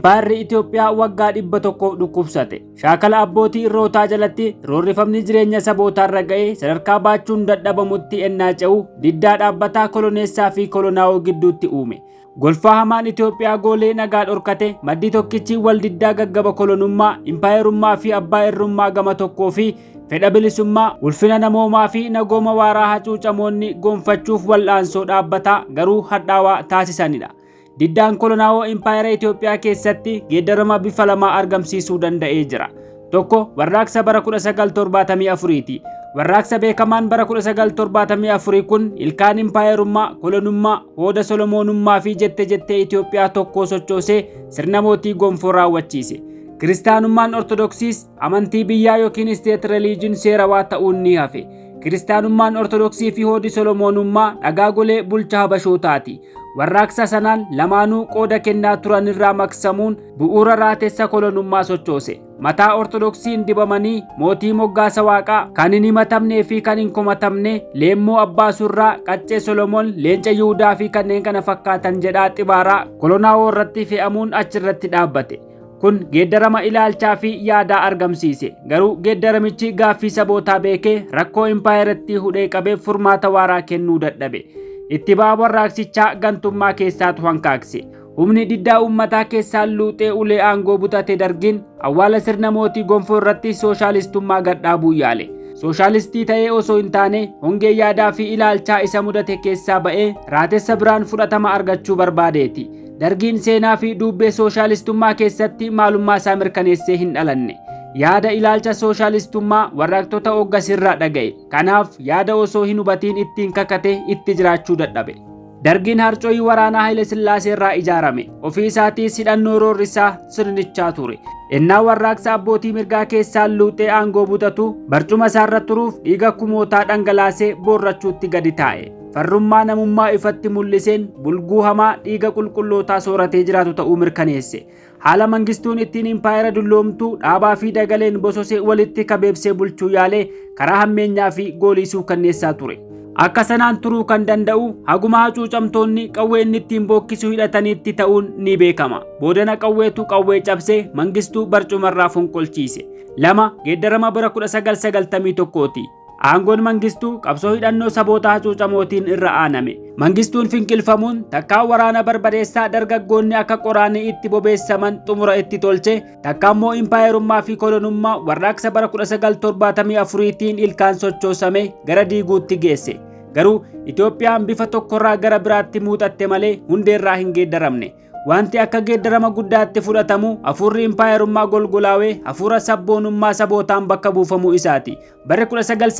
Impaayerri Itoophiyaa waggaa 100 dhukkubsate. Shaakala abbootii irrootaa jalatti roorrifamni jireenya sabootaarra ga'ee sadarkaa baachuun dadhabamutti ennaa ce'u diddaa dhaabbataa koloneessaa fi kolonaa'oo gidduutti uume. Golfaa hamaan Itoophiyaa goolee nagaa dhorkate maddi tokkichi wal diddaa gaggaba kolonummaa, impaayerummaa fi abbaa irrummaa gama tokkoo fi fedha bilisummaa, ulfina namoomaa fi nagooma waaraa hacuucamoonni gonfachuuf wal'aansoo dhaabbataa garuu hadhaawaa taasisanidha. Diddaan kolonaawoo impaayera Itoophiyaa keessatti geeddarama bifa lamaa argamsiisuu danda'ee jira. Tokko warraaqsa bara 1974ti. Warraaqsa beekamaan bara 1974 kun ilkaan impaayerummaa, kolonummaa, hooda solomoonummaa fi jette jettee Itoophiyaa tokkoo sochoosee sirna mootii gonfoo raawwachiise. Kiristaanummaan Ortodoksiis amantii biyyaa yookiin state religion seerawaa ta'uun ni hafe. Kiristaanummaan Ortodoksii fi hoodi solomoonummaa dhagaa golee bulcha Habashootaati. Warraaqsa sanaan lamaanuu qooda kennaa turan irraa maqsamuun bu'uura raatessa kolonummaa sochoose. Mataa Ortodoksiin dibamanii mootii moggaasa waaqaa kan hin himatamnee fi kan hin komatamne leemmoo abbaa surraa qaccee Solomoon leenca Yihudaa fi kanneen kana fakkaatan jedhaa xibaaraa kolonaawoo irratti fe'amuun achirratti dhaabbate. Kun geeddarama ilaalchaa fi yaadaa argamsiise. Garuu geeddaramichi gaaffii sabootaa beekee rakkoo impaayeratti hudhee qabee furmaata waaraa kennuu dadhabe. Itti ba'a warraaqsichaa gantummaa keessaatu hankaakse. Humni diddaa uummataa keessaan luuxee ulee aangoo butate dargiin awwaala sirna mootii gonfoo irratti sooshaalistummaa gadhaabuu yaale. Sooshaalistii ta'ee osoo hin taane hongee yaadaa fi ilaalchaa isa mudate keessaa ba'ee raatessa biraan fudhatama argachuu barbaadeeti. Dargiin seenaa fi duubbee sooshaalistummaa keessatti maalummaa isaa mirkaneessee hin dhalanne. Yaada ilaalcha sooshaalistummaa warraaqtota hoggasirraa dhaga'e. Kanaaf yaada osoo hin hubatiin ittiin kakate itti jiraachuu dadhabe. Dargiin harcooyii waraanaa Haile Sillaasee irraa ijaarame. Ofii isaatiis hidhannoo roorrisaa sirnichaa ture. Ennaa warraaqsa abbootii mirgaa keessaan luuxee aangoo butatu barcuma isaarra turuuf dhiiga kumootaa dhangalaasee boorrachuutti gadi taa'e. Farrummaa namummaa ifatti mul'iseen bulguu hamaa dhiiga qulqullootaa sooratee jiraatu ta'uu mirkaneesse. Haala mangistuun ittiin impaayera dulloomtuu dhaabaa fi dagaleen bososee walitti kabeebsee bulchuu yaalee karaa hammeenyaa fi goolii suukanneessaa ture. Akka sanaan turuu kan danda'u haguma hacuucamtoonni qawwee inni ittiin bookkisuu hidhataniitti ta'uun ni beekama. Boodana qawweetu qawwee cabsee mangistuu barcumarraa fonqolchiise. 2 geeddarama bara 1991ti. Aangoon mangistuu qabsoo hidhannoo saboota hacuucamootiin irra aaname. Mangistuun finqilfamuun takkaa waraana barbadeessaa dargaggoonni akka qoraanii itti bobeessaman xumura itti tolche, takka immoo impaayerummaa fi kolonummaa warraaqsa bara 1974tiin ilkaan sochoosame gara diiguutti geesse. Garuu Itoophiyaan bifa tokkorraa gara biraatti muuxatte malee hundeerraa hin geeddaramne. Wanti akka geeddarama guddaatti fudhatamu hafuurri impaayerummaa golgolaawee hafuura sabboonummaa sabootaan bakka buufamuu isaati. Bara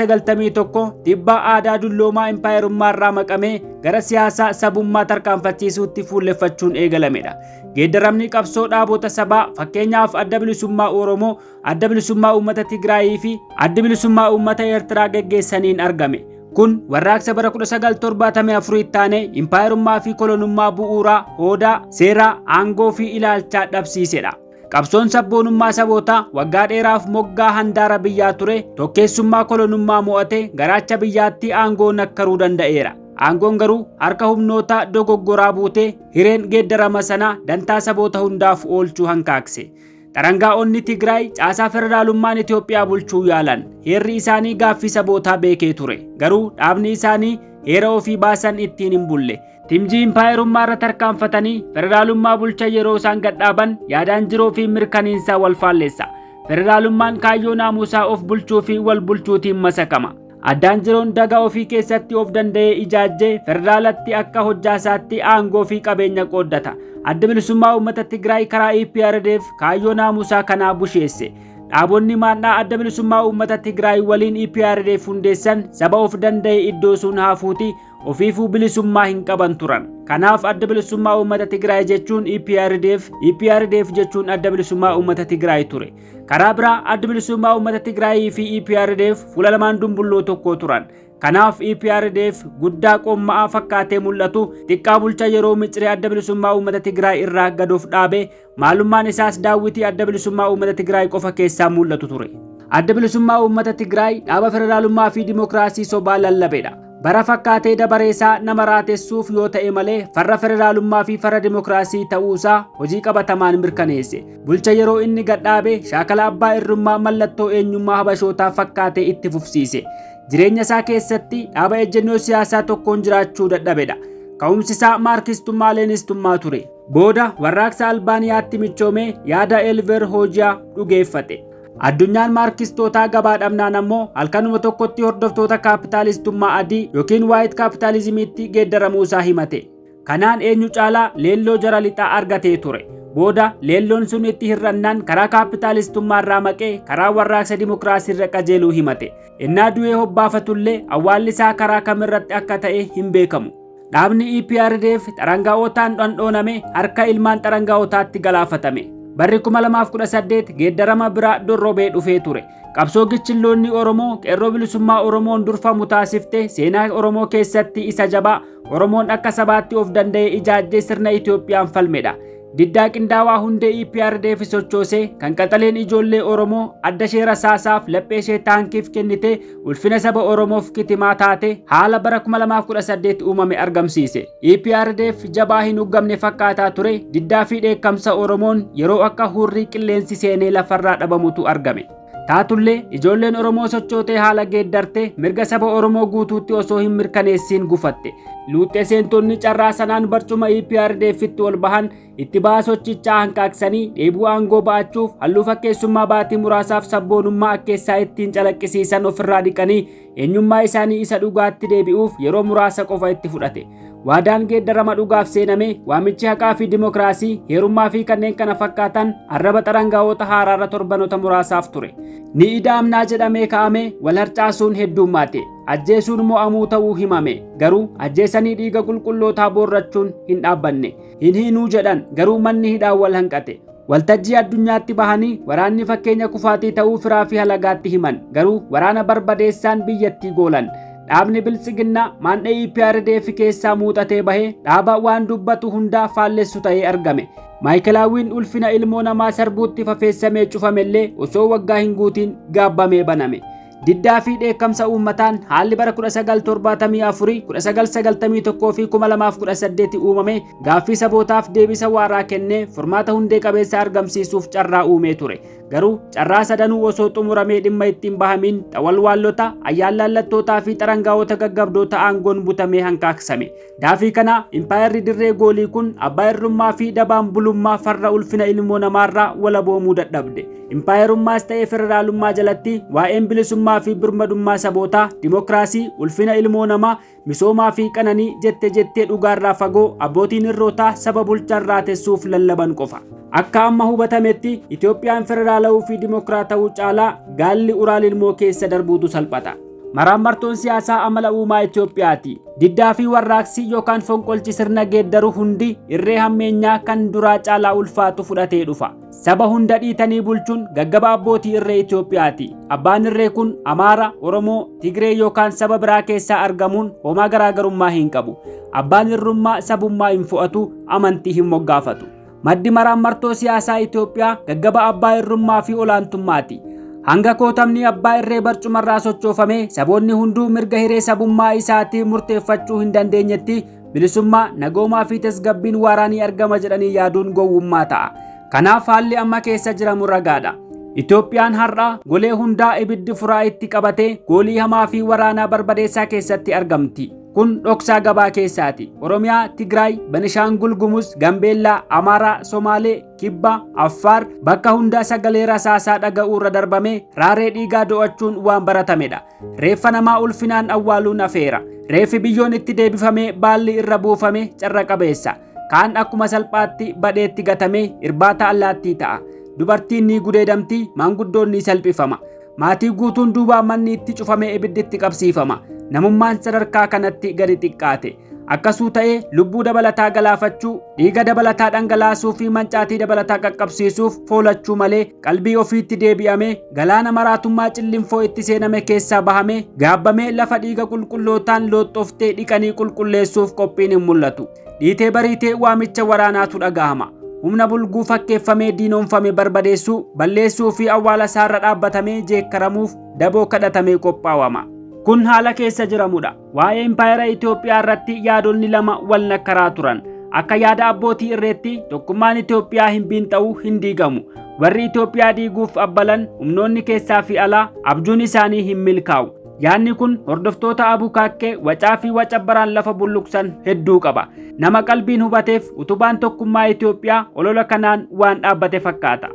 1991 dhiibbaa aadaa dulloomaa impaayerummaa irraa maqamee gara siyaasaa sabummaa tarkaanfachiisuutti fuulleffachuun eegalamedha. Geeddaramni qabsoo dhaabota sabaa fakkeenyaaf Adda Bilisummaa Oromoo, Adda Bilisummaa Uummata Tigraayii fi Adda Bilisummaa Uummata Eertiraa geggeessaniin argame. Kun warraaqsa bara 1974 taane impaayerummaa fi kolonummaa bu'uuraa, hoodaa, seeraa, aangoo fi ilaalchaa dhabsiisedha. Qabsoon sabboonummaa sabootaa waggaa dheeraaf moggaa handaara biyyaa ture tokkeessummaa kolonummaa mo'ate garaacha biyyaatti aangoo nakkaruu danda'eera. Aangoon garuu harka humnoota dogoggoraa buutee hireen geeddarama sana dantaa saboota hundaaf oolchuu hankaakse. Xarangaa'onni Tigraay caasaa federaalummaan Itoophiyaa bulchuu yaalan. Heerri isaanii gaaffii sabootaa beekee ture. Garuu dhaabni isaanii heera ofii baasan ittiin hin bulle. Timjii impaayerummaa irra tarkaanfatanii federaalummaa bulcha yeroo isaan gadhaaban yaadaan jiruu fi mirkaniinsaa wal faalleessa. Federaalummaan kaayyoo naamusaa of bulchuu fi wal bulchuutiin masakama. Addaan jiroon daga ofii keessatti of danda'ee ijaajjee federaalatti akka hojjaasaatti aangoo fi qabeenya qooddata. Adda Bilisummaa Uummata Tigraay karaa EPRDF kaayyoo naamusaa kanaa busheesse. Dhaabonni maannaa Adda Bilisummaa Uummata Tigraay waliin EPRDF hundeessan saba of danda'e iddoo sun haafuuti ofiifuu bilisummaa hin qaban turan. Kanaaf Adda Bilisummaa Uummata Tigraay jechuun EPRDF, EPRDF jechuun Adda Bilisummaa Uummata Tigraay ture. Karaa biraa Adda Bilisummaa Uummata Tigraayii fi EPRDF fuula lamaan dumbulloo tokko turan. Kanaaf EPRDF guddaa qomma'aa fakkaatee mul'atu xiqqaa bulcha yeroo miciree Adda Bilisummaa Uummata Tigraay irraa gad of dhaabe maalummaan isaas daawwitii Adda Bilisummaa Uummata Tigraay qofa keessaa mul'atu ture. Adda Bilisummaa Uummata Tigraay dhaaba federaalummaa fi dimookiraasii sobaa lallabedha. Bara fakkaatee dabareesaa nama raatessuuf yoo ta'e malee farra federaalummaa fi farra dimokiraasii ta'uusaa hojii qabatamaan mirkaneesse. Bulcha yeroo inni gadhaabe shaakala abbaa irrummaa mallattoo eenyummaa habashootaa fakkaatee itti fufsiise. Jireenya isaa keessatti dhaaba ejjennoo siyaasaa tokkoon jiraachuu dadhabedha. Ka'umsi isaa maarkistummaa leenistummaa ture. Booda warraaqsa Albaaniyaatti michoomee yaada Elver Hoojiyaa dhugeeffate. Addunyaan maarkistootaa gabaa dhabnaan ammoo halkanuma tokkotti hordoftoota kaapitaalistummaa adii yookiin waayit kaapitaalizimiitti geeddaramuu isaa himate. Kanaan eenyu caalaa leelloo jara lixaa argatee ture. Booda leelloon sun itti hir'annaan karaa kaapitaalistummaa irraa maqee karaa warraaqsa dimokiraasii irra qajeeluu himate. Innaa du'ee hobbaafatullee awwaalli isaa karaa kamirratti akka ta'e hin beekamu. Dhaabni EPRDF xarangaa'otaan dhandhooname harka ilmaan xarangaa'otaatti galaafatame. Barri 2018 geeddarama biraa dorrobee dhufee ture. Qabsoo gichilloonni Oromoo qeerroo bilisummaa Oromoon durfamu taasifte seenaa Oromoo keessatti isa jabaa Oromoon akka sabaatti of danda'e ijaajjee sirna Itoophiyaan falmedha. Diddaa qindaawaa hundee EPRDF sochoosee kan qaxaleen ijoollee Oromoo adda ishee rasaasaaf laphee ishee taankiif kennite ulfina saba Oromoof kitimaa taate haala bara 2018 uumame argamsiise. EPRDF jabaa hin uggamne fakkaataa ture diddaa fi dheekkamsa Oromoon yeroo akka hurrii qilleensi seenee lafarraa dhabamutu argame. Taatullee ijoolleen Oromoo sochootee haala geeddarte mirga saba Oromoo guutuutti osoo hin mirkaneessiin gufatte. Luuxxee seentonni carraa sanaan barcuma EPRDFitti ol bahan itti ba'aa sochichaa hanqaaqsanii dheebuu aangoo ba'achuuf halluu fakkeessummaa baatii muraasaaf sabboonummaa akkeessaa ittiin calaqqisiisan ofirraa dhiqanii eenyummaa isaanii isa dhugaatti deebi'uuf yeroo muraasa qofa itti fudhate. Waadaan geeddarama dhugaaf seename waamichi haqaa fi dimokiraasii heerummaa fi kanneen kana fakkaatan arraba xarangaa'ota haaraarra torbanoota muraasaaf ture. Ni ida'amnaa jedhamee ka'ame wal harcaasuun heddummaate. Ajjeesuun mo'amuu ta'uu himame. Garuu ajjeesanii dhiiga qulqullootaa boorrachuun hin dhaabbanne. Hin hiinuu jedhan garuu manni hidhaa wal hanqate. Waltajjii addunyaatti bahanii waraanni fakkeenya kufaatii ta'uu firaa fi halagaatti himan. Garuu waraana barbadeessaan biyyattii goolan. Dhaabni biltsiginnaa maandhee EPRDF keessaa muuxatee bahee dhaaba waan dubbatu hundaa faallessu ta'ee argame. Maayikelaawwiin ulfina ilmoo namaa sarbuutti fafeessamee cufamellee osoo waggaa hin guutiin gaabbamee baname. Diddaa fi dheekkamsa uummataan haalli bara 1974, 1991 fi 2018 uumame gaaffii sabootaaf deebisa waaraa kennee furmaata hundee qabeessa argamsiisuuf carraa uumee ture. Garuu carraa sadanuu osoo xumuramee dhimma ittiin bahamiin xawalwaallota, ayyaanlallattootaa fi xarangaa'ota gaggabdoota aangoon butamee hankaaksame. Daafii kana impaayerri dirree goolii kun abbaa irrummaa fi dabaan bulummaa farra ulfina ilmoo namaarraa walaboomuu dadhabde. Impaayerummaas ta'ee federaalummaa jalatti waa'een bilisummaa fi birmadummaa sabootaa, dimokiraasii, ulfina ilmoo namaa, misoomaa fi qananii jette jettee dhugaarraa fagoo abbootiin irrootaa saba bulchan raatessuuf lallaban qofa. Akka amma hubatametti Itoophiyaan federaalawuu fi dimokiraatawuu caalaa gaalli uraal ilmoo keessa darbuutu salphata. Maraammartoon siyaasaa amala uumaa Itoophiyaati. Diddaa fi warraaqsi yookaan fonqolchi sirna geeddaru hundi irree hammeenyaa kan duraa caalaa ulfaatu fudhatee dhufa. Saba hunda dhiitanii bulchuun gaggaba abbootii irree Itoophiyaati. Abbaan irree kun Amaara, Oromoo, Tigree yookaan saba biraa keessaa argamuun homaa garaagarummaa hin qabu. Abbaan irrummaa sabummaa hin fo'atu, amantii hin moggaafatu. Maddi maraammartoo siyaasaa Itoophiyaa gaggaba abbaa irrummaa fi olaantummaati. Hanga kootamni abbaa irree barcumarraa sochoofame saboonni hunduu mirga hiree sabummaa isaatii murteeffachuu hin dandeenyetti bilisummaa, nagoomaa fi tasgabbiin waaraanii argama jedhanii yaaduun gowwummaa ta'a. Kanaaf haalli amma keessa jiramu ragaadha. Itoophiyaan har'a golee hundaa ibiddi furaa itti qabatee goolii hamaa fi waraanaa barbadeessaa keessatti argamti. Kun dhoksaa gabaa keessaati. Oromiyaa, Tigraay, Benishaangul Gumuz, Gambeellaa, Amaaraa, Somaalee, Kibba, Affaar bakka hundaa sagalee rasaasaa dhaga'uurra darbame raaree dhiigaa do'achuun waan baratamedha. Reeffa namaa ulfinaan awwaaluun afeera. Reeffi biyyoon itti deebifamee baalli irra buufame carra qabeessa. Kaan akkuma salphaatti badheetti gatamee irbaata allaattii ta'a. Dubartiin ni gudeedamti, maanguddoon ni salphifama. Maatii guutuun duubaa manni itti cufamee ibiddi itti qabsiifama. Namummaan sadarkaa kanatti gadi xiqqaate. Akkasuu ta'ee lubbuu dabalataa galaafachuu, dhiiga dabalataa dhangalaasuu fi mancaatii dabalataa qaqqabsiisuuf foolachuu malee qalbii ofiitti deebi'amee galaana maraatummaa cillinfoo itti seename keessaa bahamee gaabbamee lafa dhiiga qulqullootaan looxxoftee dhiqanii qulqulleessuuf qophiin hin mul'atu. Dhiitee bariitee waamicha waraanaatu dhagahama. Humna bulguu fakkeeffamee diinoomfame barbadeessuu, balleessuu fi awwaala isaarra dhaabbatamee jeekkaramuuf daboo kadhatamee qophaawama. Kun haala keessa jiramudha. Waa'ee impaayera Itoophiyaa irratti yaadonni lama wal nakkaraa turan. Akka yaada abbootii irreetti tokkummaan Itoophiyaa hin biinxa'u, hin diigamu. Warri Itoophiyaa diiguuf abbalan humnoonni keessaa fi alaa abjuun isaanii hin milkaa'u. Yaadni kun hordoftoota abukaakkee wacaa fi wacabbaraan lafa bulluqsan hedduu qaba. Nama qalbiin hubateef utubaan tokkummaa Itoophiyaa olola kanaan waan dhaabbate fakkaata.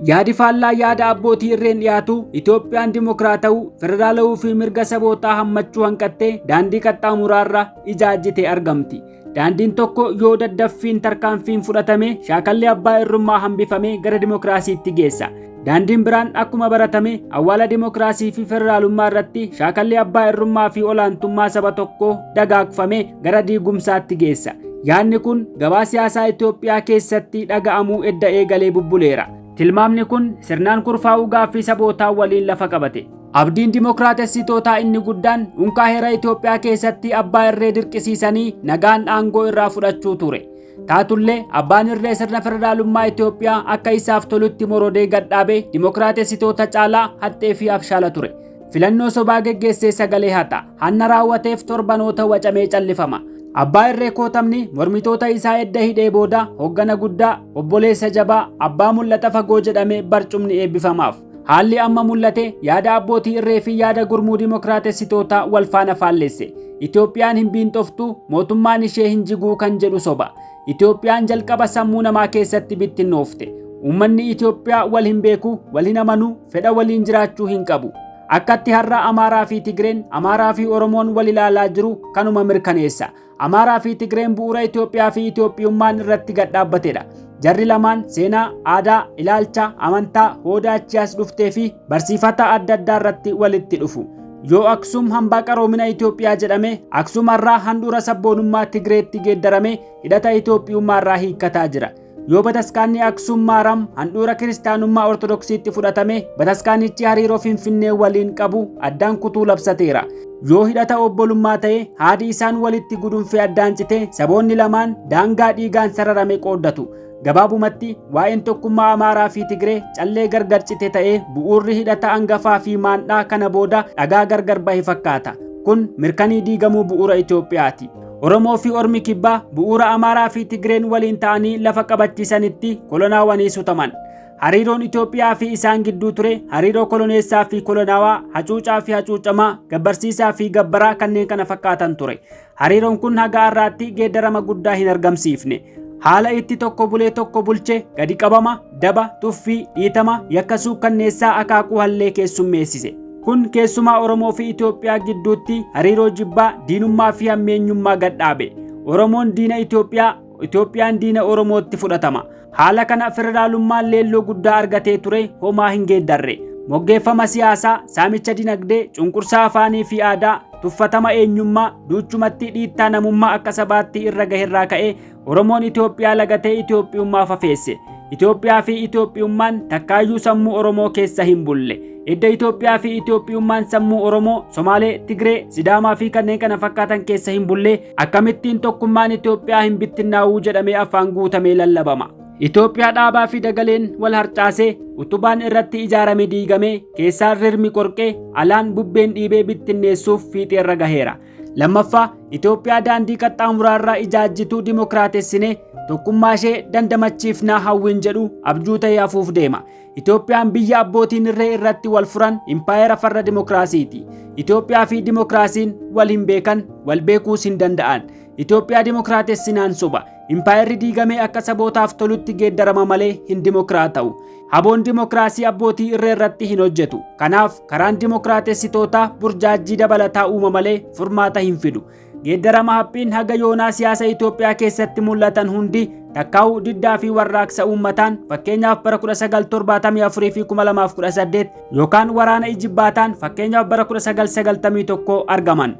Yaadi faallaa yaada abbootii irreen dhiyaatu Itoophiyaan dimokiraata'uu, federaala'uu fi mirga sabootaa hammachuu hanqattee daandii qaxxaamuraarra ijaajjitee argamti. Daandiin tokko yoo daddaffiin tarkaanfiin fudhatame shaakalli abbaa irrummaa hambifamee gara dimokiraasiitti geessa. Daandiin biraan akkuma baratame awwaala dimokiraasii fi federaalummaa irratti shaakalli abbaa irrummaa fi olaantummaa saba tokkoo dagaagfame gara diigumsaatti geessa. Yaadni kun gabaa siyaasaa Itoophiyaa keessatti dhaga'amuu edda eegalee bubbuleera. Tilmaamni kun sirnaan kurfaa'uu gaaffii sabootaa waliin lafa qabate. Abdiin dimokiraatessitootaa inni guddaan unkaa heera Itoophiyaa keessatti abbaa irree dirqisiisanii nagaan aangoo irraa fudhachuu ture. Taatullee abbaan irree sirna federaalummaa Itoophiyaa akka isaaf tolutti morodee gadhaabee dimokiraatessitoota caalaa haxxee fi abshaala ture. Filannoo sobaa geggeessee sagalee hata. Hanna raawwateef torbanoota wacamee callifama. Abbaa irree kootamni mormitoota isaa edda hidhee booda hoggana guddaa, obboleessa jabaa, abbaa mul'ata fagoo jedhamee barcumni eebbifamaaf. Haalli amma mul'ate yaada abbootii irree fi yaada gurmuu dimokiraatessitootaa wal faana faallesse. Itoophiyaan hin biinxoftu, mootummaan ishee hin jiguu kan jedhu soba. Itoophiyaan jalqaba sammuu namaa keessatti bittinnoofte. Uummanni Itoophiyaa wal hin beeku, wal hin amanu, fedha waliin jiraachuu hin qabu. Akkatti har'a Amaaraa fi Tigreen, Amaaraa fi Oromoon wal ilaalaa jiru kanuma mirkaneessa. Amaaraa fi Tigreen bu'uura Itoophiyaa fi Itoophiyummaan irratti gad dhaabbatedha. Jarri lamaan seenaa, aadaa, ilaalcha, amantaa, hooda achii as dhuftee fi barsiifata adda addaa irratti walitti dhufu. Yoo Aksum hambaa qaroomina Itoophiyaa jedhame, Aksum har'aa handhuura sabboonummaa Tigreetti geeddarame hidhata Itoophiyummaa irraa hiikkataa jira. Yoo bataskaanni Aksum Maaram handhuura kiristaanummaa Ortodoksiitti fudhatame, bataskaanichi hariiroo Finfinnee waliin qabu addaan kutuu labsateera. Yoo hidhata obbolummaa ta'e, haadi isaan walitti gudunfee addaan cite, saboonni lamaan daangaa dhiigaan sararame qooddatu. Gabaabumatti waa'een tokkummaa Amaaraa fi Tigree callee gargar cite ta'ee bu'uurri hidhata hangafaa fi maandhaa kana booda dhagaa gargar bahe fakkaata. Kun mirkanii diigamuu bu'uura Itoophiyaati. Oromoo fi Ormi Kibbaa bu'uura Amaaraa fi Tigreen waliin ta'anii lafa qabachiisanitti kolonaawanii sutaman. Hariiroon Itoophiyaa fi isaan gidduu ture hariiroo koloneessaa fi kolonaawaa, hacuucaa fi hacuucamaa, gabbarsiisaa fi gabbaraa kanneen kana fakkaatan ture. Hariiroon kun haga har'aatti geeddarama guddaa hin argamsiifne. Haala itti tokko bulee tokko bulche gadi qabama, daba, tuffii, dhiitama, yakka suukkanneessaa akaakuu hallee keessummeessise. Kun keessumaa Oromoo fi Itoophiyaa gidduutti hariiroo jibbaa, diinummaa fi hammeenyummaa gadhaabe. Oromoon diina Itoophiyaa, Itoophiyaan diina Oromootti fudhatama. Haala kana federaalummaan leelloo guddaa argatee ture homaa hin geeddarre. Moggeeffama siyaasaa, saamicha dinagdee, cunqursaa afaanii fi aadaa, tuffatama eenyummaa, duuchumatti dhiittaa namummaa akka sabaatti irra gaherraa ka'ee Oromoon Itoophiyaa lagatee Itoophiyummaa fafeesse. Itoophiyaa fi Itoophiyummaan takkaayyuu sammuu Oromoo keessa hin bulle. Edda Itoophiyaa fi Itoophiyummaan sammuu Oromoo, Somaalee, Tigree, Sidaamaa fi kanneen kana fakkaatan keessa hin bulle akkamittiin tokkummaan Itoophiyaa hin bittinnaa'uu jedhamee afaan guutamee lallabama. Itoophiyaa dhaabaa fi dagaleen wal harcaasee utubaan irratti ijaarame diigamee keessaan rirmi qorqee alaan bubbeen dhiibee bittinneessuuf fiixeerra gaheera. Lammaffaa Itoophiyaa daandii qaxxaamuraarraa ijaajjituu dimokiraatessinee tokkummaa ishee dandamachiifnaa hawwiin jedhu abjuu ta'ee hafuuf deema. Itoophiyaan biyya abbootiin irree irratti wal furan impaayera farra dimokiraasiiti. Itoophiyaa fi dimokiraasiin wal hin beekan, wal beekuus hin danda'an. Itoophiyaa dimokiraatessinaan soba. Impaayerri diigamee akka sabootaaf tolutti geeddarama malee hin dimokiraata'u. Haboon dimokiraasii abbootii irree irratti hin hojjetu. Kanaaf karaan dimokiraatessitootaa burjaajjii dabalataa uuma malee furmaata hin fidu. Geeddarama haphiin haga yoonaa siyaasa Itoophiyaa keessatti mul'atan hundi takkaa'uu diddaa fi warraaqsa uummataan fakkeenyaaf bara 1974 fi 2018 yookaan waraana ijibbaataan fakkeenyaaf bara 1991 argaman.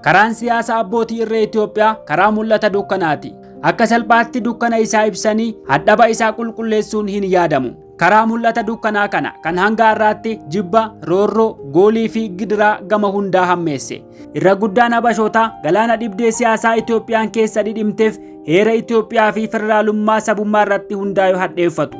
Karaan siyaasa abbootii irree Itoophiyaa karaa mul'ata dukkanaati. Akka salphaatti dukkana isaa ibsanii hadhaba isaa qulqulleessuun hin yaadamu. Karaa mul'ata dukkanaa kana kan hanga har'aatti jibba, roorroo, goolii fi gidiraa gama hundaa hammeesse. Irra guddaan Habashootaa galaana dhibdee siyaasaa Itoophiyaan keessa dhidhimteef heera Itoophiyaa fi federaalummaa sabummaa irratti hundaa'e hadheeffatu.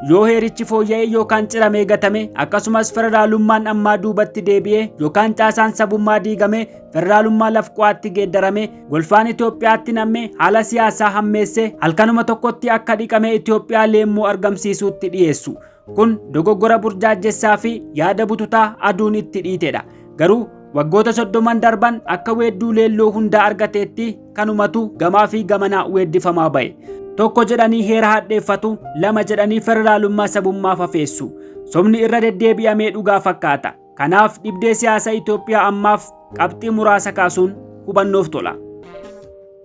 Yoo heerichi fooyya'ee yookaan ciramee gatame, akkasumas federaalummaan ammaa duubatti deebi'ee yookaan caasaan sabummaa diigame federaalummaa lafquwaatti geeddarame, golfaan Itoophiyaatti namme haala siyaasaa hammeesse halkanuma tokkotti akka dhiqame Itoophiyaa leemmoo argamsiisuutti dhiyeessu. Kun dogoggora burjaajjessaa fi yaada bututaa aduun itti dhiitedha. Garuu waggoota 30 darban akka weedduu leelloo hundaa argateetti kanumatu gamaa fi gamanaa weeddifamaa ba'e. Tokko jedhanii heera hadheeffatu, lama jedhanii federaalummaa sabummaa fafeessu. Sobni irra deddeebi'amee dhugaa fakkaata. Kanaaf dhibdee siyaasa Itoophiyaa ammaaf qabxii muraasa kaasuun hubannoof tola.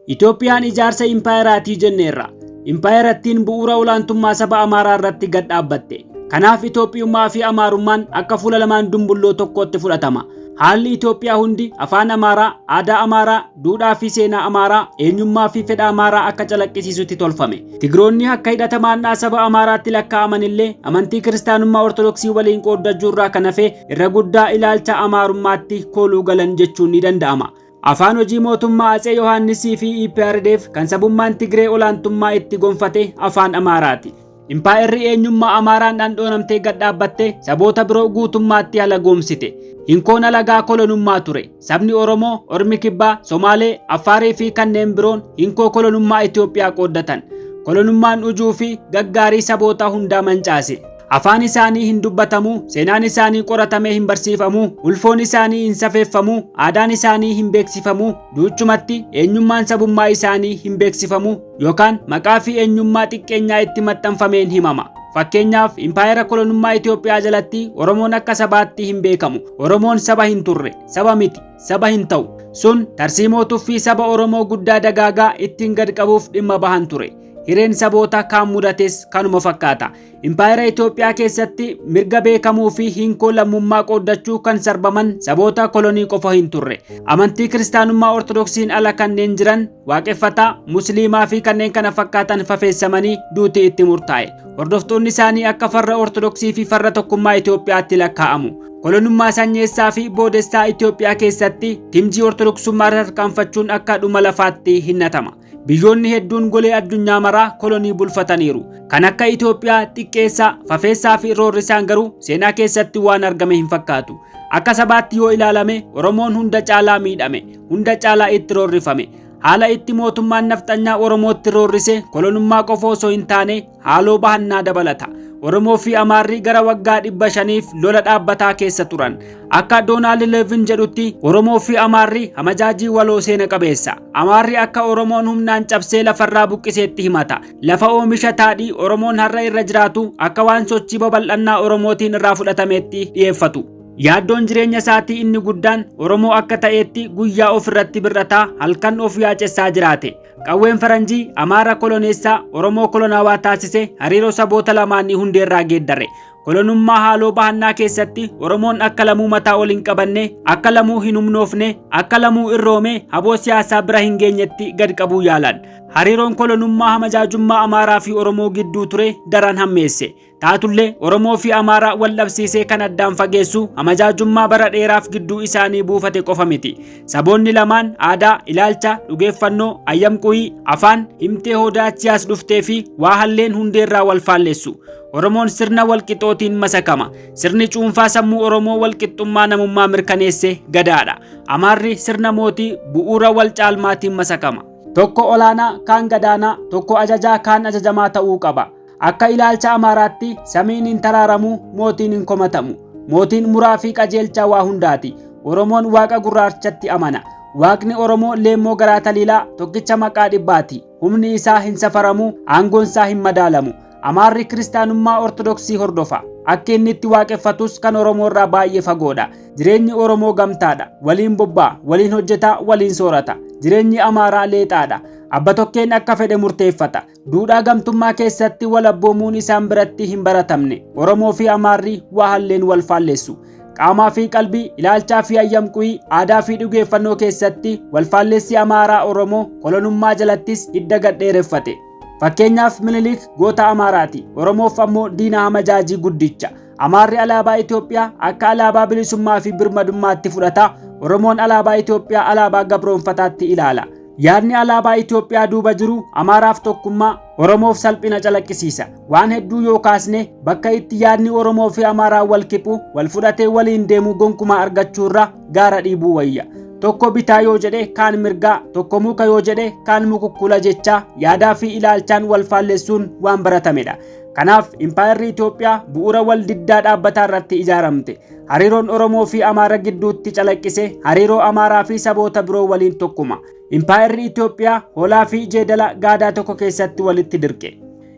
Itoophiyaan ijaarsa impaayeraatii jenneerra. Impaayerattiin bu'uura olaantummaa saba Amaaraa irratti gad dhaabbatte. Kanaaf Itoophiyummaa fi Amaarummaan akka fuula lamaan dumbulloo tokkootti fudhatama. Haalli Itoophiyaa hundi afaan Amaaraa, aadaa Amaaraa, duudhaa fi seenaa Amaaraa, eenyummaa fi fedha Amaaraa akka calaqqisiisutti tolfame. Tigiroonni akka hidhata maannaa saba Amaaraatti lakkaa'aman illee amantii kiristaanummaa Ortodoksii waliin qooddachuu irraa kan hafe irra guddaa ilaalcha Amaarummaatti kooluu galan jechuun ni danda'ama. Afaan hojii mootummaa Atsee Yohaannisii fi EPRDF kan sabummaan Tigree olaantummaa itti gonfate afaan Amaaraati. Impaayerri eenyummaa Amaaraan dhandhoonamtee gad dhaabbatte saboota biroo guutummaatti alagoomsite. Hinkoon alagaa kolonummaa ture. Sabni Oromoo, Ormi Kibbaa, Somaalee, Affaarii fi kanneen biroon hinkoo kolonummaa Itoophiyaa qooddatan. Kolonummaan ujuu fi gaggaarii saboota hundaa mancaase. Afaan isaanii hin dubbatamu, seenaan isaanii qoratamee hin barsiifamu, ulfoon isaanii hin safeeffamu, aadaan isaanii hin beeksifamu, duuchumatti eenyummaan sabummaa isaanii hin beeksifamu yookaan maqaa fi eenyummaa xiqqeenyaa itti maxxanfameen himama. Fakkeenyaaf impaayera kolonummaa Itoophiyaa jalatti Oromoon akka sabaatti hin beekamu. Oromoon saba hin turre, saba miti, saba hin ta'u. Sun tarsiimoo tuffii saba Oromoo guddaa dagaagaa ittiin gad qabuuf dhimma bahan ture. Hireen saboota kaan mudates kanuma fakkaata. Impaayera Itoophiyaa keessatti mirga beekamuu fi hinkoo lammummaa qooddachuu kan sarbaman saboota kolonii qofa hin turre. Amantii kiristaanummaa Ortodoksiin ala kanneen jiran waaqeffataa, musliimaa fi kanneen kana fakkaatan fafeessamanii duuti itti murtaa'e. Hordoftoonni isaanii akka farra Ortodoksii fi farra tokkummaa Itoophiyaatti lakkaa'amu. Kolonummaa sanyeessaa fi boodessaa Itoophiyaa keessatti timjii Ortodoksummaa tarkaanfachuun akka dhuma lafaatti hinnatama. Biyyoonni hedduun golee addunyaa maraa kolonii bulfataniiru. Kan akka Itoophiyaa xiqqeessaa, fafeessaa fi roorrisaan garuu seenaa keessatti waan argame hin fakkaatu. Akka sabaatti yoo ilaalame Oromoon hunda caalaa miidhame, hunda caalaa itti roorrifame. Haala itti mootummaan nafxanyaa Oromootti roorrise kolonummaa qofa osoo hin taane haaloo bahannaa dabalata. Oromoo fi Amaarri gara waggaa 500 lola dhaabbataa keessa turan. Akka Doonaald Leevin jedhutti Oromoo fi Amaarri hamajaajii waloo seena qabeessa. Amaarri akka Oromoon humnaan cabsee lafarraa buqqiseetti himata. Lafa oomisha taadhii Oromoon har'a irra jiraatu akka waan sochii babal'annaa Oromootiin irraa fudhatameetti dhiyeeffatu. Yaaddoon jireenya isaatii inni guddaan Oromoo akka ta'eetti guyyaa ofirratti bir'ataa halkan of yaacessaa jiraate. Qawween faranjii Amaara koloneessaa Oromoo kolonaawaa taasise hariiroo saboota lamaanii hundeerraa geeddare. Kolonummaa haaloo bahannaa keessatti Oromoon akka lamuu mataa ol hin qabanne, akka lamuu hin humnoofne, akka lamuu irroome haboo siyaasaa bira hin geenyetti gad qabuu yaalan. Hariiroon kolonummaa hamajaajummaa Amaaraa fi Oromoo gidduu ture daran hammeesse. Taatullee Oromoo fi Amaaraa wal dhabsiisee kan addaan fageessu hamajaajummaa bara dheeraaf gidduu isaanii buufate qofa miti. Saboonni lamaan aadaa, ilaalcha, dhugeeffannoo, ayyamquuyii, afaan, himtee hoodaachiyaas dhuftee fi waa halleen hundeerraa wal faallessu. Oromoon sirna walqixootiin masakama. Sirni cuunfaa sammuu Oromoo walqixxummaa namummaa mirkaneesse gadaadha. Amaarri sirna mootii bu'uura wal caalmaatiin masakama. Tokko olaanaa kaan gadaanaa, tokko ajajaa kaan ajajamaa ta'uu qaba. Akka ilaalcha Amaaraatti samiin hin taraaramu, mootiin hin komatamu. Mootiin muraa fi qajeelchaa waa hundaati. Oromoon waaqa gurraachatti amana. Waaqni Oromoo leemmoo garaa taliilaa tokkicha maqaa dhibbaati. Humni isaa hin safaramu, aangoon isaa hin madaalamu. Amaarri kiristaanummaa Ortodoksii hordofa. Akka inni itti waaqeffatus kan Oromoo irraa baay'ee fagoodha. Jireenyi Oromoo gamtaadha. Waliin bobbaa, waliin hojjetaa, waliin soorata. Jireenyi Amaaraa leexaadha. Abba tokkeen akka fedhe murteeffata. Duudhaa gamtummaa keessatti wal abboomuun isaan biratti hin baratamne. Oromoo fi Amaarri waa halleen wal faallessu. Qaamaa fi qalbii, ilaalchaa fi ayyamquii, aadaa fi dhugeeffannoo keessatti wal faallessi Amaaraa Oromoo kolonummaa jalattis hidda gad dheereffate. Fakkeenyaaf Minilik goota Amaaraati. Oromoof ammoo diina hamajaajii guddicha. Amaarri alaabaa Itoophiyaa akka alaabaa bilisummaa fi birmadummaatti fudhata. Oromoon alaabaa Itoophiyaa alaabaa gabroonfataatti ilaala. Yaadni alaabaa Itoophiyaa duuba jiru Amaaraaf tokkummaa, Oromoof salphina calaqqisiisa. Waan hedduu yoo kaasne bakka itti yaadni Oromoo fi Amaaraa wal kiphu, wal fudhatee waliin deemuu gonkumaa argachuurra gaara dhiibuu wayya. Tokko bitaa yoo jedhe kaan mirgaa, tokko muka yoo jedhe kaan mukukkula jechaa yaadaa fi ilaalchaan wal faallessuun waan baratamedha. Kanaaf impaayerri Itoophiyaa bu'uura wal diddaa dhaabbataa irratti ijaaramte. Hariiroon Oromoo fi Amaara gidduutti calaqqise hariiroo Amaaraa fi saboota biroo waliin tokkuma. Impaayerri Itoophiyaa hoolaa fi jeedala gaadaa tokko keessatti walitti dirqe.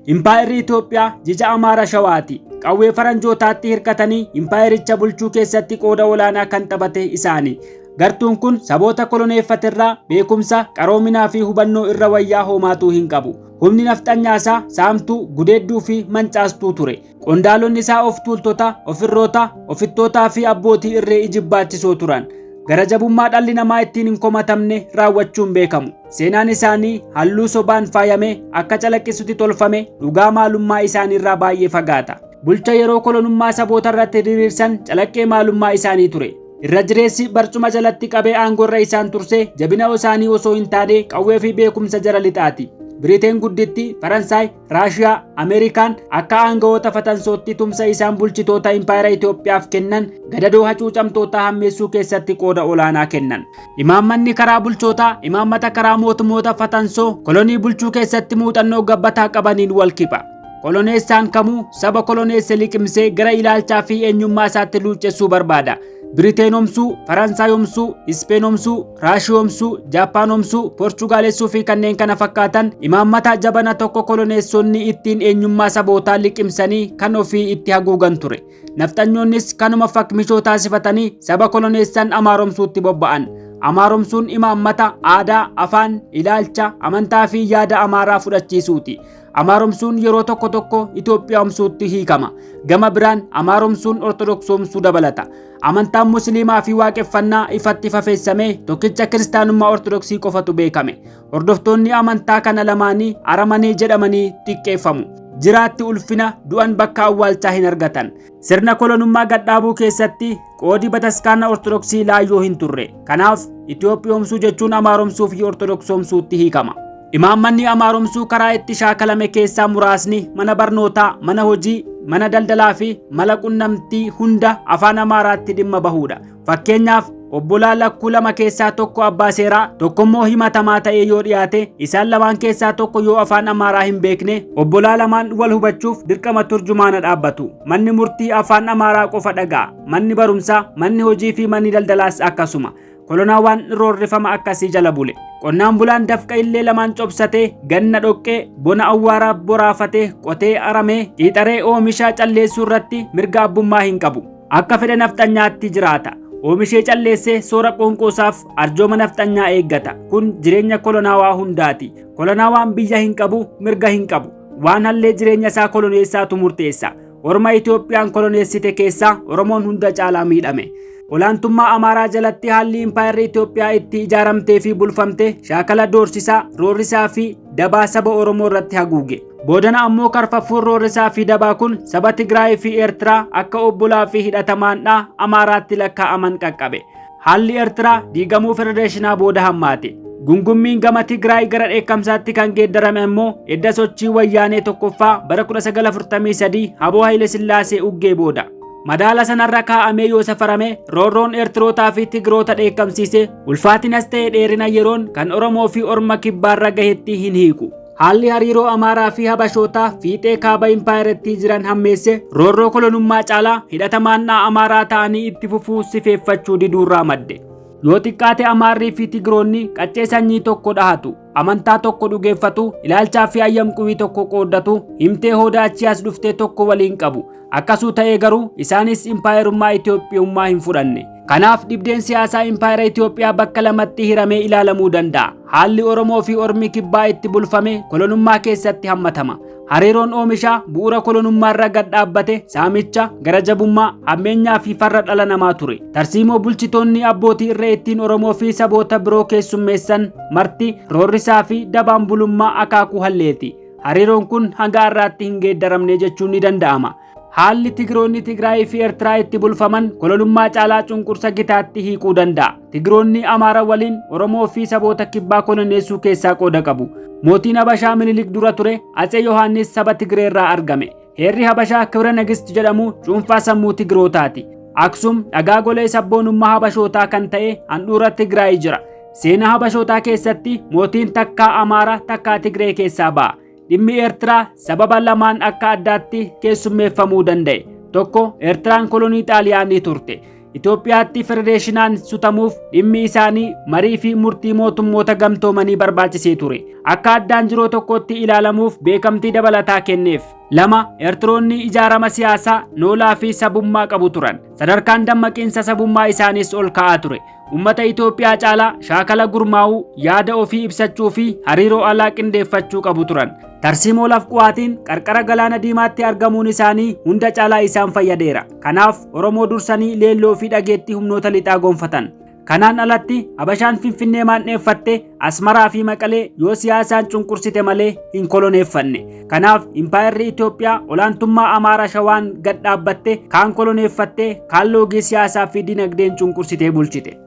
Impaayerri Itoophiyaa jija Amaara Shawaati. Qawwee faranjootaatti hirkatanii impaayericha bulchuu keessatti qooda olaanaa kan taphate isaani. Gartuun kun saboota koloneeffaterraa beekumsa, qaroominaa fi hubannoo irra wayyaa homaatuu hin qabu. Humni nafxanyaasaa saamtuu, gudeedduu fi mancaastuu ture. Qondaalonni isaa of tuultota, ofirroota, ofittootaa fi abbootii irree ijibbaachisoo turan. Gara jabummaa dhalli namaa ittiin hin komatamne raawwachuun beekamu. Seenaan isaanii halluu sobaan faayame akka calaqqisutti tolfame dhugaa maalummaa isaaniirraa baay'ee fagaata. Bulcha yeroo kolonummaa saboota irratti diriirsan calaqqee maalummaa isaanii ture. Irra jireessi barcuma jalatti qabee aangorra isaan turse jabina isaanii osoo hin taane qawwee fi beekumsa jara lixaati. Biriteen gudditti, Faransaay, Raashiyaa, Ameerikaan akka aangawoota fatansootti tumsa isaan bulchitoota impaayera Itoophiyaaf kennan gadadoo hacuucamtootaa hammeessuu keessatti qooda olaanaa kennan. Imaammanni karaa bulchootaa imaammata karaa mootummoota fatansoo kolonii bulchuu keessatti muuxannoo gabbataa qabaniin wal kipha. Koloneessaan kamuu saba koloneesse liqimsee gara ilaalchaa fi eenyummaa isaatti luuccessuu barbaada. Biriteenoomsuu, Faransaayomsuu, Ispeenoomsuu, Raashiyoomsuu, Jaappaanoomsuu, Poorchugaalessuu fi kanneen kana fakkaatan imaammata jabana tokko koloneessonni ittiin eenyummaa sabootaa liqimsanii kan ofii itti haguugan ture. Nafxanyoonnis kanuma fakmishoo taasifatanii saba koloneessan amaaromsuutti bobba'an. Amaaromsuun imaammata aadaa, afaan, ilaalcha, amantaa fi yaada amaaraa fudhachiisuuti. Amaaromsuun yeroo tokko tokko Itoophiyaomsuutti hiikama. Gama biraan amaaromsuun Ortodoksomsuu dabalata. Amantaan Musliimaa fi waaqeffannaa ifatti fafeessamee tokkicha kiristaanummaa Ortodoksii qofatu beekame. Hordoftoonni amantaa kana lamaanii aramanii jedhamanii xiqqeeffamu. Jiraatti ulfina du'an bakka awwaalchaa hin argatan. Sirna kolonummaa gadhaabuu keessatti qoodi bataskaana Ortodoksii laayyoo hin turre. Kanaaf Itoophiyoomsuu jechuun amaaromsuu fi Ortodoksomsuutti hiikama. Imaammanni amaaromsuu karaa itti shaakalame keessaa muraasni mana barnootaa, mana hojii, mana daldalaa fi mala qunnamtii hunda afaan Amaaraatti dhimma bahuudha. Fakkeenyaaf obbolaa lakkuu lama keessaa tokko abbaa seeraa, tokkommoo himatamaa ta'ee yoo dhiyaate, isaan lamaan keessaa tokko yoo afaan Amaaraa hin beekne, obbolaa lamaan wal hubachuuf dirqama turjumaana dhaabbatu. Manni murtii afaan Amaaraa qofa dhaga'a. Manni barumsaa, manni hojii fi manni daldalaas akkasuma. Kolonaawwan roorrifama akkasii jala bule. Qonnaan bulaan dafqa illee lamaan cobsatee, ganna dhoqqee, bona awwaaraa boraafatee, qotee aramee, qiixaree oomisha calleessuu irratti mirga abbummaa hin qabu. Akka fedha nafxanyaatti jiraata. Oomishee calleessee soora qoonqoosaaf arjooma nafxanyaa eeggata. Kun jireenya kolonaawaa hundaati. Kolonaawaan biyya hin qabu, mirga hin qabu. Waan hallee jireenya isaa koloneessaatu murteessa. Orma Itoophiyaan koloneessite keessaa Oromoon hunda caalaa miidhame. Olaantummaa Amaaraa jalatti haalli impaayerri Itoophiyaa itti ijaaramtee fi bulfamte shaakala doorsisaa, roorrisaa fi dabaa saba Oromoo irratti haguuge. Boodana ammoo karfaffuun roorrisaa fi dabaa kun saba Tigraay fi Eertiraa akka obbolaa fi hidhatamaandhaa Amaaraatti lakkaa'aman qaqqabe. Haalli Eertiraa diigamuu federeeshinaa booda hammaate. Gungummiin gama Tigraay gara dheekkamsaatti kan geeddarame ammoo edda sochii wayyaanee tokkoffaa bara 1943 Haboo Haile Sillaasee uggee booda. Madaala sanarra kaa'amee yoo safarame roorroon Eertirootaa fi Tigroota dheekkamsiise ulfaatinas ta'e dheerina yeroon kan Oromoo fi Orma kibbaarra gahetti hin hiiku. Haalli hariiroo Amaaraa fi Habashootaa fiixee kaaba impaayerattii jiran hammeesse roorroo kolonummaa caalaa hidhatamaannaa Amaaraa ta'anii itti fufuu sifeeffachuu diduurraa madde. Yoo xiqqaate Amaarrii fi Tigroonni qaccee sanyii tokko dhahatu, amantaa tokko dhugeeffatu, ilaalchaa fi ayyamquwii tokko qooddatu, himtee hooda achii as dhuftee tokko waliin qabu. Akkasuu ta'ee garuu isaanis impaayerummaa Itoophiyummaa hin fudhanne. Kanaaf dhibdeen siyaasaa impaayera Itoophiyaa bakka lamatti hiramee ilaalamuu danda'a. Haalli Oromoo fi Ormi kibbaa itti bulfame kolonummaa keessatti hammatama. Hariiroon oomishaa bu'uura kolonummaarra gad dhaabbate saamicha, gara jabummaa, hammeenyaa fi farra dhala namaa ture. Tarsiimoo bulchitoonni abbootii irree ittiin Oromoo fi saboota biroo keessummeessan marti roorrisaa fi dabaan bulummaa akaakuu halleeti. Hariiroon kun hanga har'aatti hin geeddaramne jechuun ni danda'ama. Haalli Tigiroonni Tigraayii fi Eertiraa itti bulfaman kolonummaa caalaa cunqursa gitaatti hiikuu danda'a. Tigiroonni Amaara waliin Oromoo fi saboota kibbaa koloneessuu keessaa qooda qabu. Mootiin Habashaa Minilik dura ture Atsee Yohaannis saba Tigree irraa argame. Heerri Habashaa Kibra Nagist jedhamu cuunfaa sammuu Tigrootaati. Aksum dhagaa golee sabboonummaa Habashootaa kan ta'e handhuura Tigraay jira. Seenaa Habashootaa keessatti mootiin takkaa Amaara takkaa Tigree keessaa ba'a. Dhimmi Eertiraa sababa lamaan akka addaatti keessummeeffamuu danda'e. Tokko, Eertiraan kolonii Xaaliyaanii turte. Itoophiyaatti federeeshinaan sutamuuf dhimmi isaanii marii fi murtii mootummoota gamtoomanii barbaachisee ture. Akka addaan jiroo tokkotti ilaalamuuf beekamtii dabalataa kenneef. Lama, Eertiroonni ijaarama siyaasaa, noolaa fi sabummaa qabu turan. Sadarkaan dammaqiinsa sabummaa isaaniis ol ka'aa ture. Uummata Itoophiyaa caalaa shaakala gurmaa'uu, yaada ofii ibsachuu fi hariiroo alaa qindeeffachuu qabu turan. Tarsiimoo lafqu'aatiin qarqara galaana diimaatti argamuun isaanii hunda caalaa isaan fayyadeera. Kanaaf Oromoo dursanii leelloo fi dhageettii humnoota lixaa gonfatan. Kanaan alatti Habashaan Finfinnee maandheeffatte Asmaraa fi Maqalee yoo siyaasaan cunqursite malee hin koloneeffanne. Kanaaf impaayerri Itoophiyaa olaantummaa Amaara Shawaan gad dhaabbatte kaan koloneeffatte kaan loogii siyaasaa fi dinagdeen cunqursitee bulchite.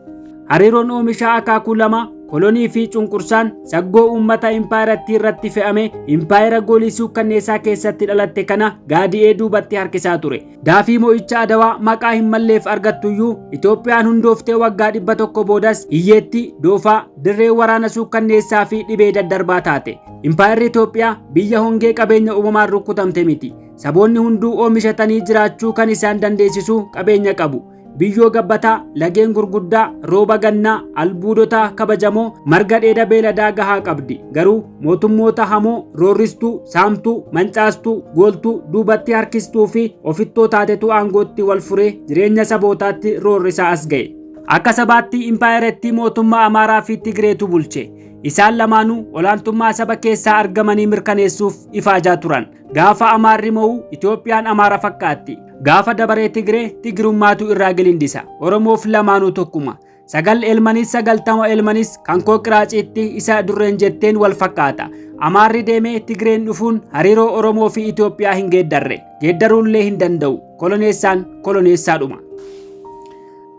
Hariiroon oomishaa akaakuu lama kolonii fi cunqursaan saggoo uummata impaayerattii irratti fe'ame impaayera goolii suukkanneessaa keessatti dhalatte kana gaadi'ee duubatti harkisaa ture. Daafii mo'icha Adawaa maqaa hin malleef argattuyyuu Itoophiyaan hundooftee waggaa 100 boodas hiyyeetti, doofaa, dirree waraana suukkanneessaa fi dhibee daddarbaa taate. Impaayerri Itoophiyaa biyya hongee qabeenya uumamaan rukkutamte miti. Saboonni hunduu oomishatanii jiraachuu kan isaan dandeessisu qabeenya qabu. Biyyoo gabbataa, lageen gurguddaa, rooba gannaa, albuudota kabajamoo, marga dheeda beeladaa gahaa qabdi. Garuu mootummoota hamoo, roorristuu, saamtuu, mancaastuu, gooltuu, duubatti harkistuu fi ofittoo taatetu aangootti wal furee jireenya sabootaatti roorrisaa as ga'e. Akka sabaatti impaayerattii mootummaa Amaaraa fi Tigreetu bulche. Isaan lamaanuu olaantummaa saba keessaa argamanii mirkaneessuuf ifaajaa turan. Gaafa Amaarri mo'u Itoophiyaan Amaara fakkaatti. Gaafa dabaree Tigree Tigrummaatu irraa gilindisa. Oromoof lamaanuu tokkuma. 9 elmanis 90 elmanis kan koo qiraaciitti isa durreen jetteen wal fakkaata. Amaarri deemee Tigreen dhufuun hariiroo Oromoo fi Itoophiyaa hin geeddarre. Geeddaruullee hin danda'u. Koloneessaan koloneessaadhuma.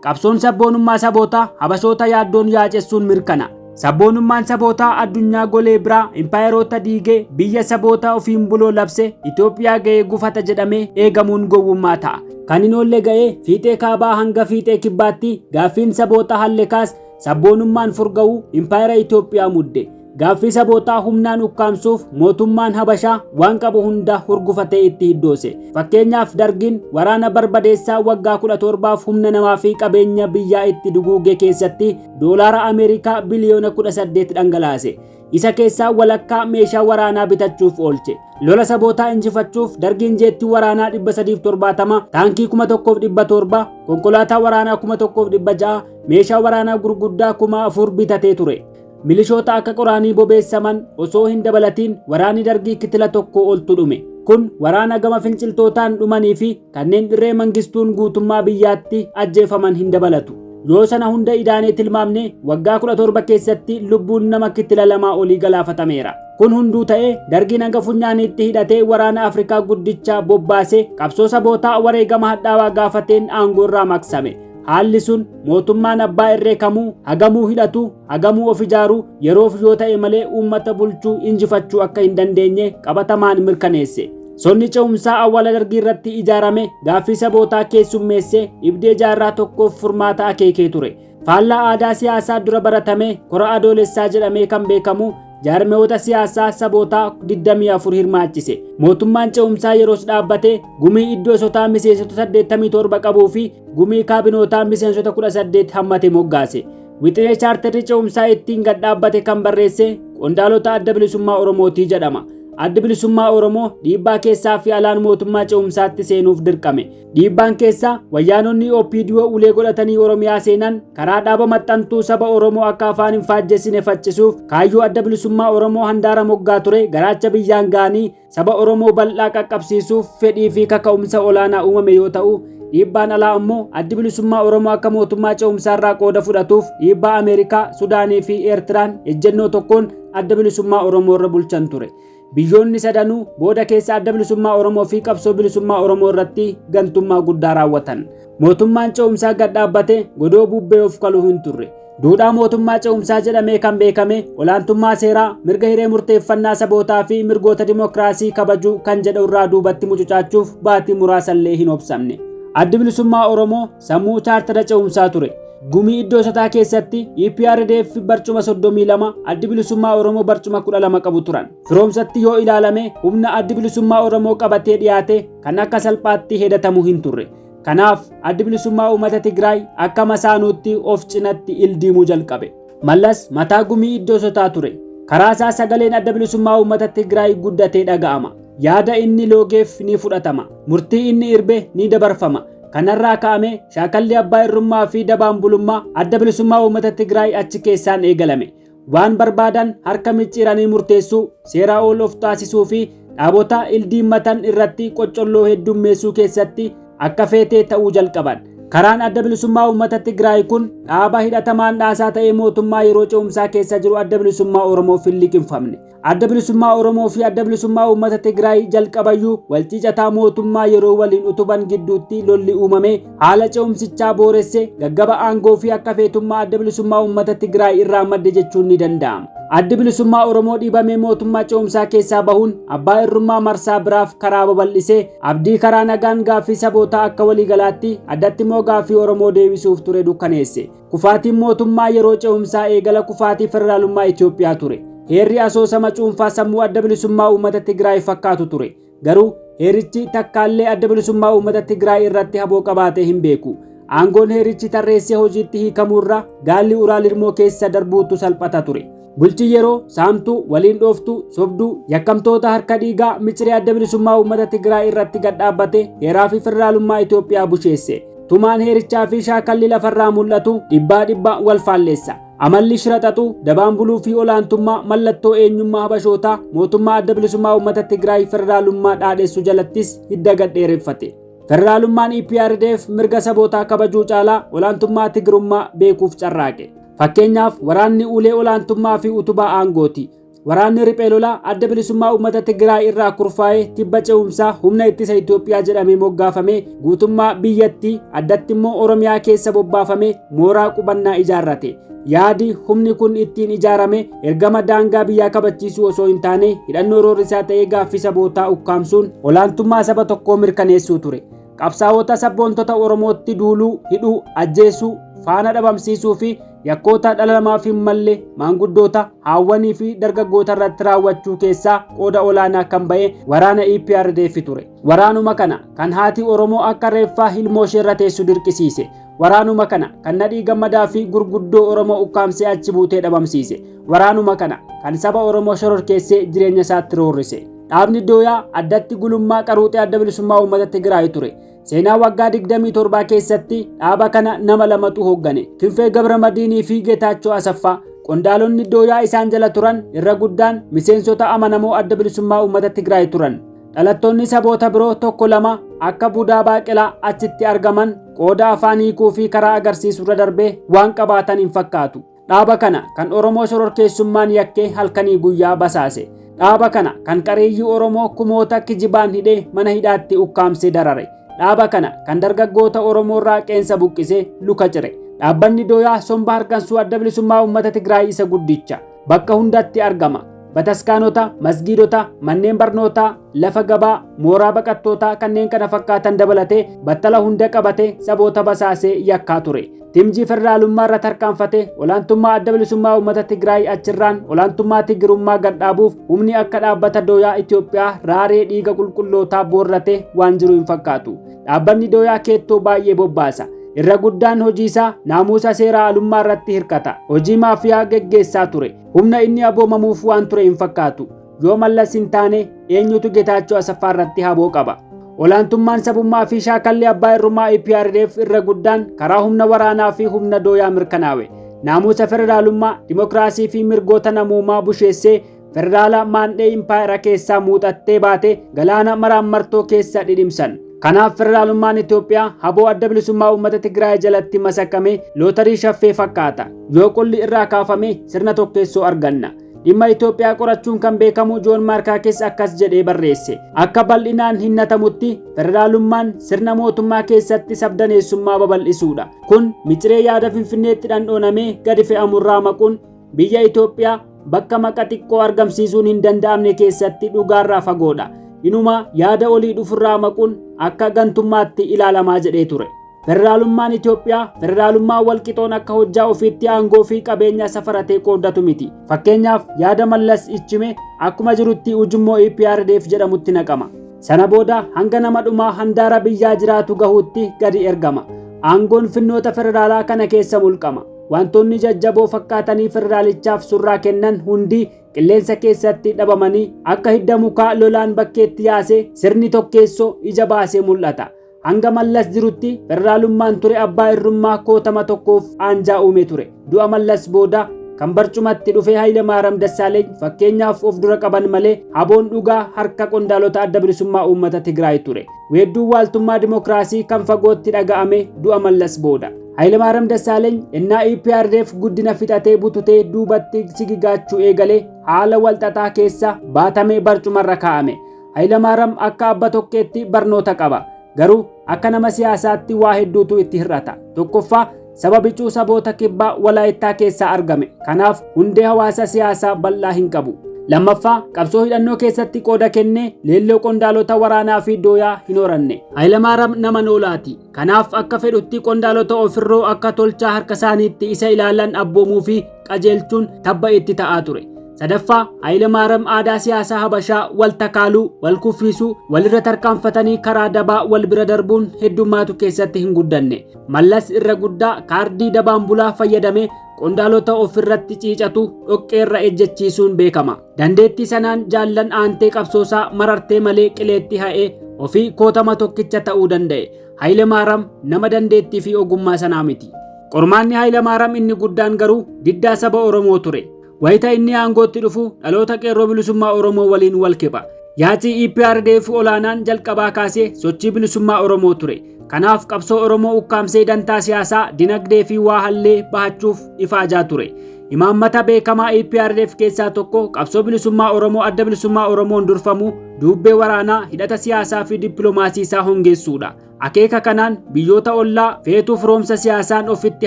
Qabsoon sabboonummaa sabootaa Habashoota yaaddoon yaacessuun mirkana. Sabboonummaan sabootaa addunyaa golee biraa impaayeroota diigee biyya saboota ofiin buloo labse Itoophiyaa ga'ee gufata jedhamee eegamuun gowwummaa ta'a. Kan hin oolle ga'ee fiixee kaabaa hanga fiixee kibbaatti gaaffiin saboota hallekaas sabboonummaan furga'uu impaayera Itoophiyaa mudde. Gaaffii sabootaa humnaan ukkaamsuuf mootummaan Habashaa waan qabu hunda hurgufatee itti hiddoose. Fakkeenyaaf Dargiin waraana barbadeessaa waggaa 17f humna namaa fi qabeenya biyyaa itti duguuge keessatti doolaara Ameerikaa biliyoona 18 dhangalaase. Isa keessaa walakkaa meeshaa waraanaa bitachuuf oolche. Lola sabootaa injifachuuf Dargiin jeettii waraanaa 370, taankii 1700, konkolaataa waraanaa 1600, meeshaa waraanaa gurguddaa 4000 bitatee ture. Milishoota akka qoraanii bobeessaman osoo hin dabalatiin waraanni Dargii kitila tokko oltu dhume. Kun waraana gama finciltootaan dhumanii fi kanneen irree mangistuun guutummaa biyyaatti ajjeefaman hin dabalatu. Yoo sana hunda idaanee tilmaamne waggaa 17 keessatti lubbuun nama kitila 2 olii galaafatameera. Kun hunduu ta'ee Dargiin hanga funyaaniitti hidhatee waraana Afrikaa guddicha bobbaasee qabsoo sabootaa wareegama hadhaawaa gaafateen aangoorraa maqsame. Haalli sun mootummaan abbaa irree kamuu hagamuu hidhatu, hagamuu of ijaaruu yeroof yoo ta'e malee uummata bulchuu injifachuu akka hin dandeenye qabatamaan mirkaneesse. Sonni ce'umsaa awwaala Dargii irratti ijaarame gaaffii sabootaa keessummeessee dhibdee jaarraa tokkoof furmaata akeekee ture. Faallaa aadaa siyaasaa dura baratame kora adoolessaa jedhamee kan beekamu jaarmiyoota siyaasaa sabootaa 24 hirmaachise. Mootummaan ce'umsaa yeroos dhaabbate gumii iddoo sotaa miseensota 87 qabuu fi gumii kaabinootaa miseensota 18 hammate moggaase. Wixinee chaartarri ce'umsaa ittiin gad dhaabbate kan barreesse qondaalota Adda Bilisummaa Oromootii jedhama. Addi Bilisummaa Oromoo dhiibbaa keessaa fi alaan mootummaa ce'umsaatti seenuuf dirqame. Dhiibbaan keessaa wayyaanonni OPDO ulee godhatanii Oromiyaa seenan karaa dhaaba maxxantuu saba Oromoo akka afaan hin faajjessine faccisuuf kaayyoo Adda Bilisummaa Oromoo handaara moggaa ture garaacha biyyaan ga'anii saba Oromoo bal'aa qaqqabsiisuuf fedhii fi kaka'umsa olaanaa uumame yoo ta'u, dhiibbaan alaa ammoo Addi Bilisummaa Oromoo akka mootummaa ce'umsaarraa qooda fudhatuuf dhiibbaa Ameerikaa, Sudaanii fi Eertiraan ejjennoo tokkoon Adda Bilisummaa Oromoo irra bulchan ture. Biyyoonni sadanuu booda keessa Adda Bilisummaa Oromoo fi qabsoo bilisummaa Oromoo irratti gantummaa guddaa raawwatan. Mootummaan ce'umsaa gad dhaabbate godoo bubbee of kaluu hin turre. Duudhaa mootummaa ce'umsaa jedhamee kan beekame olaantummaa seeraa, mirga hiree murteeffannaa sabootaa fi mirgoota dimookiraasii kabajuu kan jedhu irraa duubatti mucucaachuuf baatii muraasallee hin obsamne. Addi Bilisummaa Oromoo sammuu chaartara ce'umsaa ture. Gumii iddoo sataa keessatti EPRDF barcuma 32, Addi Bilisummaa Oromoo barcuma 12 qabu turan. Firoomsatti yoo ilaalame humna Addi Bilisummaa Oromoo qabatee dhiyaate kan akka salphaatti hedatamu hin turre. Kanaaf Addi Bilisummaa Uummata Tigraay akka masaanuutti of cinatti ildiimuu jalqabe. Mallas mataa gumii iddoo sotaa ture. Karaa isaa sagaleen Adda Bilisummaa Uummata Tigraay guddatee dhaga'ama. Yaada inni loogeef ni fudhatama. Murtii inni irbe ni dabarfama. Kanarraa ka'ame shaakalli abbaa irrummaa fi dabaan bulummaa Adda Bilisummaa Uummata Tigraay achi keessaan eegalame. Waan barbaadan harka micciiranii murteessuu, seeraa ol of taasisuu fi dhaabota ildiimmatan irratti qoccolloo heddummeessuu keessatti akka feetee ta'uu jalqaban. Karaan Adda Bilisummaa Uummata Tigraay kun dhaaba hidhatamaan dhaasaa ta'ee mootummaa yeroo ce'umsaa keessa jiru Adda Bilisummaa Oromoof hin liqimfamne. Adda Bilisummaa Oromoo fi Adda Bilisummaa Uummata Tigraay jalqabayyuu walciicataa mootummaa yeroo waliin utuban gidduutti lolli uumame haala ce'umsichaa booresse gaggaba aangoo fi akka feetummaa Adda Bilisummaa Uummata Tigraay irraa madde jechuun ni danda'ama. Addi Bilisummaa Oromoo dhiibamee mootummaa ce'umsaa keessaa bahuun abbaa irrummaa marsaa biraaf karaa babal'isee abdii karaa nagaan gaaffii sabootaa akka waliigalaatti addatti immoo gaaffii Oromoo deebisuuf ture dukkaneesse. Kufaatiin mootummaa yeroo ce'umsaa eegala kufaatii federaalummaa Itoophiyaa ture. Heerri asoosama cuunfaa sammuu Adda Bilisummaa Uummata Tigraay fakkaatu ture. Garuu heerichi takkaallee Adda Bilisummaa Uummata Tigraay irratti haboo qabaatee hin beeku. Aangoon heerichi tarreessee hojiitti hiikamuurra gaalli Uraal Hirmoo keessa darbuutu salphata ture. Bulchi yeroo saamtuu, waliin dhooftuu, sobduu, yakkamtoota harka dhiigaa miciree Adda Bilisummaa Uummata Tigraay irratti gad dhaabbate heeraa fi federaalummaa Itoophiyaa busheesse. Tumaan heerichaa fi shaakalli lafarraa mul'atu dhibbaa dhibba wal faalleessa. Amalli shira xaxuu, dabaan buluu fi olaantummaa mallattoo eenyummaa habashootaa mootummaa Adda Bilisummaa Uummata Tigraay federaalummaa dhaadhessu jalattis hidda gad dheereffate. Federaalummaan EPRDF mirga sabootaa kabajuu caalaa olaantummaa Tigrummaa beekuuf carraaqe. Fakkeenyaaf waraanni ulee olaantummaa fi utubaa aangooti. Waraanni riphee lolaa Adda Bilisummaa Uummata Tigraay irraa kurfaa'ee tibba ce'umsaa humna ittisa Itoophiyaa jedhamee moggaafame guutummaa biyyattii addatti immoo Oromiyaa keessa bobbaafame mooraa qubannaa ijaarrate. Yaadi humni kun ittiin ijaarame ergama daangaa biyyaa kabachiisuu osoo hin taane hidhannoo roorrisaa ta'ee gaaffii sabootaa ukkaamsuun olaantummaa saba tokkoo mirkaneessuu ture. Qabsaa'ota sabboontota Oromootti duuluu, hidhuu, ajjeesuu, faana dhabamsiisuu fi yakkoota dhala namaaf hin malle maanguddoota, haawwanii fi dargaggoota irratti raawwachuu keessaa qooda olaanaa kan ba'e waraana EPRDF ture. Waraanuma kana kan haati Oromoo akka reeffaa ilmoo ishee irra teessu dirqisiise. Waraanuma kana kan Nadhii Gammadaa fi gurguddoo Oromoo ukkaamsee achi buutee dhabamsiise. Waraanuma kana kan saba Oromoo shororkeessee jireenya isaatti roorrise. Dhaabni Dooyaa addatti gulummaa qaruuxee Adda Bilisummaa Uummata Tigraay ture. Seenaa waggaa 27 keessatti dhaaba kana nama lamatu hooggane. Kinfee Gabramadiinii fi Geetaachoo Asaffaa. Qondaalonni Dooyaa isaan jala turan irra guddaan miseensota amanamoo Adda Bilisummaa Uummata Tigraay turan. Dhalattoonni saboota biroo tokko lama akka Budaa Baaqelaa achitti argaman qooda afaan hiikuu fi karaa agarsiisurra darbee waan qabaatan hin fakkaatu. Dhaaba kana kan Oromoo shororkeessummaan yakkee halkanii guyyaa basaase. Dhaaba kana kan qareeyyii Oromoo kumoota kijibaan hidhee mana hidhaatti ukkaamsee darare. Dhaaba kana kan dargaggoota Oromoo irraa qeensa buqqisee luka cire. Dhaabbanni Dooyaa somba harkansuu Adda Bilisummaa Uummata Tigraay isa guddicha. Bakka hundatti argama. Bataskaanota, masgiidota, manneen barnootaa, lafa gabaa, mooraa baqattootaa kanneen kana fakkaatan dabalatee battala hunda qabatee saboota basaasee yakkaa ture. Timjii federaalummaa irra tarkaanfate olaantummaa Adda Bilisummaa Uummata Tigraay achirraan olaantummaa Tigrummaa gad dhaabuuf humni akka dhaabbata Dooyaa Itoophiyaa raaree dhiiga qulqullootaa boorrate waan jiru hin fakkaatu. Dhaabbanni Dooyaa keettoo baay'ee bobbaasa. Irra guddaan hojii isaa naamusa seeraa alummaa irratti hirkata. Hojii maafiyaa geggeessaa ture. Humna inni aboomamuuf waan ture hin fakkaatu. Yoo Mallas hin taane eenyutu Getaachoo Asaffaa irratti haboo qaba? Olaantummaan sabummaa fi shaakalli abbaa irrummaa EPRDF irra guddaan karaa humna waraanaa fi humna dooyaa mirkanaawe. Naamusa federaalummaa, dimokiraasii fi mirgoota namoomaa busheessee federaala maandhee impaayera keessaa muuxattee baate galaana maraammartoo keessa dhidhimsan. Kanaaf federaalummaan Itoophiyaa haboo Adda Bilisummaa Uummata Tigraay jalatti masakame lootarii shaffee fakkaata. Yoo qolli irraa kaafame sirna tokkeessoo arganna. Dhimma Itoophiyaa qorachuun kan beekamu Joon Maarkaakis akkas jedhee barreesse. Akka bal'inaan hinnatamutti federaalummaan sirna mootummaa keessatti sabdaneessummaa babal'isuudha. Kun miciree yaada Finfinneetti dhandhoonamee gadi fe'amurraa maquun biyya Itoophiyaa bakka maqa xiqqoo argamsiisuun hin danda'amne keessatti dhugaarraa fagoodha. Inuma yaada olii dhufurraa maquun akka gantummaatti ilaalamaa jedhee ture. Federaalummaan Itoophiyaa federaalummaa walqixoon akka hojjaa ofiitti aangoo fi qabeenya safaratee qooddatu miti. Fakkeenyaaf yaada Mallas ichime akkuma jirutti ujummoo EPRDF jedhamutti naqama. Sana booda hanga nama dhumaa handaara biyyaa jiraatu gahuutti gadi ergama. Aangoon finnoota federaalaa kana keessa mulqama. Wantoonni jajjaboo fakkaatanii federaalichaaf surraa kennan hundi qilleensa keessatti dhabamanii akka hidda mukaa lolaan bakkeetti yaasee sirni tokkeessoo ija baasee mul'ata. Hanga Mallas jirutti federaalummaan ture abbaa irrummaa kootama tokkoof aanjaa uume ture. Du'a Mallas booda kan barcumatti dhufee Hayilamaariyaam Dassaaleeny fakkeenyaaf of dura qaban malee haboon dhugaa harka qondaalota adda bilisummaa uummata Tigraay ture. Weedduun waaltummaa dimokiraasii kan fagootti dhaga'ame du'a Mallas booda. Hayilamaariyaam Dassaaleeny ennaa EPRDF guddina fixatee bututee duubatti sigigaachuu eegalee haala walxaxaa keessa baatamee barcumarra kaa'ame. Hayilamaariyaam akka abba tokkeetti barnoota qaba. Garuu akka nama siyaasaatti waa hedduutu itti hir'ata. Tokkoffaa saba bicuu saboota kibbaa Walaayittaa keessaa argame. Kanaaf hundee hawaasa siyaasaa bal'aa hin qabu. Lammaffaa qabsoo hidhannoo keessatti qooda kennee leelloo qondaalota waraanaa fi dooyaa hin horanne. Hayilamaariyaam nama noolaati. Kanaaf akka fedhutti qondaalota ofirroo akka tolchaa harka isaaniitti isa ilaalan abboomuu fi qajeelchuun tabba itti ta'aa ture. Sadaffaa Hayilamaariyaam aadaa siyaasaa Habashaa wal takaaluu, wal kuffisuu, walirra tarkaanfatanii karaa dabaa wal bira darbuun heddummaatu keessatti hin guddanne. Mallas irra guddaa kaardii dabaan bulaa fayyadamee qondaalota ofirratti ciicatu dhoqqeerra ejjechiisuun beekama. Dandeettii sanaan jaallan aantee qabsoosaa marartee malee qileetti ha'ee ofii kootama tokkicha ta'uu danda'e. Hayilamaariyaam nama dandeettii fi ogummaa sanaa miti. Qormaanni Hayilamaariyaam inni guddaan garuu diddaa saba Oromoo ture. Wayita inni aangootti dhufu dhaloota qeerroo bilisummaa Oromoo waliin wal kiba. Yaacii EPRDF olaanaan jalqabaa kaasee sochii bilisummaa Oromoo ture. Kanaaf qabsoo Oromoo ukkaamsee dantaa siyaasaa, dinagdee fi waa hallee bahachuuf ifaajaa ture. Imaammata beekamaa EPRDF keessaa tokko qabsoo bilisummaa Oromoo adda bilisummaa Oromoon durfamu duubbee waraanaa hidhata siyaasaa fi dippiloomaasii isaa hongeessuudha. Akeeka kanaan biyyoota ollaa feetuu firoomsa siyaasaan ofitti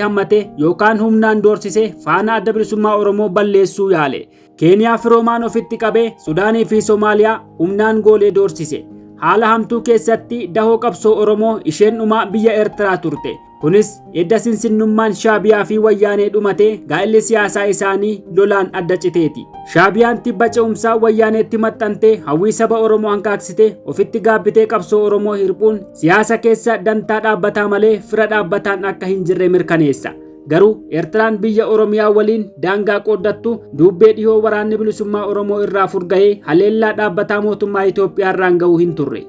hammate yookaan humnaan doorsise faana adda bilisummaa Oromoo balleessuu yaale. Keeniyaa firoomaan ofitti qabee Sudaanii fi Somaaliyaa humnaan goolee doorsise. Haala hamtuu keessatti dahoo qabsoo Oromoo isheen dhumaa biyya Eertiraa turte. Kunis edda sinsinnummaan Shaabiyaa fi Wayyaanee dhumatee gaa'elli siyaasaa isaanii lolaan adda citeeti. Shaabiyaan tibba ce'umsaa Wayyaaneetti maxxantee hawwii saba Oromoo hankaaksitee ofitti gaabbitee qabsoo Oromoo hirphuun siyaasa keessa dantaa dhaabbataa malee fira dhaabbataan akka hin jirre mirkaneessa. Garuu Eertiraan biyya Oromiyaa waliin daangaa qooddattu duubbee dhihoo waraanni bilisummaa Oromoo irraa furgahee haleellaa dhaabbataa mootummaa Itoophiyaa irraan ga'uu hin turre.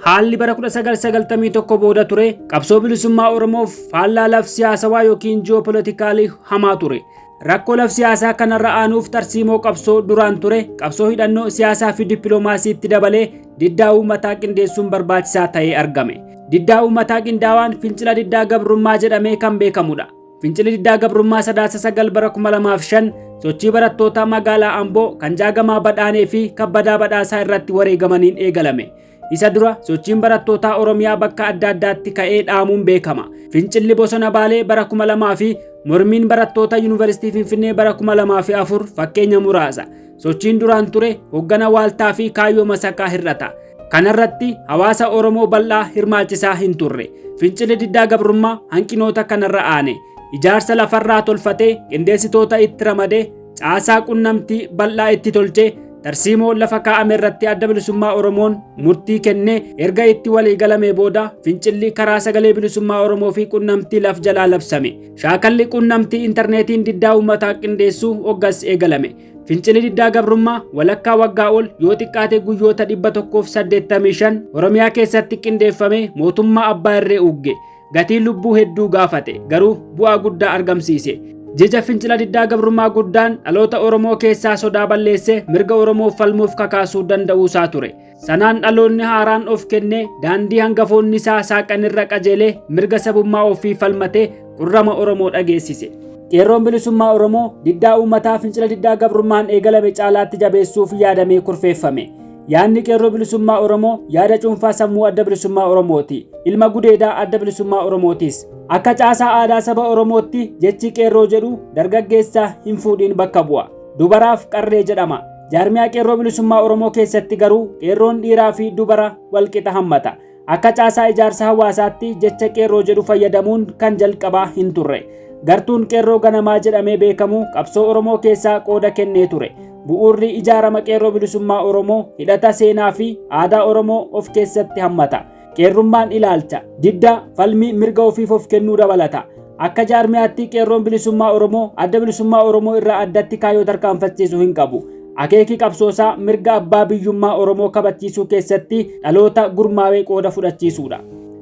Haalli bara 1991 booda ture qabsoo bilisummaa Oromoof faallaa laf siyaasawaa yookiin ji'oopolitikaalii hamaa ture. Rakkoo laf siyaasaa kanarra aanuuf tarsiimoo qabsoo duraan ture qabsoo hidhannoo siyaasaa fi dippiloomaasiitti dabalee diddaa uummataa qindeessuun barbaachisaa ta'ee argame. Diddaa uummataa qindaawaan fincila diddaa gabrummaa jedhamee kan beekamudha. Fincilli diddaa gabrummaa 9 bara 2005 sochii barattoota magaalaa Amboo kan Jaagamaa Badhaanee fi Kabbadaa Badhaasaa irratti wareegamaniin eegalame. Isa dura sochiin barattootaa Oromiyaa bakka adda addaatti ka'ee dhaamuun beekama. Fincilli Bosona Baalee bara 2000 fi mormiin barattoota Yuunivarsiitii Finfinnee bara 2004 fakkeenya muraasa. Sochiin duraan ture hoggana waaltaa fi kaayyoo masakaa hir'ata. Kanarratti hawaasa Oromoo bal'aa hirmaachisaa hin turre. Fincilli diddaa gabrummaa hanqinoota kanarra aane. Ijaarsa lafarraa tolfatee qindeessitoota itti ramadee caasaa qunnamtii bal'aa itti tolchee tarsiimoo lafa kaa'ame irratti adda bilisummaa Oromoon murtii kennee erga itti walii galamee booda fincilli karaa sagalee bilisummaa Oromoo fi qunnamtii laf jalaa labsame. Shaakalli qunnamtii intarneetiin diddaa uummataa qindeessuu hoggas eegalame. Fincilli diddaa gabrummaa walakkaa waggaa ol yoo xiqqaate guyyoota 185 Oromiyaa keessatti qindeeffame mootummaa abbaa irree ugge. Gatiin lubbuu hedduu gaafate garuu bu'aa guddaa argamsiise. Jeja fincila diddaa gabrummaa guddaan dhaloota Oromoo keessaa sodaa balleessee mirga Oromoo falmuuf kakaasuu danda'uusaa ture. Sanaan dhaloonni haaraan of kennee daandii hangafoonni isaa saaqanirra qajeelee mirga sabummaa ofii falmatee qurrama Oromoo dhageessise. Qeerroon bilisummaa Oromoo diddaa uummataa fincila diddaa gabrummaan eegalame caalaatti jabeessuuf yaadamee kurfeeffame. Yaadni qeerroo bilisummaa Oromoo yaada cuunfaa sammuu adda bilisummaa Oromooti. Ilma gudeedaa adda bilisummaa Oromootis. Akka caasaa aadaa saba Oromootti jechi qeerroo jedhu dargaggeessa hin fuudhiin bakka bu'a. Dubaraaf qarree jedhama. Jaarmiyaa qeerroo bilisummaa Oromoo keessatti garuu qeerroon dhiiraa fi dubara walqixa hammata. Akka caasaa ijaarsa hawaasaatti jecha qeerroo jedhu fayyadamuun kan jalqabaa hin turre. Gartuun qeerroo ganamaa jedhamee beekamu qabsoo Oromoo keessaa qooda kennee ture. Bu'uurri ijaarama qeerroo bilisummaa Oromoo hidhata seenaa fi aadaa Oromoo of keessatti hammata. Qeerrummaan ilaalcha, didda, falmii mirga ofiif of kennuu dabalata. Akka jaarmiyaatti qeerroon bilisummaa Oromoo adda bilisummaa Oromoo irraa addatti kaayyoo tarkaanfachiisu hin qabu. Akeeki qabsoosaa mirga abbaa biyyummaa Oromoo kabachiisuu keessatti dhaloota gurmaawee qooda fudhachiisuudha.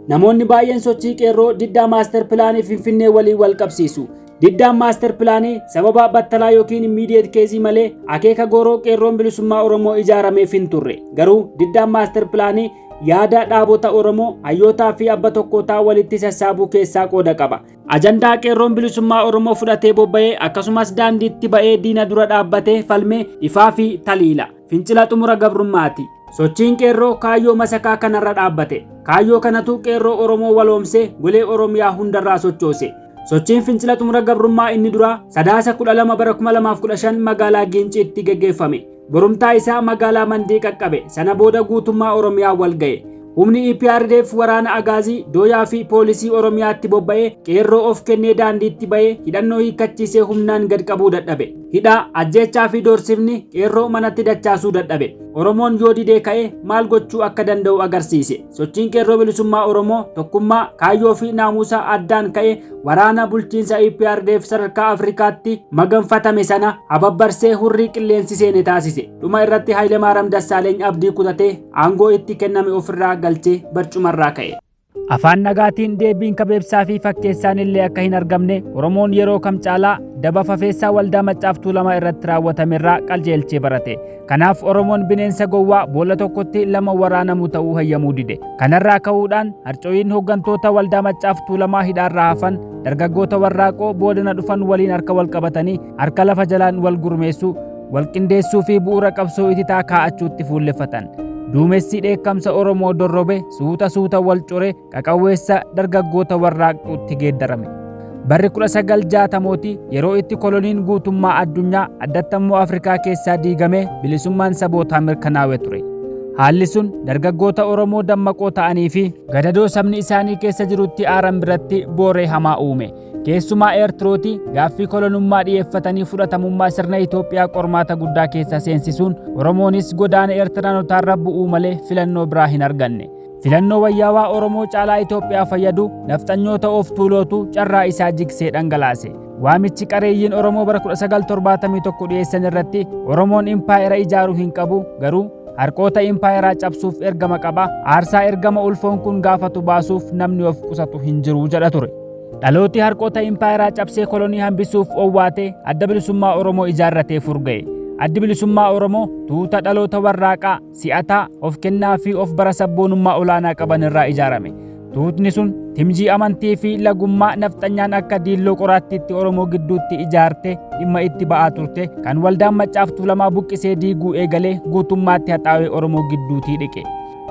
Namoonni baay'een sochii qeerroo diddaa maastar pilaanii Finfinnee waliin wal qabsiisu. Diddaan maastar pilaanii sababa battalaa yookiin immediate case malee akeeka gooroo qeerroon bilisummaa Oromoo ijaarameef hin turre. Garuu diddaan maastar pilaanii yaada dhaabota Oromoo hayyootaa fi abba tokkootaa walitti sassaabuu keessaa qooda qaba. Ajandaa qeerroon bilisummaa Oromoo fudhatee bobba'ee akkasumas daandiitti ba'ee diina dura dhaabbatee falmee ifaa fi taliila. Fincila xumura gabrummaati. Sochiin qeerroo kaayyoo masakaa kanarra dhaabbate. Kaayyoo kanatu qeerroo Oromoo waloomsee golee Oromiyaa hundarraa sochoose. Sochiin fincila xumura gabrummaa inni duraa Sadaasa 12 bara 2015 magaalaa Giinciitti geggeeffame. Borumtaa isaa magaalaa Mandii qaqqabe. Sana booda guutummaa Oromiyaa wal ga'e. Humni EPRDF waraana Agaazii, Dooyaa fi poolisii Oromiyaatti bobba'ee qeerroo of kennee daandiitti ba'ee hidhannoo hiikkachiisee humnaan gad qabuu dadhabe. Hidhaa, ajjeechaa fi doorsifni qeerroo manatti dachaasuu dadhabe. Oromoon yoo didee ka'e maal gochuu akka danda'u agarsiise. Sochiin qeerroo bilisummaa Oromoo tokkummaa, kaayyoo fi naamusa addaan ka'e waraana bulchiinsa EPRDF sadarkaa Afrikaatti maganfatame sana hababbarsee hurrii qilleensi seene taasise. Dhuma irratti Hayilemaariyaam Dassaaleeny abdii kutatee aangoo itti kenname ofirraa galchee barcumarraa ka'e. Afaan nagaatiin deebiin kabeebsaa fi fakkeessaan illee akka hin argamne Oromoon yeroo kam caalaa daba fafeessaa waldaa maccaaftuu lama irratti raawwatamerraa qaljeelchee barate. Kanaaf Oromoon bineensa gowwaa boolla tokkotti lama waraanamu ta'uu hayyamuu dide. Kanarraa ka'uudhaan harcooyin hooggantoota waldaa maccaaftuu lamaa hidhaarraa hafan dargaggoota warraaqoo boodana dhufan waliin harka wal qabatanii harka lafa jalaan wal gurmeessuu, wal qindeessuu fi bu'uura qabsoo ititaa kaa'achuutti fuulleffatan. Duumessi dheekkamsa Oromoo dorrobe suuta suuta wal core qaqawweessa dargaggoota warraaqxuutti geeddarame. Barri 1960mooti yeroo itti koloniin guutummaa addunyaa addattammoo Afrikaa keessaa diigamee bilisummaan sabootaa mirkanaa'e ture. Haalli sun dargaggoota Oromoo dammaqoo ta'anii fi gadadoo sabni isaanii keessa jirutti aaran biratti booree hamaa uume. Keessumaa Eertirooti gaaffii kolonummaa dhiyeeffatanii fudhatamummaa sirna Itoophiyaa qormaata guddaa keessa seensisuun Oromoonis godaana Eertiraanotaarra bu'uu malee filannoo biraa hin arganne. Filannoo wayyaawaa Oromoo caalaa Itoophiyaa fayyadu nafxanyoota of tuulootu carraa isaa jigsee dhangalaase. Waamichi qareeyyiin Oromoo bara 1971 dhiyeessan irratti Oromoon impaayera ijaaruu hin qabu garuu harqoota impaayeraa cabsuuf ergama qaba. Aarsaa ergama ulfoon kun gaafatu baasuuf namni of qusatu hin jiru jedha ture. Dhalooti harqoota impaayeraa cabsee kolonii hambisuuf owwaate adda bilisummaa Oromoo ijaarratee furga'e. Addi bilisummaa Oromoo tuuta dhaloota warraaqaa, si'ataa, of kennaa fi of bara sabboonummaa olaanaa qaban irraa ijaarame. Tuutni sun timjii amantii fi lagummaa nafxanyaan akka diilloo qoraattiitti Oromoo gidduutti ijaarte dhimma itti ba'aa turte kan waldaan maccaaftuu lamaa buqqisee diiguu eegalee guutummaatti haxaawee Oromoo gidduutii dhiqe.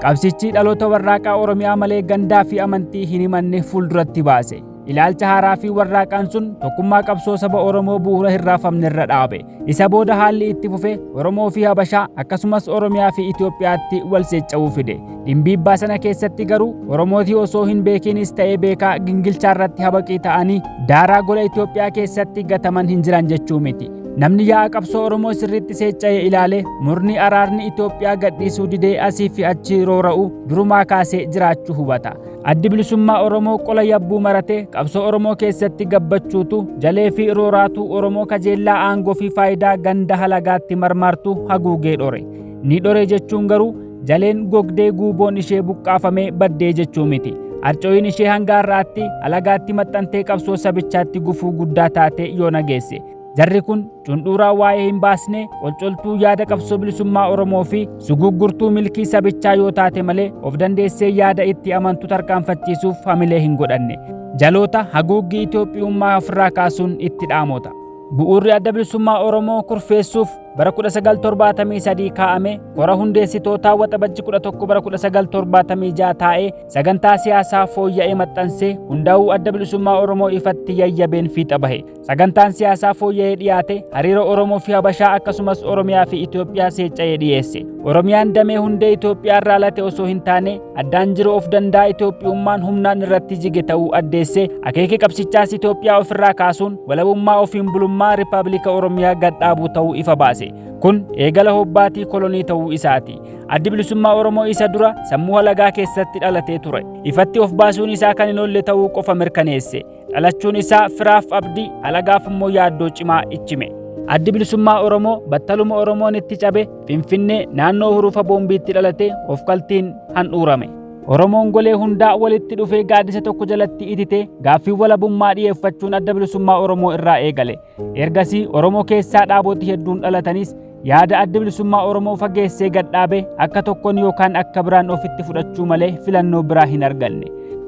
Qabsichi dhaloota warraaqaa Oromiyaa malee gandaa fi amantii hin himanne fuulduratti baase. Ilaalcha haaraa fi warraaqaan sun tokkummaa qabsoo saba Oromoo bu'uura hin raafamne irra dhaabe. Isa booda haalli itti fufe Oromoo fi Habashaa akkasumas Oromiyaa fi Itoophiyaatti wal seecca'uu fide. Dhimbiibbaa sana keessatti garuu Oromootii osoo hin beekinis ta'ee beekaa gingilchaa irratti habaqii ta'anii daaraa gola Itoophiyaa keessatti gataman hin jiran jechuu miti. Namni yaa'a qabsoo Oromoo sirriitti seecca'ee ilaale murni araarni Itoophiyaa gadhiisuu didee asii fi achi roora'u durumaa kaasee jiraachuu hubata. Addi bilisummaa Oromoo qola yabbuu marate qabsoo Oromoo keessatti gabbachuutu jalee fi rooraatu Oromoo kajeellaa aangoo fi faayidaa ganda halagaatti marmaartu haguugee dhore. Ni dhore jechuun garuu jaleen gogdee guuboon ishee buqqaafamee baddee jechuu miti. Harcooyin ishee hanga har'aatti halagaatti maxxantee qabsoo sabichaatti gufuu guddaa taate yoo nageesse. Jarri kun cundhuuraa waa'ee hin baasne qolcoltuu yaada qabsoo bilisummaa Oromoo fi suguggurtuu milkii sabichaa yoo taate malee of dandeessee yaada itti amantu tarkaanfachiisuuf hamilee hin godhanne. Jaloota haguuggii Itoophiyummaa ofirraa kaasuun itti dhaamota. Bu'uurri Adda Bilisummaa Oromoo kurfeessuuf bara 1973 kaa'ame kora hundeessitootaa Waxabajji 11 bara 1976 taa'ee sagantaa siyaasaa fooyya'ee maxxansee hundaa'uu Adda Bilisummaa Oromoo ifatti yayyabeen fiixa bahe. Sagantaan siyaasaa fooyya'ee dhiyaate hariiroo Oromoo fi Habashaa akkasumas Oromiyaa fi Itoophiyaa seecca'ee dhiyeesse. Oromiyaan damee hundee Itoophiyaa irraa late osoo hin taane addaan jiru of danda'a Itoophiyummaan humnaan irratti jige ta'uu addeesse. Akeeki qabsichaas Itoophiyaa ofirraa kaasuun walabummaa ofiin bulummaa Rippaabilika Oromiyaa gad dhaabuu ta'uu ifa baase. Kun eegala hobbaatii kolonii ta'uu isaati. Addi Bilisummaa Oromoo isa dura sammuu halagaa keessatti dhalatee ture. Ifatti of baasuun isaa kan hin oolle ta'uu qofa mirkaneesse. Dhalachuun isaa firaaf abdii, halagaaf immoo yaaddoo cimaa ichime. Addi Bilisummaa Oromoo battaluma Oromoon itti cabe Finfinnee naannoo hurufa boombiitti dhalate of kaltiin handhuurame. Oromoon golee hundaa walitti dhufee gaaddisa tokko jalatti itite gaaffii walabummaa dhiyeeffachuun Adda Bilisummaa Oromoo irraa eegale. Ergasii Oromoo keessaa dhaaboti hedduun dhalatanis yaada Adda Bilisummaa Oromoo fageessee gad dhaabe akka tokkoon yookaan akka biraan ofitti fudhachuu malee filannoo biraa hin arganne.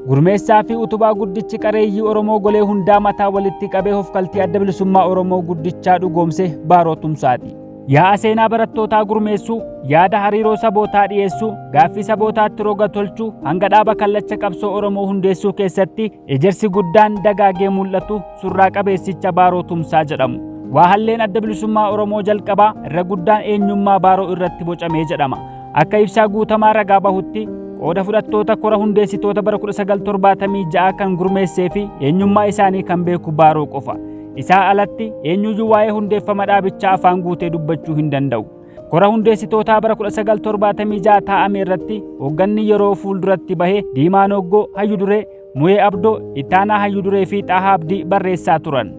Gurmeessaa fi utubaa guddichi qareeyyii Oromoo golee hundaa mataa walitti qabee hofkaltii Adda Bilisummaa Oromoo guddichaa dhugoomse Baaroo Tumsaati. Yaa'a seenaa barattootaa gurmeessuu, yaada hariiroo sabootaa dhiyeessuu, gaaffii sabootaatti roga tolchuu, hanga dhaaba kallacha qabsoo Oromoo hundeessuu keessatti ejersi guddaan dagaagee mul'atu surraa qabeessicha Baaroo Tumsaa jedhamu. Waa halleen Adda Bilisummaa Oromoo jalqabaa irra guddaan eenyummaa Baaroo irratti bocamee jedhama. Akka ibsaa guutamaa ragaa bahutti qooda fudhattoota kora hundeessitoota bara 1976 kan gurmeessee fi eenyummaa isaanii kan beeku Baaroo qofa. Isaa alatti eenyuyyuu waa'ee hundeeffama dhaabichaa afaan guutee dubbachuu hin danda'u. Kora hundeessitootaa bara 1976 taa'ame irratti hoogganni yeroo fuulduratti bahe Diimaa Noggoo Hayyuduree, Mu'ee Abdoo, Ittaanaa Hayyuduree fi Xaahaa Abdii barreessaa turan.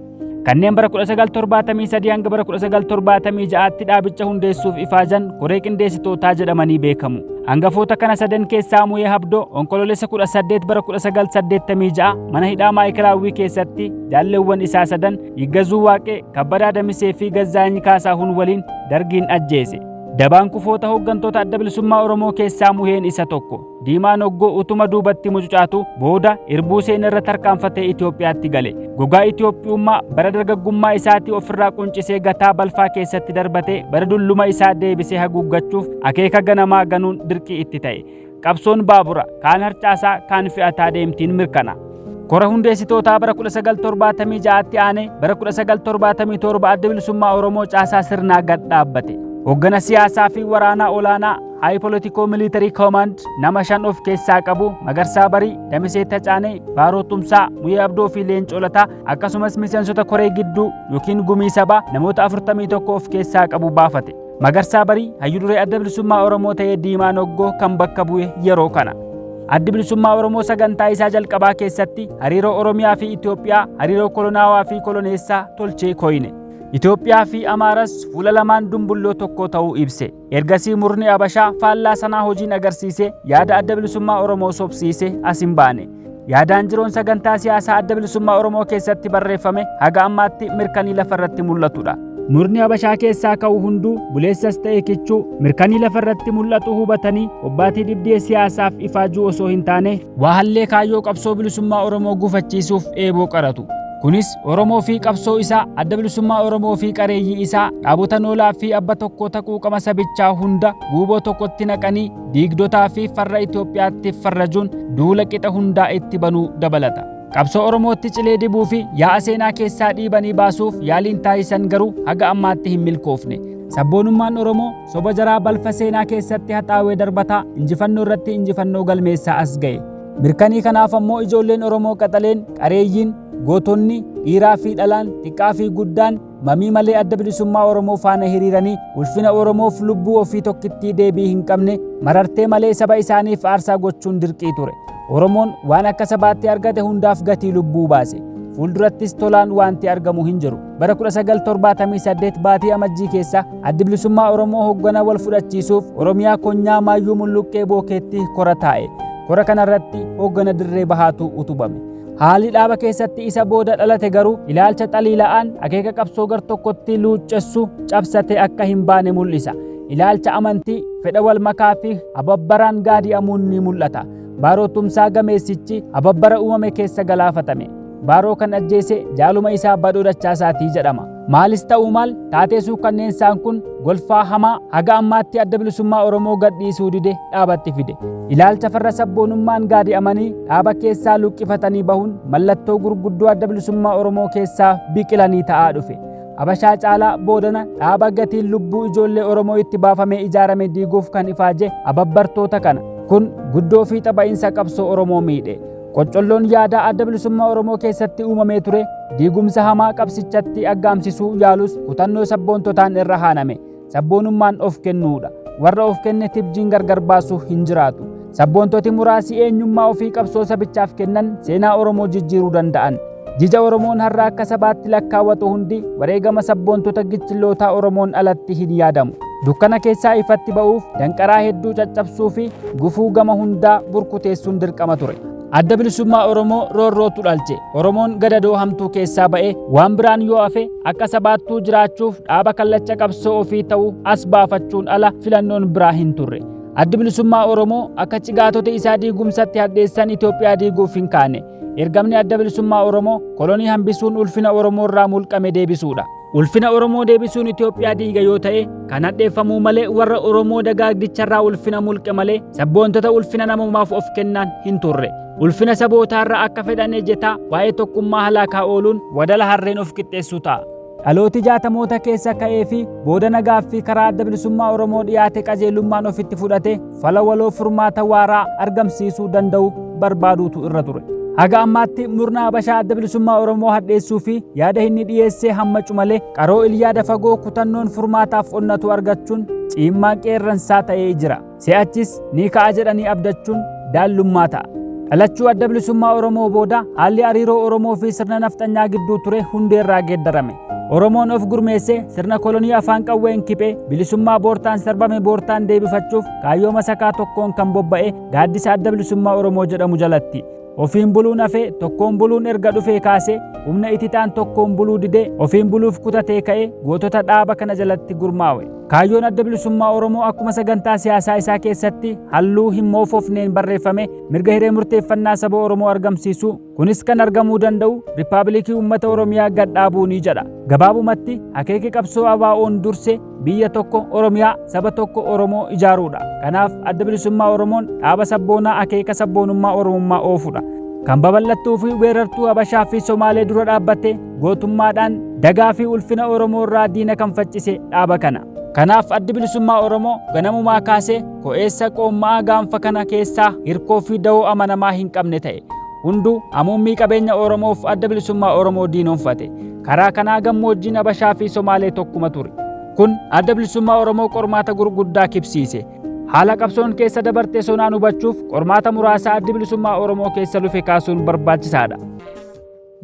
Kanneen bara 1973 hanga bara 1976tti dhaabicha hundeessuuf ifaajan koree qindeessitootaa jedhamanii beekamu. Hangafoota kana sadan keessaa Mu'ee Abdoo Onkoloolessa 18 bara 1986 mana hidhaa Maayikelaawwii keessatti jaalleewwan isaa sadan Yiggazuu Waaqee, Kabbadaa Damisee fi Gazzaany Kaasaahun waliin dargiin ajjeese. Dabaan kufoota hooggantoota Adda Bilisummaa Oromoo keessaa Muheen isa tokko. Diimaa Noggoo utuma duubatti mucucaatu booda irbuu seenaa irra tarkaanfatee Itoophiyaatti gale. Gogaa Itoophiyummaa bara dargaggummaa isaatii ofirraa quncisee gataa balfaa keessatti darbatee bara dulluma isaa deebisee haguuggachuuf akeeka ganamaa ganuun dirqii itti ta'e. Qabsoon baabura kaan harcaasaa kaan fe'ataa deemtiin mirkana. Kora hundeessitootaa bara 1976tti aane bara 1977 Adda Bilisummaa Oromoo caasaa sirnaa gad dhaabbate. Hoggana siyaasaa fi waraanaa olaanaa High Political Military Command nama 5 of keessaa qabu Magarsaa Barii, Damisee Tacaanee, Baaroo Tumsaa, Mu'ee Abdoo fi Leencoo Lataa akkasumas miseensota koree gidduu yookiin gumii sabaa namoota 41 of keessaa qabu baafate. Magarsaa Barii hayyuu duree Adda Bilisummaa Oromoo ta'ee Diimaa Noggoo kan bakka bu'e yeroo kana. Addi Bilisummaa Oromoo sagantaa isaa jalqabaa keessatti hariiroo Oromiyaa fi Itoophiyaa, hariiroo kolonaawaa fi koloneessaa tolchee koyne. Itoophiyaa fi Amaaras fuula lamaan dumbulloo tokko ta'uu ibse. Ergasii murni Abashaa faallaa sanaa hojiin agarsiise yaada Adda Bilisummaa Oromoo sobsiise as hin baane. Yaadaan jiroon sagantaa siyaasaa Adda Bilisummaa Oromoo keessatti barreeffame haga ammaatti mirkanii lafarratti mul'atudha. Murni Habashaa keessaa ka'u hunduu buleessas ta'e kichuu mirkanii lafarratti mul'atu hubatanii hobbaatii dhibdee siyaasaaf ifaajuu osoo hin taane waa hallee kaayyoo qabsoo bilisummaa Oromoo gufachiisuuf eeboo qaratu. Kunis Oromoo fi qabsoo isaa, Adda Bilisummaa Oromoo fi qareeyyii isaa, dhaabota noolaa fi abba tokkoota quuqama sabichaa hunda guuboo tokkotti naqanii diigdotaa fi farra Itoophiyaatti farrajuun duula qixa hundaa itti banuu dabalata. Qabsoo Oromootti cilee dibuu fi yaa'a seenaa keessaa dhiibanii baasuuf yaaliin taasisan garuu haga ammaatti hin milkoofne. Sabboonummaan Oromoo soba jaraa balfa seenaa keessatti haxaawee darbataa injifannoo irratti injifannoo galmeessaa as ga'e. Mirkanii kanaaf ammoo ijoolleen Oromoo qaxaleen, qareeyyiin, gootonni, dhiiraa fi dhalaan, xiqqaa fi guddaan mamii malee Adda Bilisummaa Oromoo faana hiriiranii ulfina Oromoof lubbuu ofii tokkittii deebii hin qabne marartee malee saba isaaniif aarsaa gochuun dirqii ture. Oromoon waan akka sabaatti argate hundaaf gatii lubbuu baase. Fuuldurattis tolaan wanti argamu hin jiru. Bara 1978 baatii Amajjii keessa Addi Bilisummaa Oromoo hoggana wal fudhachiisuuf Oromiyaa Konyaa Maayyuu Mulluqqee Bookeetti kora taa'e. Kora kanarratti hoggana dirree bahaatu utubame. Haalli dhaaba keessatti isa booda dhalate garuu ilaalcha xaliila'aan akeeka qabsoo gar tokkotti luuccessu cabsate akka hin baane mul'isa. Ilaalcha amantii, fedha wal makaa fi ababbaraan gaadi'amuun ni mul'ata. Baaroo Tumsaa gameessichi ababbara uumame keessa galaafatame. Baaroo kan ajjeese jaaluma isaa Badhoo Dachaasaatii jedhama. Maalis ta'uu maal taatee suukkanneessaan kun golfaa hamaa haga ammaatti Adda Bilisummaa Oromoo gadhiisuu dide dhaabatti fide. Ilaalcha farra sabboonummaan gaadi'amanii dhaaba keessaa luqqifatanii bahuun mallattoo gurguddoo Adda Bilisummaa Oromoo keessaa biqilanii ta'aa dhufe. Habashaa caalaa boodana dhaaba gatiin lubbuu ijoollee Oromoo itti baafamee ijaarame diiguuf kan ifaaje ababbartoota kana. Kun guddoo fiixa ba'iinsa qabsoo Oromoo miidhe. Qoccolloon yaadaa Adda Bilisummaa Oromoo keessatti uumamee ture diigumsa hamaa qabsichatti aggaamsisuu yaalus kutannoo sabboontotaan irra haaname. Sabboonummaan of kennuudha. Warra of kenne tibjiin gargar baasu hin jiraatu. Sabboontoti muraasi eenyummaa ofii qabsoo sabichaaf kennan seenaa Oromoo jijjiiruu danda'an. Jija Oromoon har'a akka sabaatti lakkaawwatu hundi wareegama sabboontota gichillootaa Oromoon alatti hin yaadamu. Dukkana keessaa ifatti ba'uuf danqaraa hedduu caccabsuu fi gufuu gama hundaa burkuteessuun dirqama ture. Adda Bilisummaa Oromoo roorrootu dhalche. Oromoon gadadoo hamtuu keessaa ba'e waan biraan yoo hafe akka sabaattuu jiraachuuf dhaaba kallacha qabsoo ofii ta'u as baafachuun ala filannoon biraa hin turre. Addi Bilisummaa Oromoo akka cigaatota isaa diigumsatti hadheessan Itoophiyaa diiguuf hin kaane. Ergamni Adda Bilisummaa Oromoo kolonii hambisuun ulfina Oromoo irraa mulqame deebisuudha. Ulfina Oromoo deebisuun Itoophiyaa diiga yoo ta'e kan hadheeffamuu malee warra Oromoo dagaagdicharraa ulfina mulqe malee sabboontota ulfina namumaaf of kennan hin turre. Ulfina sabootaarra akka fedhan ejjetaa waa'ee tokkummaa halaakaa ooluun wadala harreen of qixxeessuu ta'a. Dhalooti jaatamoota keessa ka'ee fi booda nagaaffii karaa Adda Bilisummaa Oromoo dhiyaate qajeelummaan ofitti fudhate fala waloo furmaata waaraa argamsiisuu danda'u barbaaduutu irra ture. Haga ammaatti murna Habashaa Adda Bilisummaa Oromoo hadheessuu fi yaada inni dhiyeessee hammacu malee qaroo ilyaada fagoo kutannoon furmaataaf onnatu argachuun ciimmaa qeerransaa ta'ee jira. Si'achis ni ka'a jedhanii abdachuun daallummaa ta'a. Dhalachuu Adda Bilisummaa Oromoo booda haalli hariiroo Oromoo fi sirna nafxanyaa gidduu ture hundeerraa geeddarame. Oromoon of gurmeessee sirna kolonii afaan qawween kiphee bilisummaa boortaan sarbame boortaan deebifachuuf kaayyoo masakaa tokkoon kan bobba'e gaaddisa Adda Bilisummaa Oromoo jedhamu jalatti. Ofiin buluun hafee tokkoon buluun erga dhufee kaasee humna ititaan tokkoon buluu didee ofiin buluuf kutatee ka'ee gootota dhaaba kana jalatti gurmaawe. Kaayyoon Adda Bilisummaa Oromoo akkuma sagantaa siyaasaa isaa keessatti halluu hin moofofneen barreeffame mirga hiree murteeffannaa saba Oromoo argamsiisuu, kunis kan argamuu danda'u Riippaabilikii Uummata Oromiyaa gad dhaabuuni jedha. Gabaabumatti akeeki qabsoo ABO'n durse biyya tokko Oromiyaa saba tokko Oromoo ijaaruudha. Kanaaf Adda Bilisummaa Oromoon dhaaba sabboonaa akeeka sabboonummaa Oromummaa oofudha. Kan babal'attuu fi weerartuu Habashaa fi Somaalee dura dhaabbatte gootummaadhaan dagaa fi ulfina Oromoo irraa diina kan faccise dhaaba kana. Kanaaf Addi Bilisummaa Oromoo ganamumaa kaasee ko'eessa qoommaa gaanfa kana keessaa hirkoo fi da'oo amanamaa hin qabne ta'e. Hunduu hamuummii qabeenya Oromoof Adda Bilisummaa Oromoo diinoomfate. Karaa kanaa gammoojjiin Habashaa fi Somaalee tokkuma ture. Kun Adda Bilisummaa Oromoo qormaata gurguddaa kibsiise. Haala qabsoon keessa dabarte sonaan hubachuuf qormaata muraasa Addi Bilisummaa Oromoo keessa lufe kaasuun barbaachisaadha.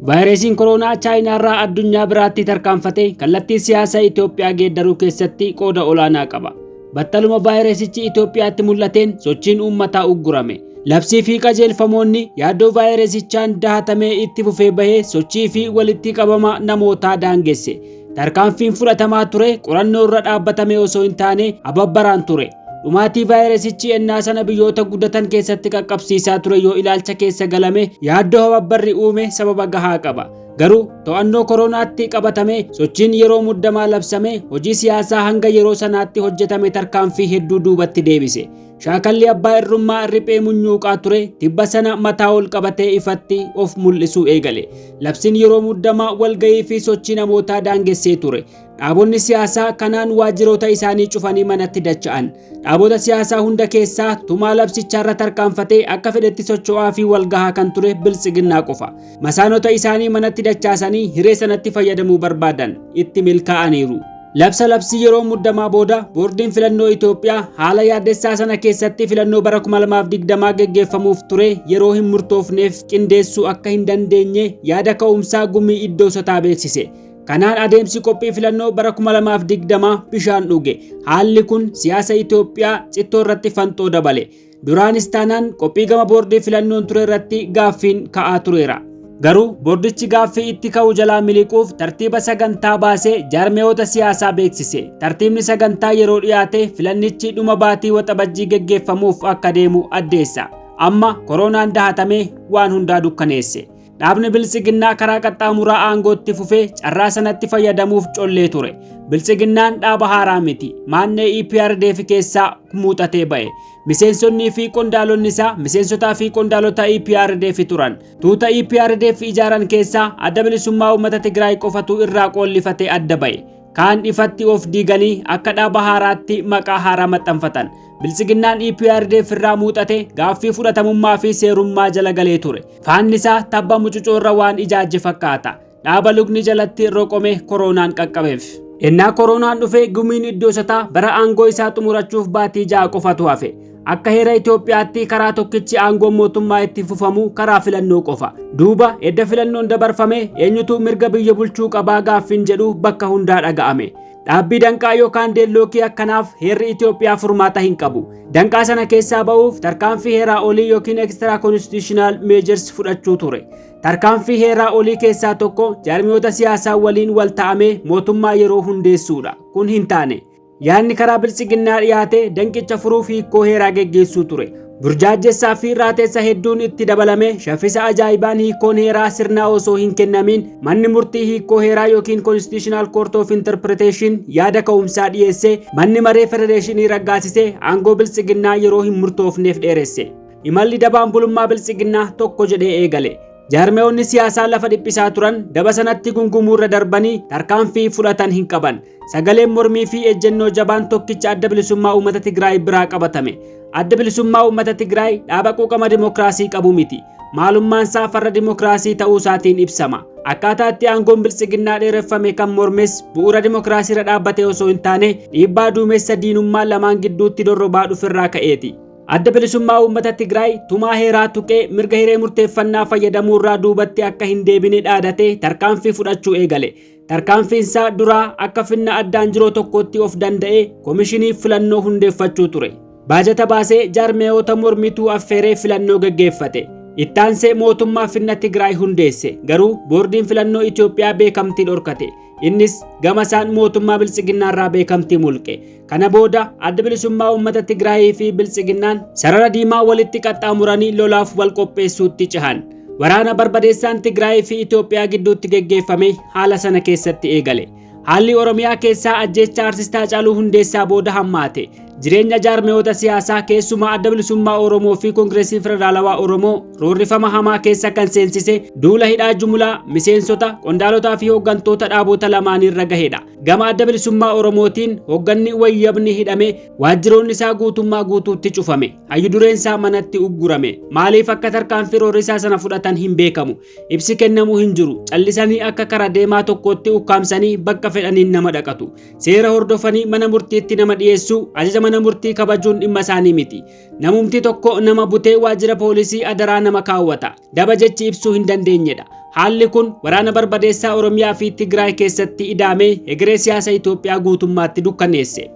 Vaayirasiin koronaa Chaayinaarraa addunyaa biraatti tarkaanfatee kallattii siyaasaa Itoophiyaa geeddaruu keessatti qooda olaanaa qaba. Battaluma vaayirasichi Itoophiyaatti mul'ateen sochiin uummataa uggurame. Labsii fi qajeelfamoonni yaaddoo vaayirasichaan dahatamee itti fufee bahee sochii fi walitti qabama namootaa daangesse. Tarkaanfiin fudhatamaa ture qorannoo irra dhaabbatamee osoo hin taane ababbaraan ture. Dhumaatii vaayirasichi ennaa sana biyyoota guddatan keessatti qaqqabsiisaa ture yoo ilaalcha keessa galame yaaddoo ababbarri uume sababa gahaa qaba. Garuu to'annoo koronaatti qabatame sochiin yeroo muddamaa labsame hojii siyaasaa hanga yeroo sanaatti hojjetame tarkaanfii hedduu duubatti deebise. Shaakalli abbaa irrummaa riphee munyuuqaa ture tibba sana mataa ol qabatee ifatti of mul'isuu eegale. Labsiin yeroo muddamaa walgahii fi sochii namootaa daangessee ture. Dhaabonni siyaasaa kanaan waajjiroota isaanii cufanii manatti dacha'an. Dhaabota siyaasaa hunda keessaa tumaa labsichaarra tarkaanfatee akka fedhetti socho'aa fi walgahaa kan ture Biltsiginnaa qofa. Masaanota isaanii manatti dachaasanii hiree sanatti fayyadamuu barbaadan itti milkaa'aniiru. Labsa labsii yeroo muddamaa booda boordiin filannoo Itoophiyaa haala yaaddessaa sana keessatti filannoo bara 2020 geggeeffamuuf ture yeroo hin murtoofneef qindeessuu akka hin dandeenye yaada ka'umsaa gumii iddoo sotaa beeksise. Kanaan adeemsi qophii filannoo bara 2020 bishaan dhuge. Haalli kun siyaasa Itoophiyaa cittoo irratti fanxoo dabale. Duraanis taanaan qophii gama boordii filannoon ture irratti gaaffiin ka'aa tureera. Garuu boordichi gaaffii itti ka'u jalaa miliquuf tartiiba sagantaa baasee jaarmiyoota siyaasaa beeksise. Tartiibni sagantaa yeroo dhiyaate filannichi dhuma baatii waxabajjii geggeeffamuuf akka deemu addeessa. Amma koronaan dahatamee waan hundaa dukkaneesse. Dhaabni Biltsiginnaa karaa qaxxaamuraa aangootti fufee carraa sanatti fayyadamuuf collee ture. Biltsiginnaan dhaaba haaraa miti. Maannee EPRDF keessaa muuxatee ba'e. Miseensonnii fi qondaalonni isaa miseensotaa fi qondaalota EPRDF turan. Tuuta EPRDF ijaaran keessaa Adda Bilisummaa Uummata Tigraay qofatu irraa qoollifatee adda ba'e. Kaan ifatti of diiganii akka dhaaba haaraatti maqaa haaraa maxxanfatan. Biltsiginnaan EPRDF irraa muuxate gaaffii fudhatamummaa fi seerummaa jala galee ture. Faanni isaa tabba mucucoorra waan ijaajje fakkaata. Dhaaba lukni jalatti roqome koronaan qaqqabeef. Ennaa koronaan dhufe gumiin iddoosataa bara aangoo isaa xumurachuuf baatii 6 qofatu hafe. Akka heera Itoophiyaatti karaa tokkichi aangoon mootummaa itti fufamu karaa filannoo qofa. Duuba edda filannoon dabarfame eenyutu mirga biyya bulchuu qabaa gaaffiin jedhu bakka hundaa dhaga'ame. Dhaabbii danqaa yookaan deellookii akkanaaf heerri Itoophiyaa furmaata hin qabu. Danqaa sana keessaa ba'uuf tarkaanfii heeraa olii yookiin extra constitutional measures fudhachuu ture. Tarkaanfii heeraa olii keessaa tokko jaarmiyoota siyaasaa waliin wal ta'amee mootummaa yeroo hundeessuudha. Kun hin taane. Yaadni karaa Biltsiginnaa dhiyaate danqicha furuuf hiikoo heeraa geggeessuu ture. Burjaajjessaa fi raateessa hedduun itti dabalame shaffisa ajaa'ibaan hiikoon heeraa sirnaa osoo hin kennamin manni murtii hiikoo heeraa yookiin Constitutional Court of Interpretation yaada ka'umsaa dhiyeessee manni maree federeeshinii raggaasisee aangoo Biltsiginnaa yeroo hin murtoofneef dheeresse. Imalli dabaan bulummaa Biltsiginnaa tokko jedhee eegale. Jaarmeewonni siyaasaa lafa dhiphisaa turan daba sanatti gungumuurra darbanii tarkaanfii fudhatan hin qaban. Sagaleen mormii fi ejjennoo jabaan tokkicha Adda Bilisummaa Uummata Tigraay biraa qabatame. Adda Bilisummaa Uummata Tigraay dhaaba quuqama dimokiraasii qabu miti. Maalummaan isaa farra dimokiraasii ta'uu isaatiin ibsama. Akkaataa itti aangoon Biltsiginnaa dheereffame kan mormes bu'uura dimokiraasiirra dhaabbatee osoo hin taane dhiibbaa duumessa diinummaa lamaan gidduutti dorrobaa dhuferraa ka'eeti. Adda Bilisummaa Uummata Tigraay tumaa heeraa tuqee mirga hiree murteeffannaa fayyadamuurraa duubatti akka hin deebine dhaadatee tarkaanfii fudhachuu eegale. Tarkaanfiin isaa duraa akka finna addaan jiroo tokkotti of danda'ee komishinii filannoo hundeeffachuu ture. Baajata baasee jaarmeeyoota mormituu affeeree filannoo gaggeeffate. Ittaansee mootummaa finna Tigraay hundeesse. Garuu boordiin filannoo Itoophiyaa beekamtii dhorkate. Innis gama isaan mootummaa Biltsiginnaarraa beekamtii mulqe. Kana booda Adda Bilisummaa Uummata Tigraayii fi Biltsiginnaan sarara diimaa walitti qaxxaamuranii lolaaf wal qopheessuutti cehan. Waraana barbadeessaan Tigraayii fi Itoophiyaa gidduutti geggeeffame haala sana keessatti eegale. Haalli Oromiyaa keessaa ajjeechaa Artist Haacaaluu Hundeessaa booda hammaate. Jireenya jaarmeeyoota siyaasaa keessumaa Adda Bilisummaa Oromoo fi Koongireesii Federaalawaa Oromoo roorrifama hamaa keessa kan seensise duula hidhaa jumlaa miseensota, qondaalotaa fi hooggantoota dhaabota lamaanirra gahedha. Gama Adda Bilisummaa Oromootiin hoogganni wayyabni hidhame, waajjiroonni isaa guutummaa guutuutti cufame, hayyu dureen isaa manatti uggurame. Maaliif akka tarkaanfii roorrisaa sana fudhatan hin beekamu. Ibsi kennamuu hin jiru. Callisanii akka kara deemaa tokkootti ukkaamsanii bakka fedhaniin nama dhaqatu. Seera hordofanii mana murtiitti nama dhiyeessuu, ajaja mana murtii kabajuun dhimma isaanii miti. Namumti tokko nama butee waajjira poolisii adaraa nama kaawwata. Daba jechi ibsuu hin dandeenyedha. Haalli kun waraana barbadeessaa Oromiyaa fi Tigraay keessatti idaamee hegeree siyaasa Itoophiyaa guutummaatti dukkaneesse.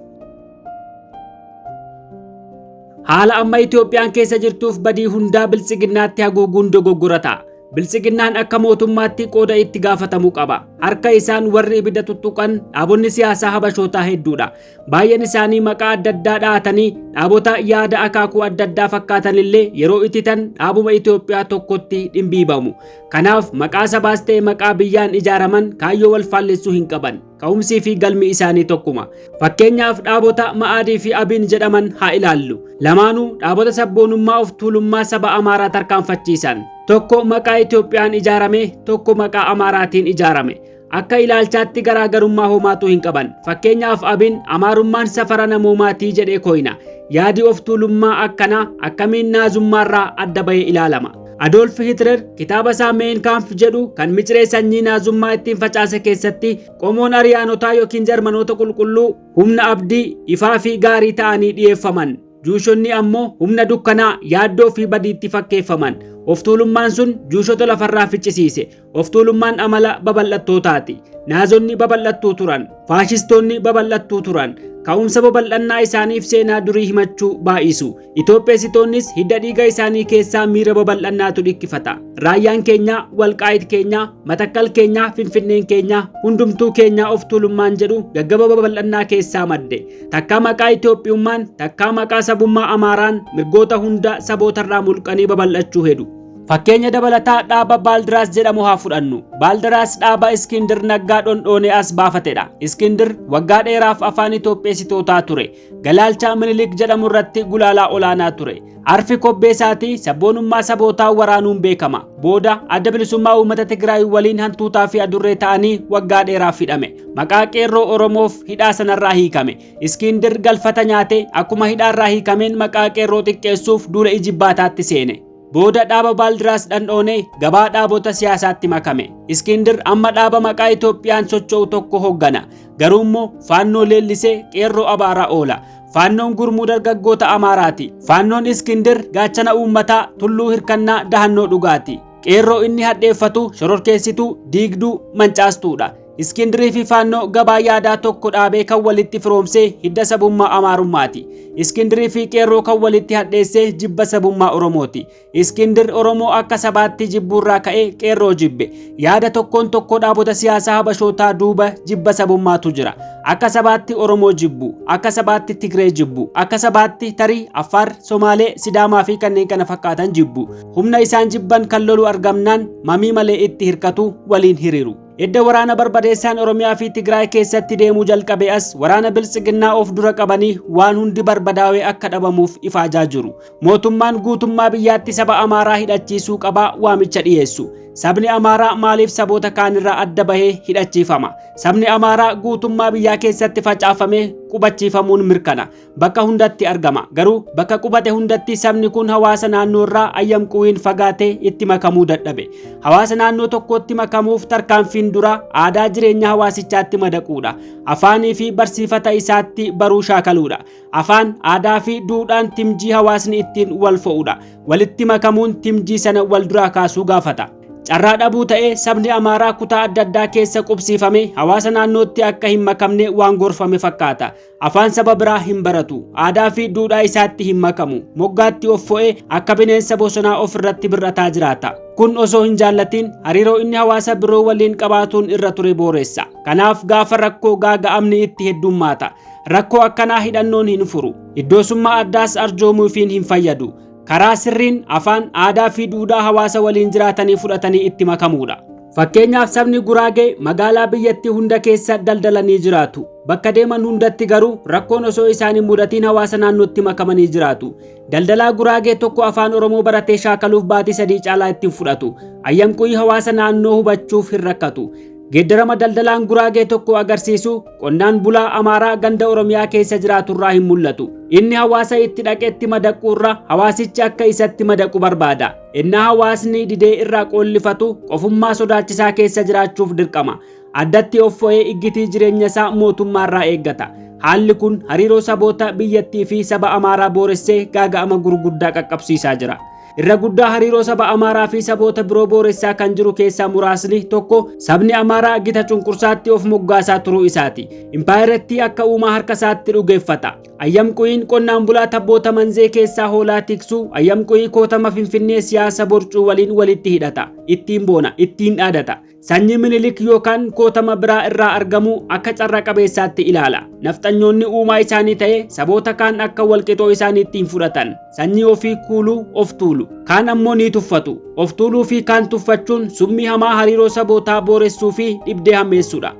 Haala amma Itoophiyaan keessa jirtuuf badii hundaa Biltsiginnaatti haguuguun dogoggora ta'a. Biltsiginnaan akka mootummaatti qooda itti gaafatamuu qaba. Harka isaan warri ibidda tuttuqan dhaabonni siyaasaa habashootaa hedduudha. Baay'een isaanii maqaa adda addaa dhahatanii dhaabota yaada akaakuu adda addaa fakkaatan illee yeroo ititan dhaabuma Itoophiyaa tokkotti dhimbiibamu. Kanaaf maqaa sabaas ta'e maqaa biyyaan ijaaraman kaayyoo wal faallessuu hin qaban. Ka'umsii fi galmi isaanii tokkuma. Fakkeenyaaf dhaabota Ma'aadii fi Abiin jedhaman haa ilaallu. Lamaanuu dhaabota sabboonummaa of tuulummaa saba Amaaraa tarkaanfachiisan. Tokko maqaa Itoophiyaan ijaarame, tokko maqaa Amaaraatiin ijaarame. Akka ilaalchaatti garaagarummaa homaatu hin qaban. Fakkeenyaaf Abiin Amaarummaan safara namoomaatii jedhee koyna. Yaadi of tuulummaa akkanaa akkamiin naazummaarraa adda bahee ilaalama? Adolf Hitler kitaaba isaa Mein Kampf jedhu kan miciree sanyii naazummaa ittiin facaase keessatti qomoon Ariyaanotaa yookiin Jarmanoota qulqulluu humna abdii ifaa fi gaarii ta'anii dhiyeeffaman. Juushonni ammoo humna dukkanaa yaaddoo fi badiitti fakkeeffaman. Of tuulummaan sun juushota lafarraa ficcisiise. Of tuulummaan amala babal'attootaati. Naazonni babal'attuu turan. Faashistoonni babal'attuu turan. Ka'umsa babal'annaa isaaniif seenaa durii himachuu baay'isu. Itoopheessitoonnis hidda dhiiga isaanii keessaa miira babal'annaatu dhikkifata. Raayyaan keenya, Walqaayit keenya, Matakkal keenya, Finfinneen keenya, hundumtuu keenya of tuulummaan jedhu gaggaba babal'annaa keessaa madde. Takkaa maqaa Itoophiyummaan, takkaa maqaa sabummaa Amaaraan mirgoota hunda sabootarraa mulqanii babal'achuu hedu. Fakkeenya dabalataa dhaaba Baaldiraas jedhamu haa fudhannu. Baaldiraas dhaaba Iskindir Naggaa dhondhoonee as baafatedha. Iskindir waggaa dheeraaf afaan Itoopheessitootaa ture. Galaalchaa Minilik jedhamu irratti gulaalaa olaanaa ture. Arfi kobbee isaatii sabboonummaa sabootaa waraanuun beekama. Booda adda bilisummaa uummata Tigraay waliin hantuutaa fi adurree ta'anii waggaa dheeraaf hidhame. Maqaa qeerroo Oromoof hidhaa sanarraa hiikame. Iskindir galfata nyaate akkuma hidhaarraa hiikameen maqaa qeerroo xiqqeessuuf duula ijibbaataatti seene. Booda dhaaba Baaldiraas dhandhoonee gabaa dhaabota siyaasaatti makame. Iskindir amma dhaaba maqaa Itoophiyaan socho'u tokko hoggana. Garuu immoo faannoo leellisee qeerroo abaaraa oola. Faannoon gurmuu dargaggoota Amaaraati. Faannoon Iskindir gaachana uummataa, tulluu hirkannaa, dahannoo dhugaati. Qeerroo inni hadheeffatu shororkeessituu, diigduu, mancaastuudha. Iskindirii fi faannoo gabaa yaadaa tokko dhaabee kan walitti firoomsee hidda sabummaa Amaarummaati. Iskindirii fi qeerroo kan walitti hadheessee jibba sabummaa Oromooti. Iskindir Oromoo akka sabaatti jibbuurraa ka'ee qeerroo jibbe. Yaada tokkoon tokkoo dhaabota siyaasaa Habashootaa duuba jibba sabummaatu jira. Akka sabaatti Oromoo jibbu, akka sabaatti Tigree jibbu, akka sabaatti tarii Affaar, Somaalee, Sidaamaa fi kanneen kana fakkaatan jibbu. Humna isaan jibban kan lolu argamnaan mamii malee itti hirkatu, waliin hiriiru. Edda waraana barbadeessaan Oromiyaa fi Tigraay keessatti deemuu jalqabe as waraana biltsiginnaa of dura qabanii waan hundi barbadaawee akka dhabamuuf ifaajaa jiru. Mootummaan guutummaa biyyaatti saba Amaaraa hidhachiisuu qabaa waamicha dhiyeessu. Sabni Amaaraa maaliif saboota kaanirraa adda bahee hidhachiifama? Sabni Amaaraa guutummaa biyyaa keessatti facaafamee qubachiifamuun mirkana. Bakka hundatti argama. Garuu bakka qubate hundatti sabni kun hawaasa naannoo irraa ayyamquwiin fagaatee itti makamuu dadhabe. Hawaasa naannoo tokkotti makamuuf tarkaanfiin dura aadaa jireenya hawaasichaatti madaquudha. Afaanii fi barsiifata isaatti baruu shaakaluudha. Afaan, aadaa fi duudhaan timjii hawaasni ittiin wal fo'udha. Walitti makamuun timjii sana wal duraa kaasuu gaafata. Carraa dhabuu ta'ee sabni Amaaraa kutaa adda addaa keessa qubsiifame hawaasa naannootti akka hin makamne waan gorfame fakkaata. Afaan saba biraa hin baratu. Aadaa fi duudhaa isaatti hin makamu. Moggaatti of fo'ee akka bineensa bosonaa of irratti bir'ataa jiraata. Kun osoo hin jaallatin hariiroo inni hawaasa biroo waliin qabaatuun irra ture booressa. Kanaaf gaafa rakkoo gaaga'amni itti heddummaata. Rakkoo akkanaa hidhannoon hin furu. Iddoosummaa addaas arjoomuufiin hin fayyadu. Karaa sirriin afaan, aadaa fi duudhaa hawaasa waliin jiraatanii fudhatanii itti makamuudha. Fakkeenyaaf sabni Guraagee magaalaa biyyattii hunda keessa daldalanii jiraatu. Bakka deeman hundatti garuu rakkoon osoo isaan hin mudatiin hawaasa naannootti makamanii jiraatu. Daldalaa Guraagee tokko afaan Oromoo baratee shaakaluuf baatii 3 caalaa ittiin fudhatu. Ayyamquyi hawaasa naannoo hubachuuf hin rakkatu. Geeddarama daldalaan Guraagee tokko agarsiisu qonnaan bulaa Amaaraa ganda Oromiyaa keessa jiraaturraa hin mul'atu. Inni hawaasa itti dhaqetti madaquurra hawaasichi akka isatti madaqu barbaada. Innaa hawaasni didee irraa qoollifatu qofummaa sodaachisaa keessa jiraachuuf dirqama. Addatti of fo'ee iggitii jireenya isaa mootummaarraa eeggata. Haalli kun hariiroo saboota biyyattii fi saba Amaaraa booressee gaaga'ama gurguddaa qaqqabsiisaa jira. Irra guddaa hariiroo saba Amaaraa fi saboota biroo booressaa kan jiru keessaa muraasni tokko sabni Amaaraa gita cunqursaatti of moggaasaa turuu isaati. Impaayerattii akka uumaa harka isaatti dhugeeffata. Ayyamquyiin qonnaan bulaa tabboota manzee keessaa hoolaa tiksuu, ayyamquyii kootama Finfinnee siyaasa borcuu waliin walitti hidhata. Ittiin boona, ittiin dhaadata. Sanyii Minilik yookaan kootama biraa irraa argamu akka carra qabeessaatti ilaala. Nafxanyoonni uumaa isaanii ta'e saboota kaan akka walqixoo isaaniitti hin fudhatan. Sanyii ofii kuuluu of tuulu. Kaan ammoo ni tuffatu. Of tuuluu fi kaan tuffachuun summii hamaa hariiroo sabootaa booressuu fi dhibdee hammeessuudha.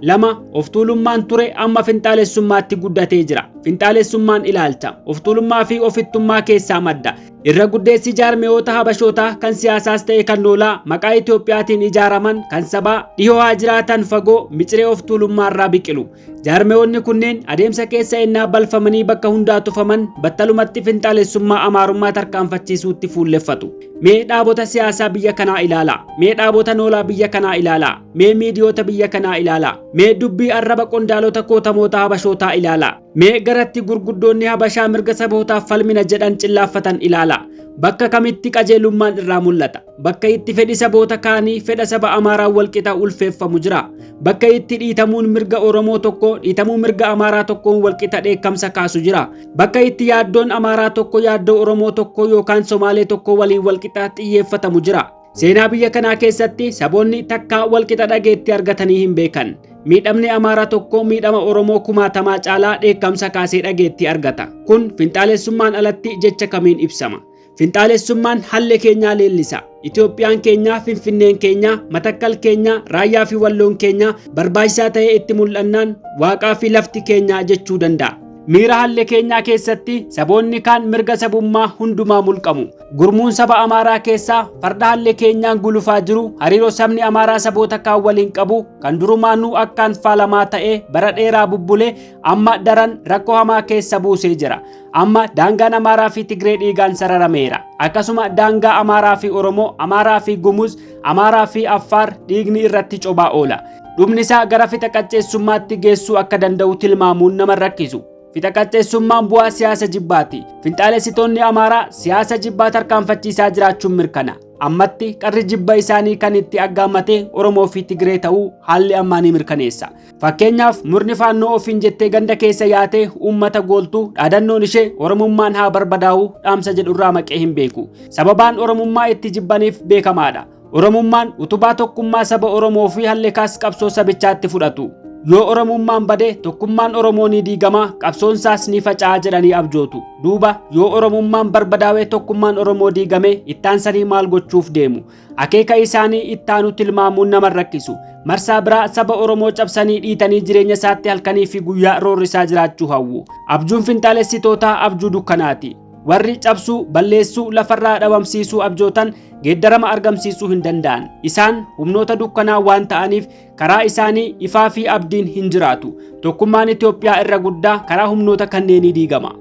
2 of tuulummaan ture amma finxaalessummaatti guddatee jira. Finxaalessummaan ilaalcha. Of tuulummaa fi ofittummaa keessaa madda. Irra guddeessi jaarmiyoota Habashootaa kan siyaasaas ta'e kan noolaa maqaa Itoophiyaatiin ijaaraman kan sabaa dhihoo haa jiraatan fagoo miciree of tuulummaarraa biqilu. Jaarmiyoonni kunneen adeemsa keessa ennaa balfamanii bakka hundaa tufaman battalumatti finxaalessummaa Amaarummaa tarkaanfachiisuutti fuulleffatu. Mee dhaabota siyaasaa biyya kanaa ilaalaa. Mee dhaabota noolaa biyya kanaa ilaalaa. Mee miidiyoota biyya kanaa ilaalaa. Mee dubbii arraba qondaalota kootamoota Habashootaa ilaalaa. Mee garatti gurguddoonni Habashaa mirga sabootaaf falmina jedhan cillaaffatan ilaalaa. Ilaalaa. Bakka kamitti qajeelummaan irraa mul'ata? Bakka itti fedhi saboota kaanii fedha saba Amaaraa walqixa ulfeeffamu jira. Bakka itti dhiitamuun mirga Oromoo tokko dhiitamuu mirga Amaaraa tokkoon walqixa dheekkamsa kaasu jira. Bakka itti yaaddoon Amaaraa tokko yaaddoo Oromoo tokko yookaan Somaalee tokko waliin walqixa xiyyeeffatamu jira. Seenaa biyya kanaa keessatti saboonni takkaa walqixa dhageetti argatanii hin beekan. Miidhamni Amaaraa tokko miidhama Oromoo kumaatamaa caalaa dheekkamsa kaasee dhageetti argata. Kun finxaalessummaan alatti jecha kamiin ibsama? Finxaalessummaan halle keenyaa leellisa. Itoophiyaan keenya, Finfinneen keenya, Matakkal keenya, Raayyaa fi Walloon keenya barbaachisaa ta'ee itti mul'annaan waaqaa fi lafti keenya jechuu danda'a. Miira halle keenyaa keessatti saboonni kaan mirga sabummaa hundumaa mulqamu. Gurmuun saba Amaaraa keessaa farda halle keenyaan gulufaa jiru hariiroo sabni Amaaraa saboota kaan waliin qabu kan durumaanuu akkaan faalamaa ta'ee bara dheeraa bubbulee amma daran rakkoo hamaa keessa buusee jira. Amma daangaan Amaaraa fi Tigree dhiigaan sararameera. Akkasuma daangaa Amaaraa fi Oromoo, Amaaraa fi Gumuz, Amaaraa fi Affaar dhiigni irratti cobaa oola. Dhumni isaa gara fixa qaxxeessummaatti geessuu akka danda'u tilmaamuun nama rakkisu. Fixa qaxxeessummaan bu'aa siyaasa jibbaati. Finxaalessitoonni Amaaraa siyaasa jibbaa tarkaanfachiisaa jiraachuun mirkana. Ammatti qarri jibba isaanii kan itti aggaamate Oromoo fi Tigree ta'uu haalli ammaa ni mirkaneessa. Fakkeenyaaf murni faannoo ofiin jettee ganda keessa yaatee uummata gooltu dhaadannoon ishee Oromummaan haa barbadaa'u dhaamsa jedhurraa maqee hin beeku. Sababaan Oromummaa itti jibbaniif beekamaadha. Oromummaan utubaa tokkummaa saba Oromoo fi hallekaas qabsoo sabichaatti fudhatu. Yoo Oromummaan bade tokkummaan Oromoo ni diigama, qabsoonsaas ni faca'a jedhanii abjootu. Duuba yoo Oromummaan barbadaawee tokkummaan Oromoo diigame ittaansanii maal gochuuf deemu? Akeeka isaanii ittaanu tilmaamuun nama rakkisu. Marsaa biraa saba Oromoo cabsanii dhiitanii jireenya isaatti halkanii fi guyyaa roorrisaa jiraachuu hawwu. Abjuun finxaalessitootaa abjuu dukkanaati. Warri cabsuu, balleessuu, lafarraa dhabamsiisuu abjootan geeddarama argamsiisuu hin danda'an. Isaan humnoota dukkanaa waan ta'aniif karaa isaanii ifaa fi abdiin hin jiraatu. Tokkummaan Itoophiyaa irra guddaa karaa humnoota kanneenii diigama.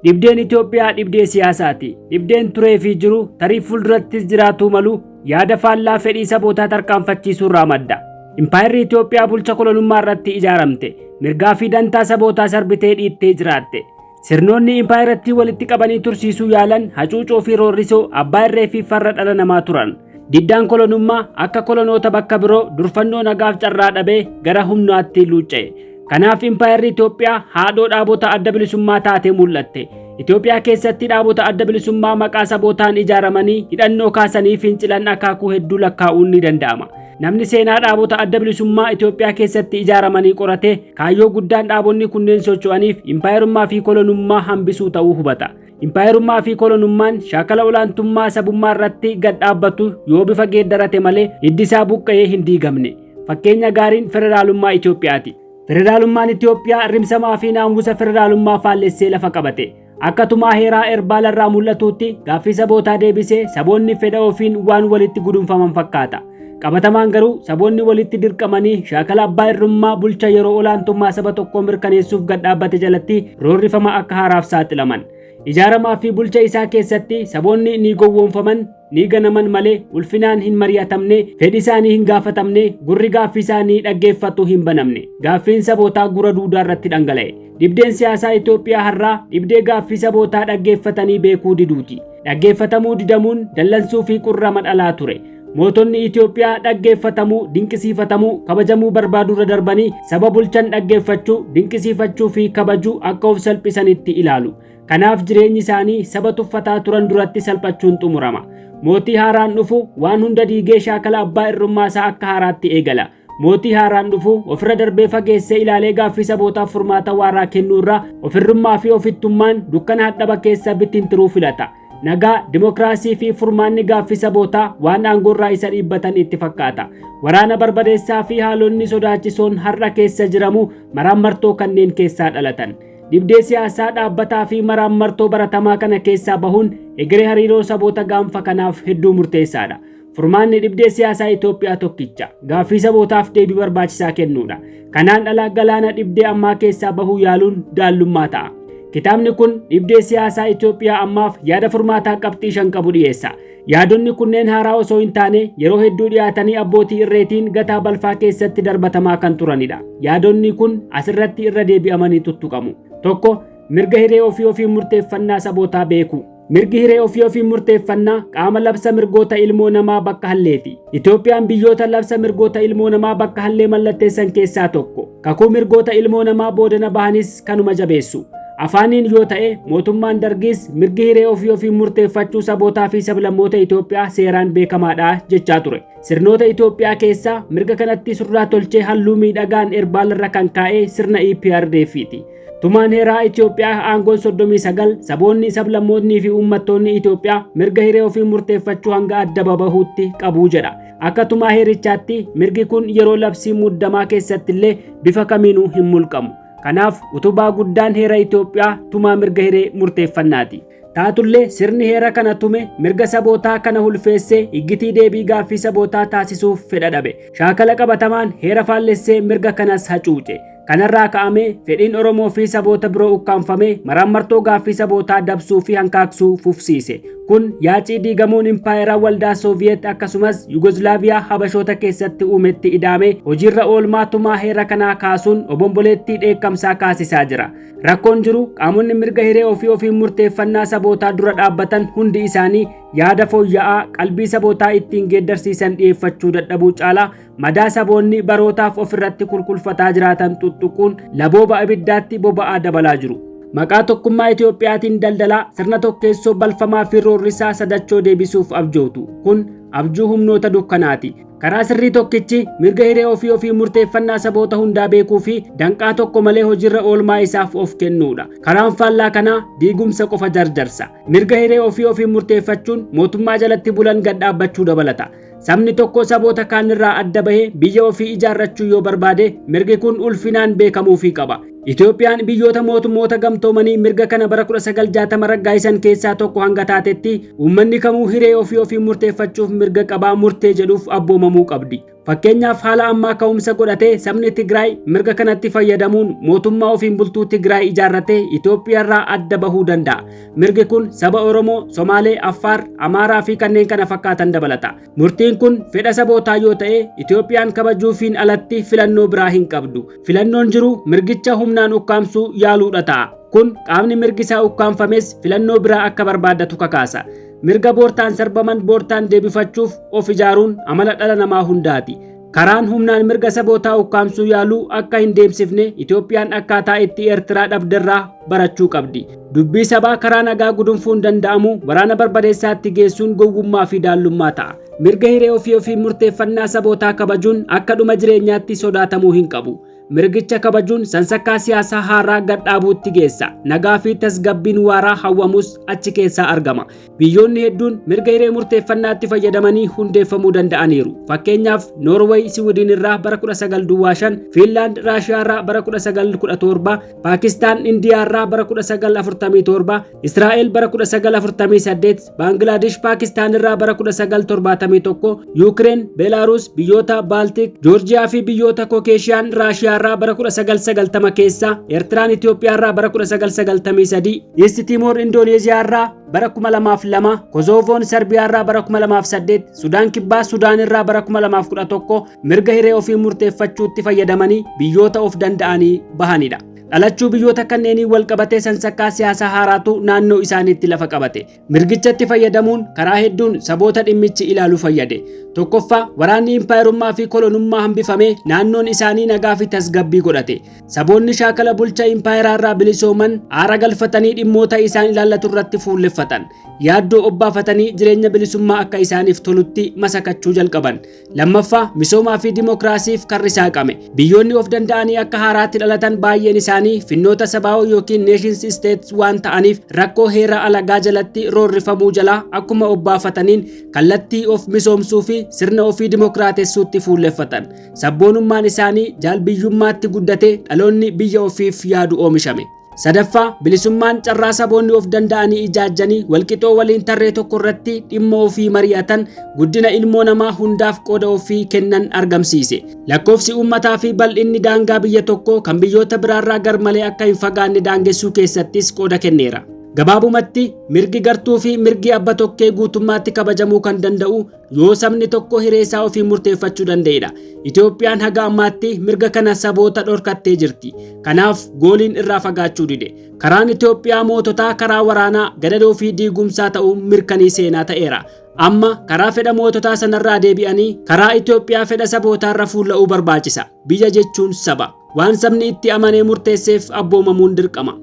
Dhibdeen Itoophiyaa dhibdee siyaasaati. Dhibdeen turee fi jiru tarii fuuldurattis jiraatuu malu yaada faallaa fedhii sabootaa tarkaanfachiisuu irraa madda. Impaayerri Itoophiyaa bulcha kolonummaa irratti ijaaramte. Mirgaa fi dantaa sabootaa sarbitee dhiittee jiraatte. Sirnoonni impaayerattii walitti qabanii tursiisuu yaalan hacuucoo fi roorrisoo abbaa irree fi farra dhala namaa turan. Diddaan kolonummaa akka kolonoota bakka biroo durfannoo nagaaf carraa dhabee gara humnaatti luucca'e. Kanaaf impaayerri Itoophiyaa haadhoo dhaabota adda bilisummaa taatee mul'atte. Itoophiyaa keessatti dhaabota adda bilisummaa maqaa sabootaan ijaaramanii hidhannoo kaasanii fincilan akaakuu hedduu lakkaa'uun ni danda'ama. Namni seenaa dhaabota adda bilisummaa Itoophiyaa keessatti ijaaramanii qorate kaayyoo guddaan dhaabonni kunneen socho'aniif impaayerummaa fi kolonummaa hambisuu ta'uu hubata. Impaayerummaa fi kolonummaan shaakala olaantummaa sabummaa irratti gad dhaabbatu yoo bifa geeddarate malee hiddi isaa buqqa'ee hin diigamne. Fakkeenya gaariin federaalummaa Itoophiyaati. Federaalummaan Itoophiyaa rimsamaa fi naamusa federaalummaa faallessee lafa qabate. Akka tumaa heeraa erbaalarraa mul'atutti gaaffii sabootaa deebisee saboonni fedha ofiin waan walitti gudunfaman fakkaata. Qabatamaan garuu saboonni walitti dirqamanii shaakala abbaa irrummaa bulcha yeroo olaantummaa saba tokkoo mirkaneessuuf gad dhaabbate jalatti roorrifama akka haaraaf saaxilaman. Ijaaramaa fi bulcha isaa keessatti saboonni ni gowwoomfaman, ni ganaman malee ulfinaan hin mari'atamne, fedhi isaanii hin gaafatamne, gurri gaaffii isaanii dhaggeeffatu hin banamne. Gaaffiin sabootaa gura duudaa irratti dhangala'e. Dhibdeen siyaasaa Itoophiyaa har'aa dhibdee gaaffii sabootaa dhaggeeffatanii beekuu diduuti. Dhaggeeffatamuu didamuun dallansuu fi qurrama dhalaa ture. Mootonni Itoophiyaa dhaggeeffatamuu, dinqisiifatamuu, kabajamuu barbaadurra darbanii saba bulchan dhaggeeffachuu, dinqisiifachuu fi kabajuu akka of salphisanitti ilaalu. Kanaaf jireenyi isaanii saba tuffataa turan duratti salphachuun xumurama. Mootii haaraan dhufu waan hunda diigee shaakala abbaa irrummaa isaa akka haaraatti eegala. Mootii haaraan dhufu ofirra darbee fageessee ilaalee gaaffii sabootaaf furmaata waaraa kennuurra ofirrummaa fi ofittummaan dukkana hadhaba keessa bittintiruu filata. Nagaa, dimokiraasii fi furmaanni gaaffii sabootaa waan aangoorraa isa dhiibbatan itti fakkaata. Waraana barbadeessaa fi haalonni sodaachisoon har'a keessa jiramu maraammartoo kanneen keessaa dhalatan. Dhibdee siyaasaa dhaabbataa fi maraammartoo baratamaa kana keessaa bahuun egeree hariiroo saboota gaanfa kanaaf hedduu murteessaadha. Furmaanni dhibdee siyaasaa Itoophiyaa tokkicha. Gaaffii sabootaaf deebii barbaachisaa kennuudha. Kanaan ala galaana dhibdee ammaa keessaa bahuu yaaluun daallummaa ta'a. Kitaabni kun dhibdee siyaasaa Itoophiyaa ammaaf yaada furmaataa qabxii 5 qabu dhiyeessa. Yaadonni kunneen haaraa osoo hin taane yeroo hedduu dhiyaatanii abbootii irreetiin gataa balfaa keessatti darbatamaa kan turanidha. Yaadonni kun asirratti irra deebi'amanii tuttuqamu. 1. Mirga hiree ofii ofiin murteeffannaa sabootaa beekuu. Mirgi hiree ofii ofiin murteeffannaa qaama labsa mirgoota ilmoo namaa bakka halleeti. Itoophiyaan biyyoota labsa mirgoota ilmoo namaa bakka hallee mallatteessan keessaa tokko. Kakuu mirgoota ilmoo namaa boodana bahanis kanuma jabeessu. Afaaniin yoo ta'e mootummaan Dargiis mirgi hiree ofii ofiin murteeffachuu sabootaa fi sablammoota Itoophiyaa seeraan beekamaadha jechaa ture. Sirnoota Itoophiyaa keessaa mirga kanatti surraa tolchee halluu miidhagaan erbaalarra kan kaa'e sirna EPRDF'ti. Tumaan heeraa Itoophiyaa aangoon 39 saboonni, sablammoonnii fi uummattoonni Itoophiyaa mirga hiree ofii murteeffachuu hanga adda babahuutti qabuu jedha. Akka tumaa heerichaatti mirgi kun yeroo labsii muddamaa keessatti illee bifa kamiinuu hin mulqamu. Kanaaf utubaa guddaan heera Itoophiyaa tumaa mirga hiree murteeffannaati. Taatullee sirni heera kana tume mirga sabootaa kana hulfeessee iggitii deebii gaaffii sabootaa taasisuuf fedha dhabe. Shaakala qabatamaan heera faallessee mirga kanas hacuuce. Kanarraa ka'amee fedhiin Oromoo fi saboota biroo ukkaanfamee maraammartoo gaaffii sabootaa dabsuu fi hankaaksuu fufsiise. Kun yaacii diigamuun impaayeraa waldaa Sooviyeet akkasumas Yugoslaaviyaa Habashoota keessatti uumetti ida'amee hojiirra oolmaa tumaa heera kanaa kaasuun obomboleettii dheekkamsaa kaasisaa jira. Rakkoon jiru qaamonni mirga hiree ofii ofiin murteeffannaa sabootaa dura dhaabbatan hundi isaanii yaada fooyya'aa qalbii sabootaa ittiin geeddarsiisan dhiyeeffachuu dadhabuu caalaa madaa saboonni barootaaf ofirratti kulkulfataa jiraatan tuttuquun labooba ibiddaatti boba'aa dabalaa jiru. Maqaa tokkummaa Itoophiyaatiin daldalaa sirna tokkeessoo balfamaa fi roorrisaa sadachoo deebisuuf abjootu. Kun abjuu humnoota dukkanaati. Karaa sirrii tokkichi mirga hiree ofii ofii murteeffannaa saboota hundaa beekuu fi danqaa tokko malee hojiirra oolmaa isaaf of kennuudha. Karaan faallaa kanaa diigumsa qofa jarjarsa. Mirga hiree ofii ofii murteeffachuun mootummaa jalatti bulan gad dhaabbachuu dabalata. Sabni tokko saboota kaanirraa adda bahee biyya ofii ijaarrachuu yoo barbaade mirgi kun ulfinaan beekamuufii qaba. Itoophiyaan biyyoota mootummoota gamtoomanii mirga kana bara 1960 raggaa'isan keessaa tokko hanga taatetti uummanni kamuu hiree ofii ofii murteeffachuuf mirga qabaa murtee jedhuuf abboomamuu qabdi. Fakkeenyaaf haala ammaa ka'umsa godhatee sabni Tigraay mirga kanatti fayyadamuun mootummaa ofiin bultuu Tigraay ijaarratee Itoophiyaarraa adda bahuu danda'a. Mirgi kun saba Oromoo, Somaalee, Affaar, Amaaraa fi kanneen kana fakkaatan dabalata. Murtiin kun fedha sabootaa yoo ta'e Itoophiyaan kabajuufiin alatti filannoo biraa hin qabdu. Filannoon jiru mirgicha humnaan ukkaamsuu yaaluudha ta'a. Kun qaamni mirgi isaa ukkaamfames filannoo biraa akka barbaaddatu kakaasa. Mirga boortaan sarbaman boortaan deebifachuuf of ijaaruun amala dhala namaa hundaati. Karaan humnaan mirga sabootaa ukkaamsuu yaaluu akka hin deemsifne Itoophiyaan akkaataa itti Eertiraa dhabderraa barachuu qabdi. Dubbii sabaa karaa nagaa gudunfuun danda'amu waraana barbadeessaatti geessuun gowwummaa fi daallummaa ta'a. Mirga hiree ofii ofii murteeffannaa sabootaa kabajuun akka dhuma jireenyaatti sodaatamuu hin qabu. Mirgicha kabajuun sansakkaa siyaasaa haaraa gad dhaabuutti geessa. Nagaa fi tasgabbiin waaraa hawwamus achi keessaa argama. Biyyoonni hedduun mirga hiree murteeffannaatti fayyadamanii hundeeffamuu danda'aniiru. Fakkeenyaaf Noorweey Siwiidin irraa bara 1905, Fiinlaand Raashiyaa irraa bara 1917, Paakistaan Indiyaa irraa bara 1947, Israa'el bara 1948, Baangilaadesh Paakistaan irraa bara 1971, Yuukireen, Beelaaruus, biyyoota Baaltik, Joorjiyaa fi biyyoota Kokeeshiyaan Raashiyaa irraa bara 1990 keessa, Eertiraan Itoophiyaa irraa bara 1993, East Timoor Indooneeziyaa irraa bara 2002, Kozovoon Sarbiyaa irraa bara 2008, Sudaan Kibbaa Sudaan irraa bara 2011 mirga hiree ofii murteeffachuutti fayyadamanii biyyoota of danda'anii bahanidha. Dhalachuu biyyoota kanneenii wal qabatee sansakkaa siyaasaa haaraatu naannoo isaaniitti lafa qabate. Mirgichatti fayyadamuun karaa hedduun saboota dhimmichi ilaalu fayyade. Tokkoffaa, waraanni impaayerummaa fi kolonummaa hambifamee naannoon isaanii nagaa fi tasgabbii godhate. Saboonni shaakala bulcha impaayeraa irraa bilisooman aara galfatanii dhimmoota isaan ilaallatu irratti fuulleffatan. Yaaddoo obbaafatanii jireenya bilisummaa akka isaaniif tolutti masakachuu jalqaban. Lammaffaa, misoomaa fi dimookiraasiif karri saaqame. Biyyoonni of danda'anii akka haaraatti dhalatan baay'een isaanii finnoota sabaa'oo yookiin nations states waan ta'aniif rakkoo heera alagaa jalatti roorrifamuu jalaa akkuma obbaafataniin kallattii of misoomsuu fi sirna ofii dimookiraatessuutti fuulleffatan. Sabboonummaan isaanii jaalbiyyummaatti guddatee dhaloonni biyya ofiif yaadu oomishame. Sadaffaa, bilisummaan carraa saboonni of danda'anii ijaajjanii walqixoo waliin tarree tokko irratti dhimma ofii mari'atan guddina ilmoo namaa hundaaf qooda ofii kennan argamsiise. Lakkoofsi uummataa fi bal'inni daangaa biyya tokkoo kan biyyoota biraarraa garmalee akka hin fagaanne daangessuu keessattis qooda kenneera. Gabaabumatti mirgi gartuu fi mirgi abba tokkee guutummaatti kabajamuu kan danda'u yoo sabni tokko hiree isaa ofii murteeffachuu danda'edha. Itoophiyaan haga ammaatti mirga kana saboota dhorkattee jirti. Kanaaf gooliin irraa fagaachuu dide. Karaan Itoophiyaa moototaa karaa waraanaa gadadoo fi diigumsaa ta'uun mirkanii seenaa ta'eera. Amma karaa fedha moototaa sanarraa deebi'anii karaa Itoophiyaa fedha sabootaarra fuulla'uu barbaachisa. Biyya jechuun saba. Waan sabni itti amanee murteesseef abboomamuun dirqama.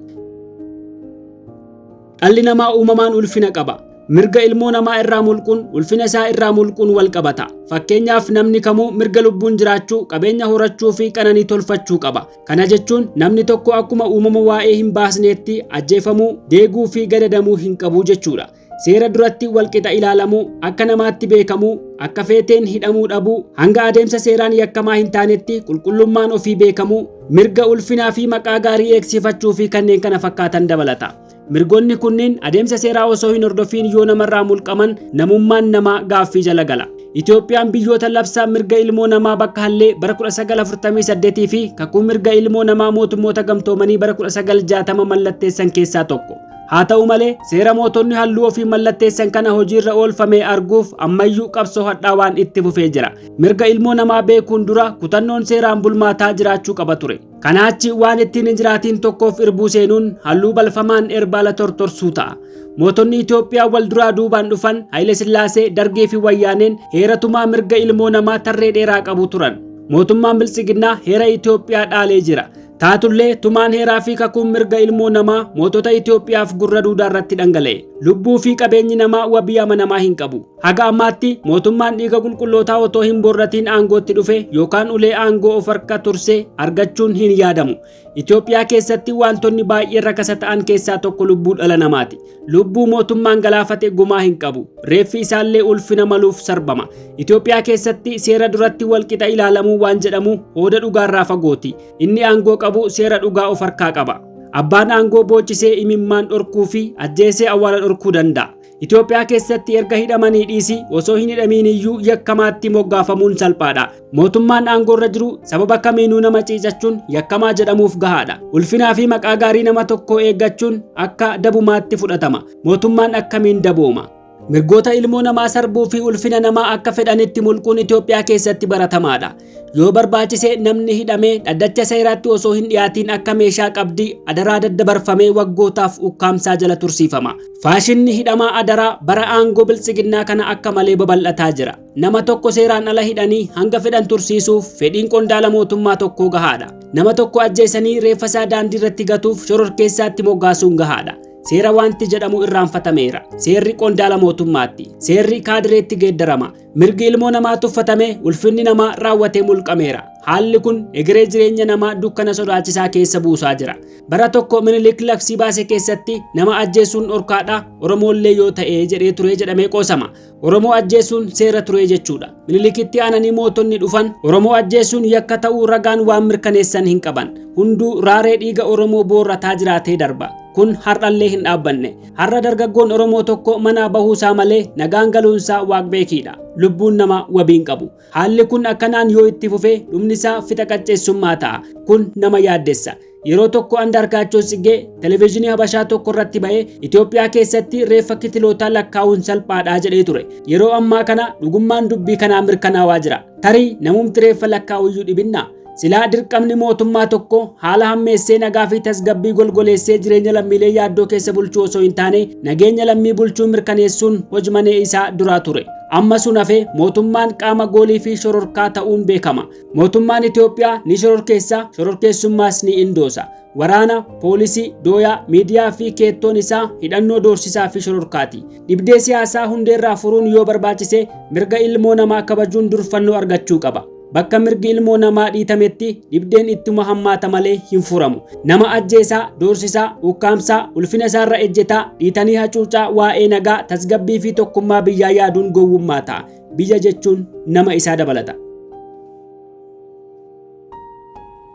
Dhalli namaa uumamaan ulfina qaba. Mirga ilmoo namaa irraa mulquun ulfina isaa irraa mulquun wal qabata. Fakkeenyaaf namni kamuu mirga lubbuun jiraachuu, qabeenya horachuu fi qananii tolfachuu qaba. Kana jechuun namni tokko akkuma uumama waa'ee hin baasneetti ajjeefamuu, deeguu fi gadadamuu hin qabu jechuudha. Seera duratti walqixa ilaalamuu, akka namaatti beekamuu, akka feeteen hidhamuu dhabuu, hanga adeemsa seeraan yakkamaa hin taanetti qulqullummaan ofii beekamuu, mirga ulfinaa fi maqaa gaarii eegsifachuu fi kanneen kana fakkaatan dabalata. Mirgoonni kunniin adeemsa seeraa osoo hin hordofiin yoo namarraa mulqaman namummaan namaa gaaffii jala gala. Itoophiyaan biyyoota labsa mirga ilmoo namaa bakka hallee bara 1948 fi kakuu mirga ilmoo namaa mootummoota gamtoomanii bara 1960 mallatteessan keessaa tokko. Haa ta'u malee seera mootonni halluu ofii mallatteessan kana hojiirra oolfamee arguuf ammayyuu qabsoo hadhaawaan itti fufee jira. Mirga ilmoo namaa beekuun dura kutannoon seeraan bulmaataa jiraachuu qaba ture. Kanaachi waan ittiin hin jiraatiin tokkoof irbuu seenuun halluu balfamaan erbaala tortorsuu ta'a. Mootonni Itoophiyaa wal duraa duubaan dhufan Haayile Sillaasee, Dargee fi Wayyaaneen heera tumaa mirga ilmoo namaa tarree dheeraa qabu turan. Mootummaan Biltsiginnaa heera Itoophiyaa dhaalee jira. Taatullee tumaan heeraa fi kakuun mirga ilmoo namaa mootota Itoophiyaaf gurra duudaa irratti dhangala'e. Lubbuu fi qabeenyi namaa wabii amanamaa hin qabu. Haga ammaatti mootummaan dhiiga qulqullootaa otoo hin borratiin aangootti dhufe yookaan ulee aangoo of harka turse argachuun hin yaadamu. Itoophiyaa keessatti wantoonni baay'ee rakasa ta'an keessaa tokko lubbuu dhala namaati. Lubbuu mootummaan galaafate gumaa hin qabu. Reeffi isaallee ulfina maluuf sarbama. Itoophiyaa keessatti seera duratti walqixa ilaalamuu waan jedhamu hooda dhugaarraa fagooti. Inni aangoo qabu seera dhugaa of harkaa qaba. Abbaan aangoo boochisee imimmaan dhorkuu fi ajjeesee awwaala dhorkuu danda'a. Itoophiyaa keessatti erga hidhamanii dhiisi osoo hin hidhamiin iyyuu yakkamaatti moggaafamuun salphaadha. Mootummaan aangoorra jiru sababa kamiinuu nama ciicachuun yakkamaa jedhamuuf gahaadha. Ulfinaa fi maqaa gaarii nama tokkoo eeggachuun akka dabumaatti fudhatama. Mootummaan akkamiin dabooma? Mirgoota ilmoo namaa sarbuu fi ulfina namaa akka fedhanitti mulquun Itoophiyaa keessatti baratamaadha. Yoo barbaachise namni hidhamee dhaddacha seeraatti osoo hin dhiyaatiin akka meeshaa qabdii adaraa daddabarfamee waggootaaf ukkaamsaa jala tursiifama. Faashinni hidhamaa adaraa bara aangoo biltsiginnaa kana akka malee babal'ataa jira. Nama tokko seeraan ala hidhanii hanga fedhan tursiisuuf fedhiin qondaala mootummaa tokkoo gahaadha. Nama tokko ajjeesanii reeffa isaa daandii irratti gatuuf shororkeessaatti moggaasuun gahaadha. Seera wanti jedhamu irraanfatameera. Seerri qondaala mootummaatti. Seerri kaadireetti geeddarama. Mirgi ilmoo namaa tuffatame, ulfinni namaa raawwatee mulqameera. Haalli kun egeree jireenya namaa dukkana sodaachisaa keessa buusaa jira. Bara tokko Minilik labsii baase keessatti nama ajjeesuun dhorkaadha, Oromoollee yoo ta'e jedhee ture jedhamee qoosama. Oromoo ajjeesuun seera ture jechuudha. Minilikitti aananii mootonni dhufan Oromoo ajjeesuun yakka ta'uu ragaan waan mirkaneessan hin qaban. Hunduu raaree dhiiga Oromoo boorrataa jiraatee darba. Kun har'allee hin dhaabbanne. Har'a dargaggoon Oromoo tokko manaa bahuusaa malee nagaan galuunsaa waaqbeekiidha. Lubbuun namaa wabii hin qabu. Haalli kun akkanaan yoo itti fufe dhumni isaa fixa qacceessummaa ta'a. Kun nama yaaddessa. Yeroo tokko Andaargaachoo Tsigee televezyiinii Habashaa tokko irratti ba'ee Itoophiyaa keessatti reeffa kitilootaa lakkaa'uun salphaadha jedhee ture. Yeroo ammaa kana dhugummaan dubbii kanaa mirkanaawaa jira. Tarii namumti reeffa lakkaa'uyyuu dhibinnaa? Silaa dirqamni mootummaa tokko haala hammeessee nagaa fi tasgabbii golgoleessee jireenya lammiilee yaaddoo keessa bulchuu osoo hin taane nageenya lammii bulchuu mirkaneessuun hojmanee isaa duraa ture. Amma sun hafee mootummaan qaama goolii fi shororkaa ta'uun beekama. Mootummaan Itoophiyaa ni shororkeessa, shororkeessummaas ni indoosa. Waraana, poolisii, dooyaa, miidiyaa fi keettoon isaa hidhannoo doorsisaa fi shororkaati. Dhibdee siyaasaa hundeerraa furuun yoo barbaachise mirga ilmoo namaa kabajuun durfannoo argachuu qaba. Bakka mirgi ilmoo namaa dhiitametti dhibdeen ittuma hammaata malee hin furamu. Nama ajjeesaa, doorsisaa, ukkaamsaa, ulfina isaarra ejjetaa, dhiitanii hacuucaa waa'ee nagaa, tasgabbii fi tokkummaa biyyaa yaaduun gowwummaa ta'a. Biyya jechuun nama isaa dabalata.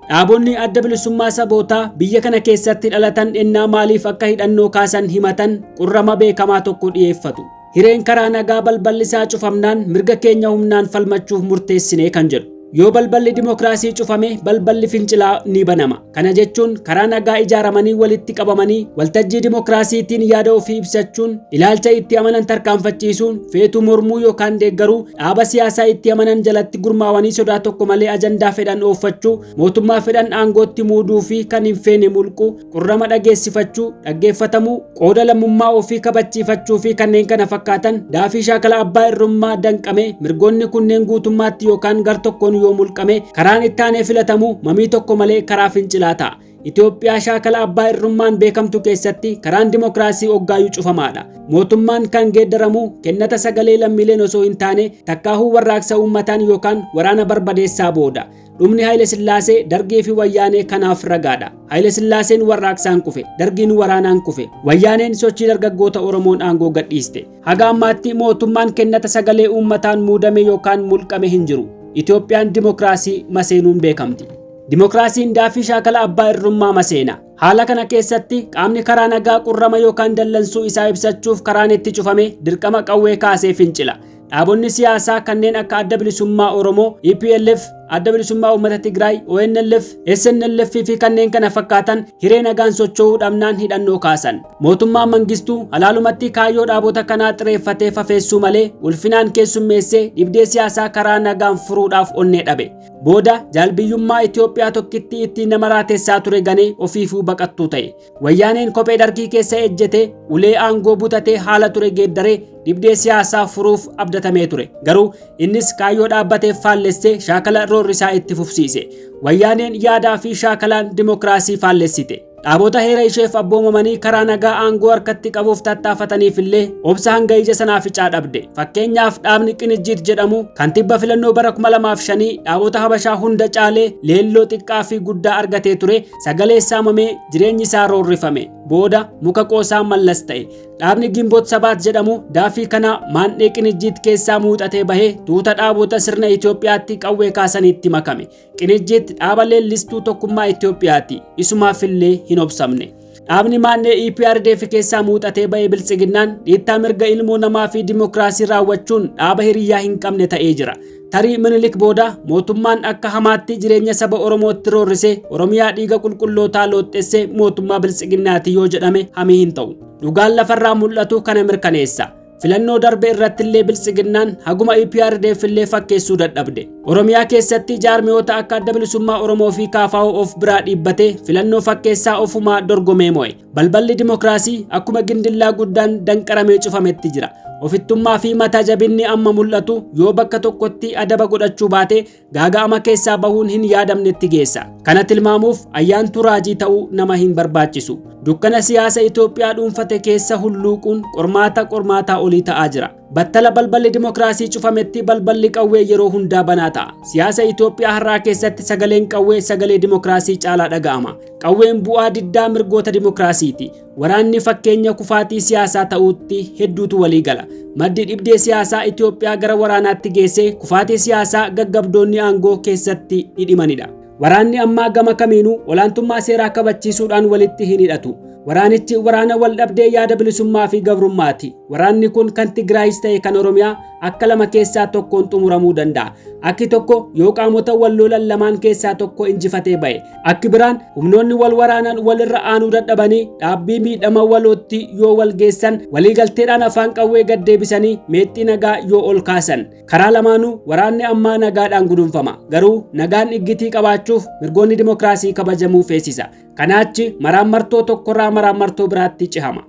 Dhaabonni adda bilisummaa sabootaa biyya kana keessatti dhalatan ennaa maaliif akka hidhannoo kaasan himatan qurrama beekamaa tokko dhiyeeffatu. Hireen karaa nagaa balballi isaa cufamnaan mirga keenya humnaan falmachuuf murteessine kan jedhu. Yoo balballi dimokiraasii cufame balballi fincilaa ni banama. Kana jechuun karaa nagaa ijaaramanii walitti qabamanii waltajjii dimokiraasiitiin yaada ofii ibsachuun, ilaalcha itti amanan tarkaanfachiisuun, feetuu mormuu yookaan deeggaruu, dhaaba siyaasaa itti amanan jalatti gurmaawanii sodaa tokko malee ajandaa fedhan ooffachuu, mootummaa fedhan aangootti muuduu fi kan hin feene mulquu, qurrama dhageessifachuu, dhaggeeffatamuu, qooda lammummaa ofii kabachiifachuu fi kanneen kana fakkaatan daafii shaakala abbaa irrummaa danqame mirgoonni kunneen guutummaatti yookaan gar tokkoon yoo mulqame karaan itti aanee filatamu mamii tokko malee karaa fincilaa ta'a. Itoophiyaa shaakala abbaa irrummaan beekamtu keessatti karaan dimokiraasii oggaayyuu cufamaadha. Mootummaan kan geeddaramu kennata sagalee lammiileen osoo hin taane takkaahuu warraaqsa uummataan yookaan waraana barbadeessaa booda. Dhumni Haayile Sillaasee Dargii fi Wayyaanee kanaaf ragaadha. Haayile Sillaaseen warraaqsaan kufe, Dargiin waraanaan kufe, Wayyaaneen sochii dargaggoota Oromoon aangoo gadhiiste. Haga ammaatti mootummaan kennata sagalee uummataan muudame yookaan mulqame hin jiru. Itoophiyaan dimokiraasii maseenuun beekamti. Dimokiraasiin daafii shaakala abbaa irrummaa maseena. Haala kana keessatti qaamni karaa nagaa qurrama yookaan dallansuu isaa ibsachuuf karaan itti cufame dirqama qawwee kaasee fincila. Dhaabonni siyaasaa kanneen akka Adda Bilisummaa Oromoo, EPLF, Adda Bilisummaa Uummata Tigraay, ONLF, SNLF fi kanneen kana fakkaatan hiree nagaan socho'uu dhabnaan hidhannoo kaasan. Mootummaan Mangistuu halaalumatti kaayyoo dhaabota kanaa xireeffatee fafeessuu malee ulfinaan keessummeessee dhibdee siyaasaa karaa nagaan furuudhaaf onnee dhabe. Booda jaalbiyyummaa Itoophiyaa tokkitti ittiin nama raatessaa ture ganee ofiifuu baqattuu ta'e. Wayyaaneen kophee Dargii keessa ejjetee ulee aangoo butatee haala ture geeddaree dhibdee siyaasaa furuuf abdatamee ture. Garuu innis kaayyoo dhaabbateef faallessee shaakala roorrisaa itti fufsiise. Wayyaaneen yaadaa fi shaakalaan dimokiraasii faallessite. Dhaabota heera isheef abboomamanii karaa nagaa aangoo harkatti qabuuf tattaafataniif illee obsa hanga ija sanaa ficaa dhabde. Fakkeenyaaf dhaabni Qinijjiit jedhamu kan tibba filannoo bara 2005 dhaabota Habashaa hunda caalee leelloo xiqqaa fi guddaa argatee ture sagalee saamamee jireenyi isaa roorrifame. Booda muka qoosaa Mallas ta'e. Dhaabni Gimboot Sabaat jedhamu daafii kana maandhee Qinijjiit keessaa muuxatee bahee tuuta dhaabota sirna Itoophiyaatti qawwee kaasaniitti makame. Qinijjiit dhaaba leellistuu tokkummaa Itoophiyaati. Isumaaf illee hin obsamne. Dhaabni maandhee EPRDF keessaa muuxatee bahee Biltsiginnaan dhiittaa mirga ilmoo namaa fi dimokiraasii raawwachuun dhaaba hiriyyaa hin qabne ta'ee jira. Tarii Minilik booda mootummaan akka hamaatti jireenya saba Oromootti roorrisee Oromiyaa dhiiga qulqullootaa looxxessee mootummaa Biltsiginnaati yoo jedhame hamii hin ta'u. Dhugaan lafarraa mul'atu kana mirkaneessa. Filannoo darbe irratti illee Biltsiginnaan haguma EPRDF illee fakkeessuu dadhabde. Oromiyaa keessatti jaarmiyoota akka Adda Bilisummaa Oromoo fi KFO of biraa dhiibbatee filannoo fakkeessaa ofumaa dorgomee mo'e. Balballi dimokiraasii akkuma gindillaa guddaan danqaramee cufametti jira. Ofittummaa fi mataa jabinni amma mul'atu yoo bakka tokkotti adaba godhachuu baate gaaga'ama keessaa bahuun hin yaadamnetti geessa. Kana tilmaamuuf ayyaantuu raajii ta'uu nama hin barbaachisu. Dukkana siyaasa Itoophiyaa dhuunfate keessa hulluuquun qormaata qormaataa olii ta'aa jira. Battala balballi dimokiraasii cufametti balballi qawwee yeroo hundaa banaa ta'a. Siyaasa Itoophiyaa har'aa keessatti sagaleen qawwee sagalee dimokiraasii caalaa dhaga'ama. Qawween bu'aa diddaa mirgoota dimokiraasiiti. Waraanni fakkeenya kufaatii siyaasaa ta'uutti hedduutu walii gala. Maddi dhibdee siyaasaa Itoophiyaa gara waraanaatti geessee kufaatii siyaasaa gaggabdoonni aangoo keessatti hidhimanidha. Waraanni ammaa gama kamiinuu olaantummaa seeraa kabachiisuudhaan walitti hin hidhatu. Waraanichi waraana wal dhabdee yaada bilisummaa fi gabrummaati. Waraanni kun kan Tigraayis ta'e kan Oromiyaa akka lama keessaa tokkoon xumuramuu danda'a. Akki tokko yoo qaamota wal lolan lamaan keessaa tokko injifatee ba'e. Akki biraan humnoonni wal waraanan walirra aanuu dadhabanii dhaabbii miidhama walootti yoo wal geessan waliigalteedhaan afaan qawwee gad deebisanii meexxii nagaa yoo ol kaasan. Karaa lamaanuu waraanni ammaa nagaadhaan gudunfama. Garuu nagaan iggitii qabaachuuf mirgoonni dimokiraasii kabajamuu feesisa. Kanaachi maraammartoo tokkorraa maraammartoo biraatti cihama.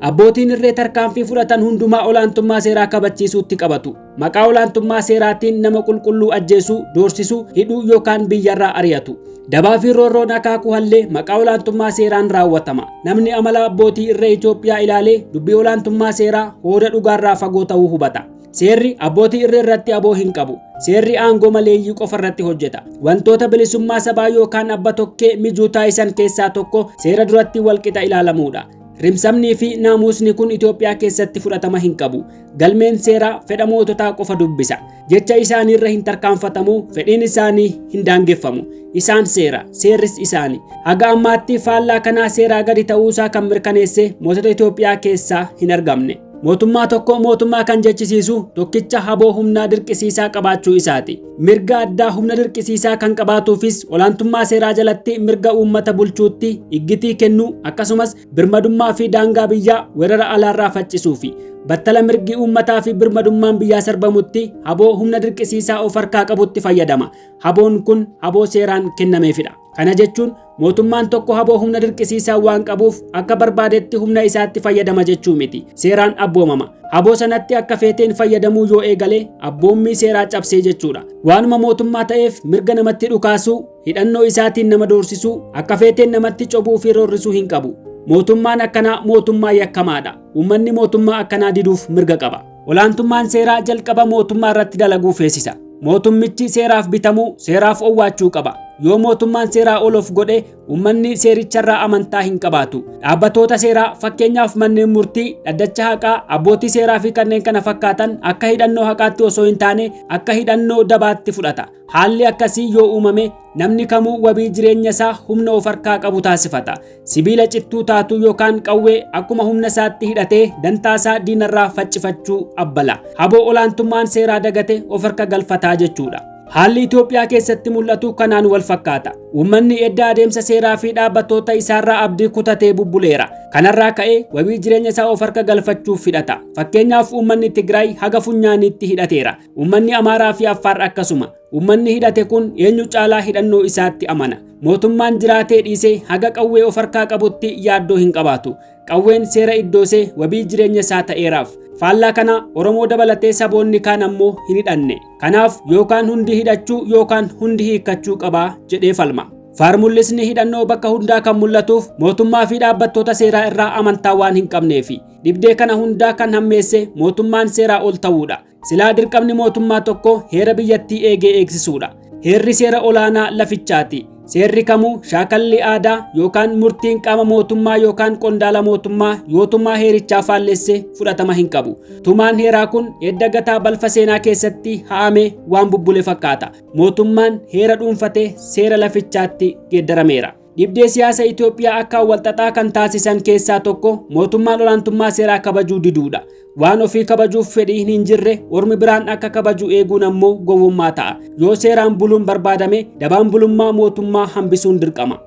Abbootiin irree tarkaanfii fudhatan hundumaa olaantummaa seeraa kabachiisuutti qabatu. Maqaa olaantummaa seeraatiin nama qulqulluu ajjeesuu, doorsisuu, hidhuu yookaan biyyarraa ari'atu. Dabaa fi roorroon akaakuu hallee maqaa olaantummaa seeraan raawwatama. Namni amala abbootii irree Itoophiyaa ilaalee dubbii olaantummaa seeraa hooda dhugaarraa fagoo ta'uu hubata. Seerri abbootii irree irratti aboo hin qabu. Seerri aangoo maleeyyii qofa irratti hojjeta. Wantoota bilisummaa sabaa yookaan abba tokkee mijuu taasisan keessaa tokko seera duratti walqixa ilaalamuudha. Rimsamnii fi naamusni kun Itoophiyaa keessatti fudhatama hin qabu. Galmeen seeraa fedha moototaa qofa dubbisa. Jecha isaaniirra hin tarkaanfatamu, fedhiin isaanii hin daangeffamu. Isaan seera, seerris isaani. Haga ammaatti faallaa kanaa seeraa gadi ta'uusaa kan mirkaneesse mootota Itoophiyaa keessaa hin argamne. Mootummaa tokko mootummaa kan jechisiisu tokkicha haboo humnaa dirqisiisaa qabaachuu isaati. Mirga addaa humna dirqisiisaa kan qabaatuufis olaantummaa seeraa jalatti mirga uummata bulchuutti iggitii kennuu akkasumas birmadummaa fi daangaa biyyaa weerara alaarraa faccisuufi. Battala mirgi uummataa fi birmadummaan biyyaa sarbamutti haboo humna dirqisiisaa of harkaa qabutti fayyadama. Haboon kun haboo seeraan kennameefidha. Kana jechuun mootummaan tokko haboo humna dirqisiisaa waan qabuuf akka barbaadetti humna isaatti fayyadama jechuu miti. Seeraan abboomama. Haboo sanatti akka feeteen fayyadamuu yoo eegale abboommii seeraa cabsee jechuudha. Waanuma mootummaa ta'eef mirga namatti dhukaasuu, hidhannoo isaatiin nama doorsisuu, akka feeteen namatti cobuu fi roorrisuu hin qabu. Mootummaan akkanaa mootummaa yakkamaadha. Uummanni mootummaa akkanaa diduuf mirga qaba. Olaantummaan seeraa jalqaba mootummaa irratti dalaguu feesisa. Mootummichi seeraaf bitamuu, seeraaf owwaachuu qaba. Yoo mootummaan seeraa ol of godhe uummanni seericharraa amantaa hin qabaatu. Dhaabbatoota seeraa fakkeenyaaf manneen murtii, dhaddacha haqaa, abbootii seeraa fi kanneen kana fakkaatan akka hidhannoo haqaatti osoo hin taane akka hidhannoo dabaatti fudhata. Haalli akkasii yoo uumame namni kamuu wabii jireenya isaa humna of harkaa qabu taasifata. Sibiila cittuu taatu yookaan qawwee akkuma humna isaatti hidhatee dantaa isaa diinarraa faccifachuu abbala. Haboo olaantummaan seeraa dagate of harka galfataa jechuudha. Haalli Itoophiyaa keessatti mul'atu kanaan wal fakkaata. Uummanni edda adeemsa seeraa fi dhaabbattoota isaarraa abdii kutatee bubbuleera. Kanarraa ka'ee wabii jireenya isaa of harka galfachuuf hidhata. Fakkeenyaaf uummanni Tigraay haga funyaaniitti hidhateera. Uummanni Amaaraa fi Affaar akkasuma. Uummanni hidhate kun eenyu caalaa hidhannoo isaatti amana. Mootummaan jiraatee dhiisee haga qawwee of harkaa qabutti yaaddoo hin qabaatu. Qawween seera iddoosee wabii jireenya isaa ta'eeraaf. Faallaa kana Oromoo dabalatee saboonni kaan ammoo hin hidhanne. Kanaaf yookaan hundi hidhachuu yookaan hundi hiikkachuu qabaa jedhee falma. Faarmullisni hidhannoo bakka hundaa kan mul'atuuf mootummaa fi dhaabbattoota seeraa irraa amantaa waan hin qabneefi. Dhibdee kana hundaa kan hammeesse mootummaan seeraa ol ta'uudha. Silaa dirqamni mootummaa tokko heera biyyattii eegee eegsisuudha. Heerri seera olaanaa lafichaati. Seerri kamuu shaakalli aadaa yookaan murtiin qaama mootummaa yookaan qondaala mootummaa yootummaa heerichaa faallesse fudhatama hin qabu. Tumaan heeraa kun edda gataa balfa seenaa keessatti ha'ame waan bubbule fakkaata. Mootummaan heera dhuunfatee seera lafichaatti geeddarameera. Dhibdee siyaasa Itoophiyaa akka walxaxaa kan taasisan keessaa tokko mootummaan olaantummaa seeraa kabajuu diduudha. Waan ofii kabajuuf fedhii hin jirre ormi biraan akka kabaju eeguun ammoo gowwummaa ta'a. Yoo seeraan buluun barbaadame dabaan bulummaa mootummaa hambisuun dirqama.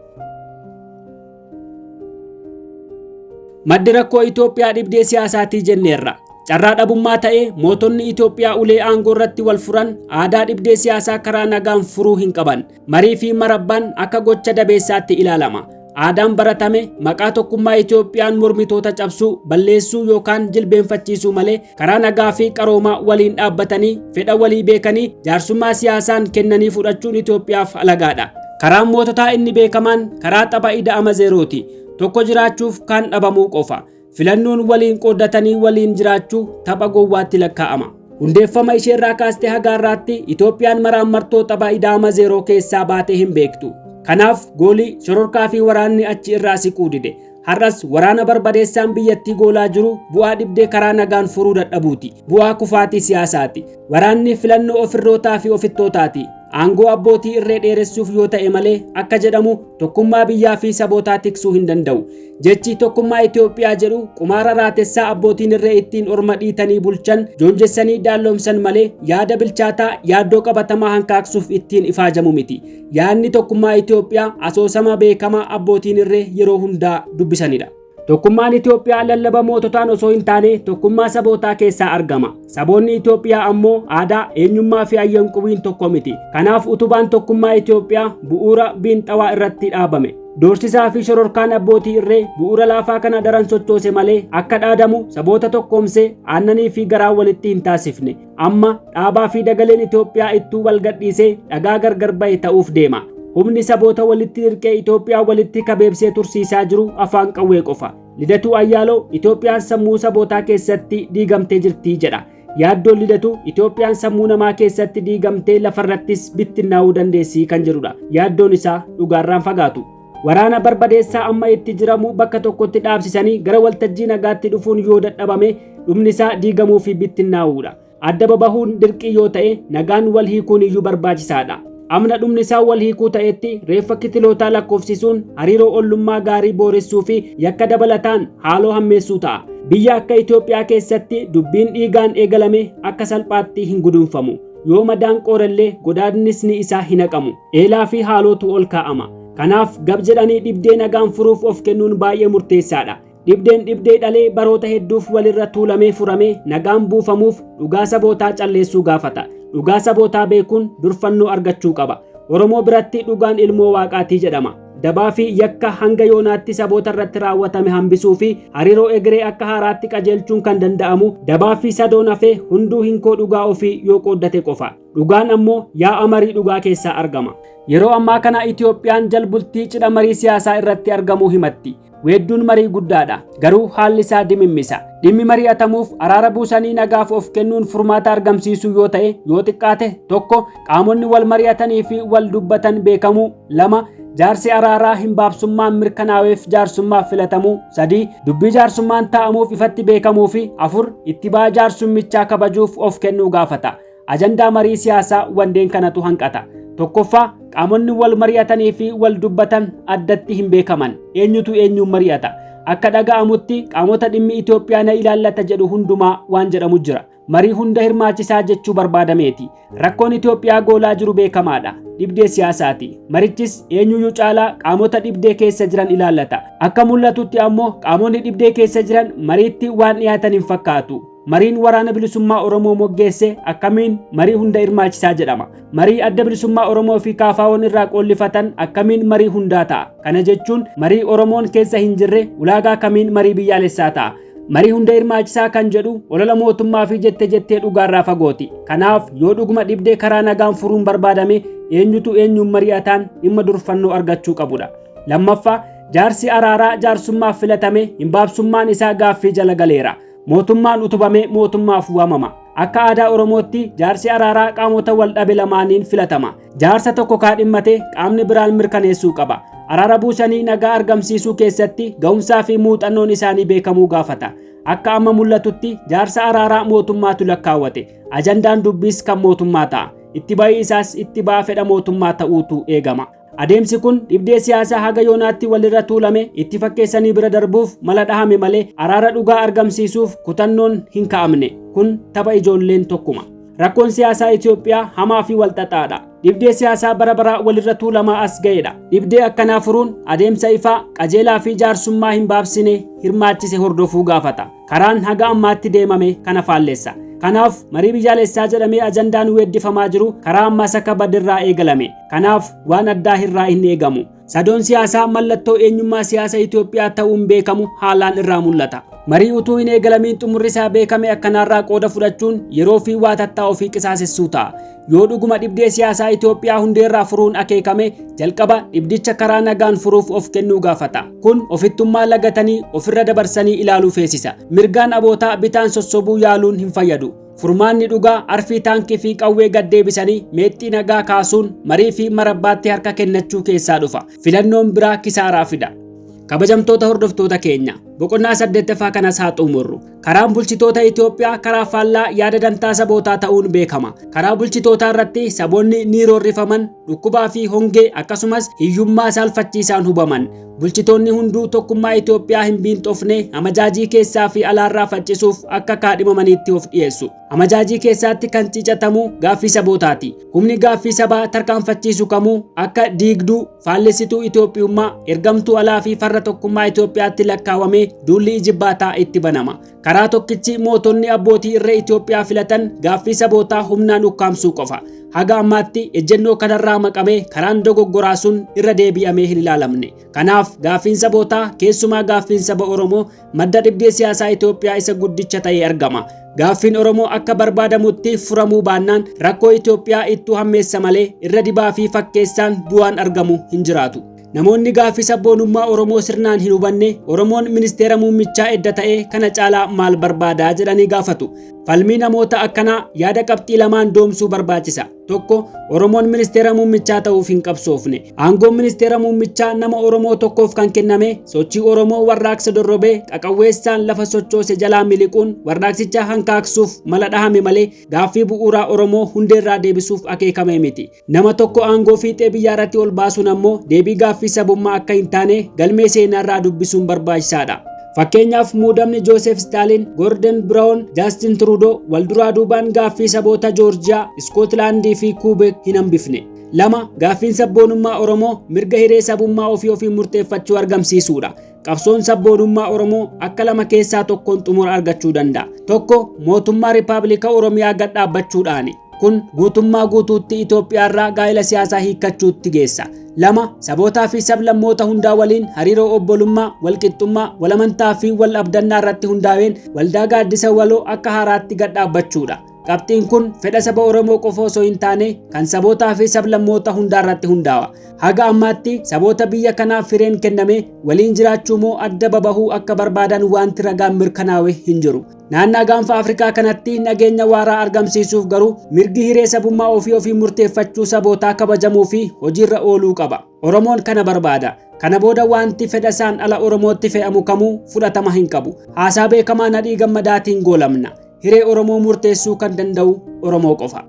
Maddi rakkoo Itoophiyaa dhibdee siyaasaatii jenneerra. Carraa dhabummaa ta'ee mootonni Itoophiyaa ulee aangoo irratti wal furan aadaa dhibdee siyaasaa karaa nagaan furuu hin qaban. Marii fi marabbaan akka gocha dabeessaatti ilaalama. Aadaan baratame maqaa tokkummaa Itoophiyaan mormitoota cabsuu, balleessuu yookaan jilbeenfachiisuu malee karaa nagaa fi qaroomaa waliin dhaabbatanii fedha walii beekanii jaarsummaa siyaasaan kennanii fudhachuun Itoophiyaaf alagaadha. Karaan moototaa inni beekamaan karaa tapha ida'ama zeerooti. Tokko jiraachuuf kaan dhabamuu qofa. Filannoon waliin qooddatanii waliin jiraachuu tapha gowwaatti lakkaa'ama. Hundeeffama isheerraa kaastee haga har'aatti Itoophiyaan maraammartoo tapha ida'ama zeeroo keessaa baatee hin beektu. Kanaaf goolii shororkaa fi waraanni achi irraa siquu dide. Har'as waraana barbadeessaan biyyattii goolaa jiru bu'aa dhibdee karaa nagaan furuu dadhabuuti. Bu'aa kufaatii siyaasaati. Waraanni filannoo ofirrootaa fi ofittootaati. Aangoo abbootii irree dheeressuuf yoo ta'e malee akka jedhamu tokkummaa biyyaa fi sabootaa tiksuu hin danda'u. Jechi tokkummaa Itoophiyaa jedhu qumaara raatessaa abbootiin irree ittiin orma dhiitanii bulchan joonjessanii daalloomsan malee yaada bilchaataa yaaddoo qabatamaa hankaaqsuuf ittiin ifaajamu miti. Yaadni tokkummaa Itoophiyaa asoosama beekamaa abbootiin irree yeroo hundaa dubbisanidha. Tokkummaan Itoophiyaa lallaba moototaan osoo hin taane tokkummaa sabootaa keessaa argama. Saboonni Itoophiyaa ammoo aadaa, eenyummaa fi ayyanqubiin tokko miti. Kanaaf utubaan tokkummaa Itoophiyaa bu'uura biinxawaa irratti dhaabame. Doorsisaa fi shororkaan abbootii irree bu'uura laafaa kana daran sochoose malee akka dhaadamu saboota tokkoomsee aannanii fi garaa walitti hin taasifne. Amma dhaabaa fi dagaleen Itoophiyaa ittuu wal gadhiisee dhagaa gargar ba'e ta'uuf deema. Humni saboota walitti hirqee Itoophiyaa walitti kabeebsee tursiisaa jiru afaan qawwee qofa. Lidatuu Ayyaaloo Itoophiyaan sammuu sabootaa keessatti diigamtee jirti jedha. Yaaddoon Lidatuu Itoophiyaan sammuu namaa keessatti diigamtee lafarrattis bittinnaa'uu dandeessi kan jedhudha. Yaaddoon isaa dhugaarraan fagaatu. Waraana barbadeessaa amma itti jiramu bakka tokkotti dhaabsisanii gara waltajjii nagaatti dhufuun yoo dadhabame dhumni isaa diigamuu fi bittinnaa'uudha. Adda babahuun dirqii yoo ta'e nagaan wal hiikuun iyyuu barbaachisaadha. Amna dhumni isaa wal hiikuu ta'etti reeffa kitilootaa lakkoofsisuun hariiroo ollummaa gaarii booressuu fi yakka dabalataan haaloo hammeessuu ta'a. Biyya akka Itoophiyaa keessatti dubbiin dhiigaan eegalame akka salphaatti hin gudunfamu. Yoo madaan qoorallee godaannisni isaa hin haqamu. Eelaa fi haalootu ol kaa'ama. Kanaaf gab jedhanii dhibdee nagaan furuuf of kennuun baay'ee murteessaadha. Dhibdeen dhibdee dhalee baroota hedduuf walirra tuulamee furamee nagaan buufamuuf dhugaa sabootaa calleessuu gaafata. Dhugaa sabootaa beekuun durfannoo argachuu qaba. Oromoo biratti dhugaan ilmoo waaqaatii jedhama. Dabaa fi yakka hanga yoonaatti saboota irratti raawwatame hambisuu fi hariiroo egeree akka haaraatti qajeelchuun kan danda'amu dabaa fi sadoon hafee hunduu hinkoo dhugaa ofii yoo qooddate qofa. Dhugaan ammoo yaa'a marii dhugaa keessaa argama. Yeroo ammaa kana Itoophiyaan jalbultii cidha marii siyaasaa irratti argamuu himatti. Weedduun marii guddaadha. Garuu haalli isaa dimimmisa. Dhimmi mari'atamuuf araara buusanii nagaaf of kennuun furmaata argamsiisuu yoo ta'e yoo xiqqaate tokko qaamonni wal mari'atanii fi wal dubbatan beekamuu, lama jaarsi araaraa hin baabsummaan mirkanaaweef jaarsummaaf filatamuu, sadii dubbii jaarsummaan taa'amuuf ifatti beekamuu fi afur itti ba'aa jaarsummichaa kabajuuf of kennuu gaafata. Ajandaa marii siyaasaa wandeen kanatu hanqata. Tokkoffaa qaamonni wal mari'atanii fi wal dubbatan addatti hin beekaman. Eenyutu eenyuun mari'ata? Akka dhaga'amutti qaamota dhimmi Itoophiyaa na ilaallata jedhu hundumaa waan jedhamu jira. Marii hunda hirmaachisaa jechuu barbaadameeti. Rakkoon Itoophiyaa goolaa jiru beekamaadha. Dhibdee siyaasaati. Marichis eenyuyyuu caalaa qaamota dhibdee keessa jiran ilaallata. Akka mul'atutti ammoo qaamonni dhibdee keessa jiran mariitti waan dhiyaatan hin fakkaatu. Mariin waraana bilisummaa Oromoo moggeesse akkamiin marii hunda hirmaachisaa jedhama. Marii adda bilisummaa Oromoo fi KFO'n irraa qoollifatan akkamiin marii hundaa ta'a. Kana jechuun marii Oromoon keessa hin jirre ulaagaa kamiin marii biyyaalessaa ta'a. Marii hunda hirmaachisaa kan jedhu olola mootummaa fi jette jettee dhugaarraa fagooti. Kanaaf yoo dhuguma dhibdee karaa nagaan furuun barbaadame eenyutu eenyuun mari'ataan dhimma durfannoo argachuu qabudha. Lammaffaa jaarsi araaraa jaarsummaaf filatame hin baabsummaan isaa gaaffii jala galeera. Mootummaan utubame mootummaaf waamama. Akka aadaa Oromootti jaarsi araaraa qaamota wal dhabe lamaaniin filatama. Jaarsa tokko kaadhimmate qaamni biraan mirkaneessuu qaba. Araara buusanii nagaa argamsiisuu keessatti ga'umsaa fi muuxannoon isaanii beekamuu gaafata. Akka amma mul'atutti jaarsa araaraa mootummaatu lakkaawwate. Ajandaan dubbiis kan mootummaa ta'a. Itti ba'ii isaas itti ba'aa fedha mootummaa ta'uutu eegama. Adeemsi kun dhibdee siyaasaa haga yoonaatti walirra tuulame itti fakkeessanii bira darbuuf mala dhahame malee araara dhugaa argamsiisuuf kutannoon hin ka'amne. Kun tapha ijoolleen tokkuma. Rakkoon siyaasaa Itoophiyaa hamaa fi walxaxaadha. Dhibdee siyaasaa bara baraa walirra tuulamaa as ga'edha. Dhibdee akkanaa furuun adeemsa ifaa qajeelaa fi jaarsummaa hin baabsine hirmaachise hordofuu gaafata. Karaan haga ammaatti deemame kana faalleessa. Kanaaf marii biyyaalessaa jedhamee ajandaan weeddifamaa jiru karaa ammas akka badirraa eegalame. Kanaaf waan addaa irraa hin eegamu. Sadoon siyaasaa mallattoo eenyummaa siyaasa Itoophiyaa ta'uun beekamu haalaan irraa mul'ata. Marii utuu hin eegalamiin xumurri isaa beekame akkanaarraa qooda fudhachuun yeroo fi waa tattaa ofii qisaasessuu ta'a. Yoo dhuguma dhibdee siyaasaa Itoophiyaa hundeerraa furuun akeekame jalqaba dhibdicha karaa nagaan furuuf of kennuu gaafata. Kun ofittummaa lagatanii ofirra dabarsanii ilaaluu feesisa. Mirgaan abootaa bitaan sossobuu yaaluun hin fayyadu. Furmaanni dhugaa arfii taankii fi qawwee gad deebisanii meexxii nagaa kaasuun marii fi marabbaatti harka kennachuu keessaa dhufa. Filannoon biraa kisaaraa fida. Kabajamtoota hordoftoota keenya boqonnaa 8ffaa kanas haa xumurru. Karaan bulchitoota Itoophiyaa karaa faallaa yaada dantaa sabootaa ta'uun beekama. Karaa bulchitootaa irratti saboonni ni roorrifaman, dhukkubaa fi hongee akkasumas hiyyummaa saalfachiisaan hubaman. Bulchitoonni hunduu tokkummaa Itoophiyaa hin biinxofne amajaajii keessaa fi alaarraa faccisuuf akka kaadhimamaniitti of dhiyeessu. Amajaajii keessaatti kan ciicatamu gaaffii sabootaati. Humni gaaffii sabaa tarkaanfachiisu kamuu akka diigduu, faallessituu Itoophiyummaa, ergamtuu alaa fi farra tokkummaa Itoophiyaatti lakkaawamee duulli ijibbaataa itti banama. Karaa tokkichi mootonni abbootii irree Itoophiyaa filatan gaaffii sabootaa humnaan ukkaamsuu qofa. Haga ammaatti ejjennoo kanarraa maqamee karaan dogoggoraa sun irra deebi'amee hin ilaalamne. Kanaaf gaaffiin sabootaa keessumaa gaaffiin saba Oromoo madda dhibdee siyaasaa Itoophiyaa isa guddicha ta'ee argama. Gaaffiin Oromoo akka barbaadamutti furamuu baannaan rakkoo Itoophiyaa ittuu hammeessa malee irra dibaa fi fakkeessaan bu'aan argamu hin jiraatu. Namoonni gaaffii sabboonummaa Oromoo sirnaan hin hubanne Oromoon ministeera muummichaa edda ta'ee kana caalaa maal barbaadaa jedhanii gaafatu. Falmii namoota akkanaa yaada qabxii lamaan doomsuu barbaachisa. Tokko, Oromoon ministeera muummichaa ta'uuf hin qabsoofne. Aangoon ministeera muummichaa nama Oromoo tokkoof kan kenname sochii Oromoo warraaqsa dorrobee qaqawweessaan lafa sochoose jalaa miliquun warraaqsicha hankaaksuuf mala dhahame malee gaaffii bu'uuraa Oromoo hundeerraa deebisuuf akeekame miti. Nama tokko aangoo fiixee biyyaarratti ol baasuun ammoo deebii gaaffii sabummaa akka hin taane galmee seenaarraa dubbisuun barbaachisaadha. Fakkeenyaaf muudamni Joosef Stalin, Gordon Brown, Justin Trudeau wal duraa duubaan gaaffii saboota Joorjiyaa, Iskootlaandii fi Kuubeek hin hambifne. Lama, gaaffiin sabboonummaa Oromoo mirga hiree sabummaa ofii ofiin murteeffachuu argamsiisuudha. Qabsoon sabboonummaa Oromoo akka lama keessaa tokkoon xumura argachuu danda'a. Tokko, mootummaa Rippaabilika Oromiyaa gad dhaabbachuudhaani. Kun guutummaa guutuutti Itoophiyaarraa gaa'ela siyaasaa hiikkachuutti geessa. Lama, sabootaa fi sablammoota hundaa waliin hariiroo obbolummaa, walqixxummaa, walamantaa fi wal abdannaa irratti hundaa'een waldaa gaaddisa waloo akka haaraatti gad dhaabbachuudha. Qabxiin kun fedha saba Oromoo qofa osoo hin taane kan sabootaa fi sablammoota hundaa irratti hundaa'a. Haga ammaatti saboota biyya kanaaf fireen kenname waliin jiraachuu moo adda babahuu akka barbaadan wanti ragaan mirkanaawe hin jiru. Naannaa gaanfa Afrikaa kanatti nageenya waaraa argamsiisuuf garuu mirgi hiree sabummaa ofii ofii murteeffachuu sabootaa kabajamuu fi hojiirra ooluu qaba. Oromoon kana barbaada. Kana booda wanti fedha isaan ala Oromootti fe'amu kamuu fudhatama hin qabu. Haasaa beekamaa Nadhii Gammadaatiin goolamna. Hiree Oromoo murteessuu kan danda'u Oromoo qofa.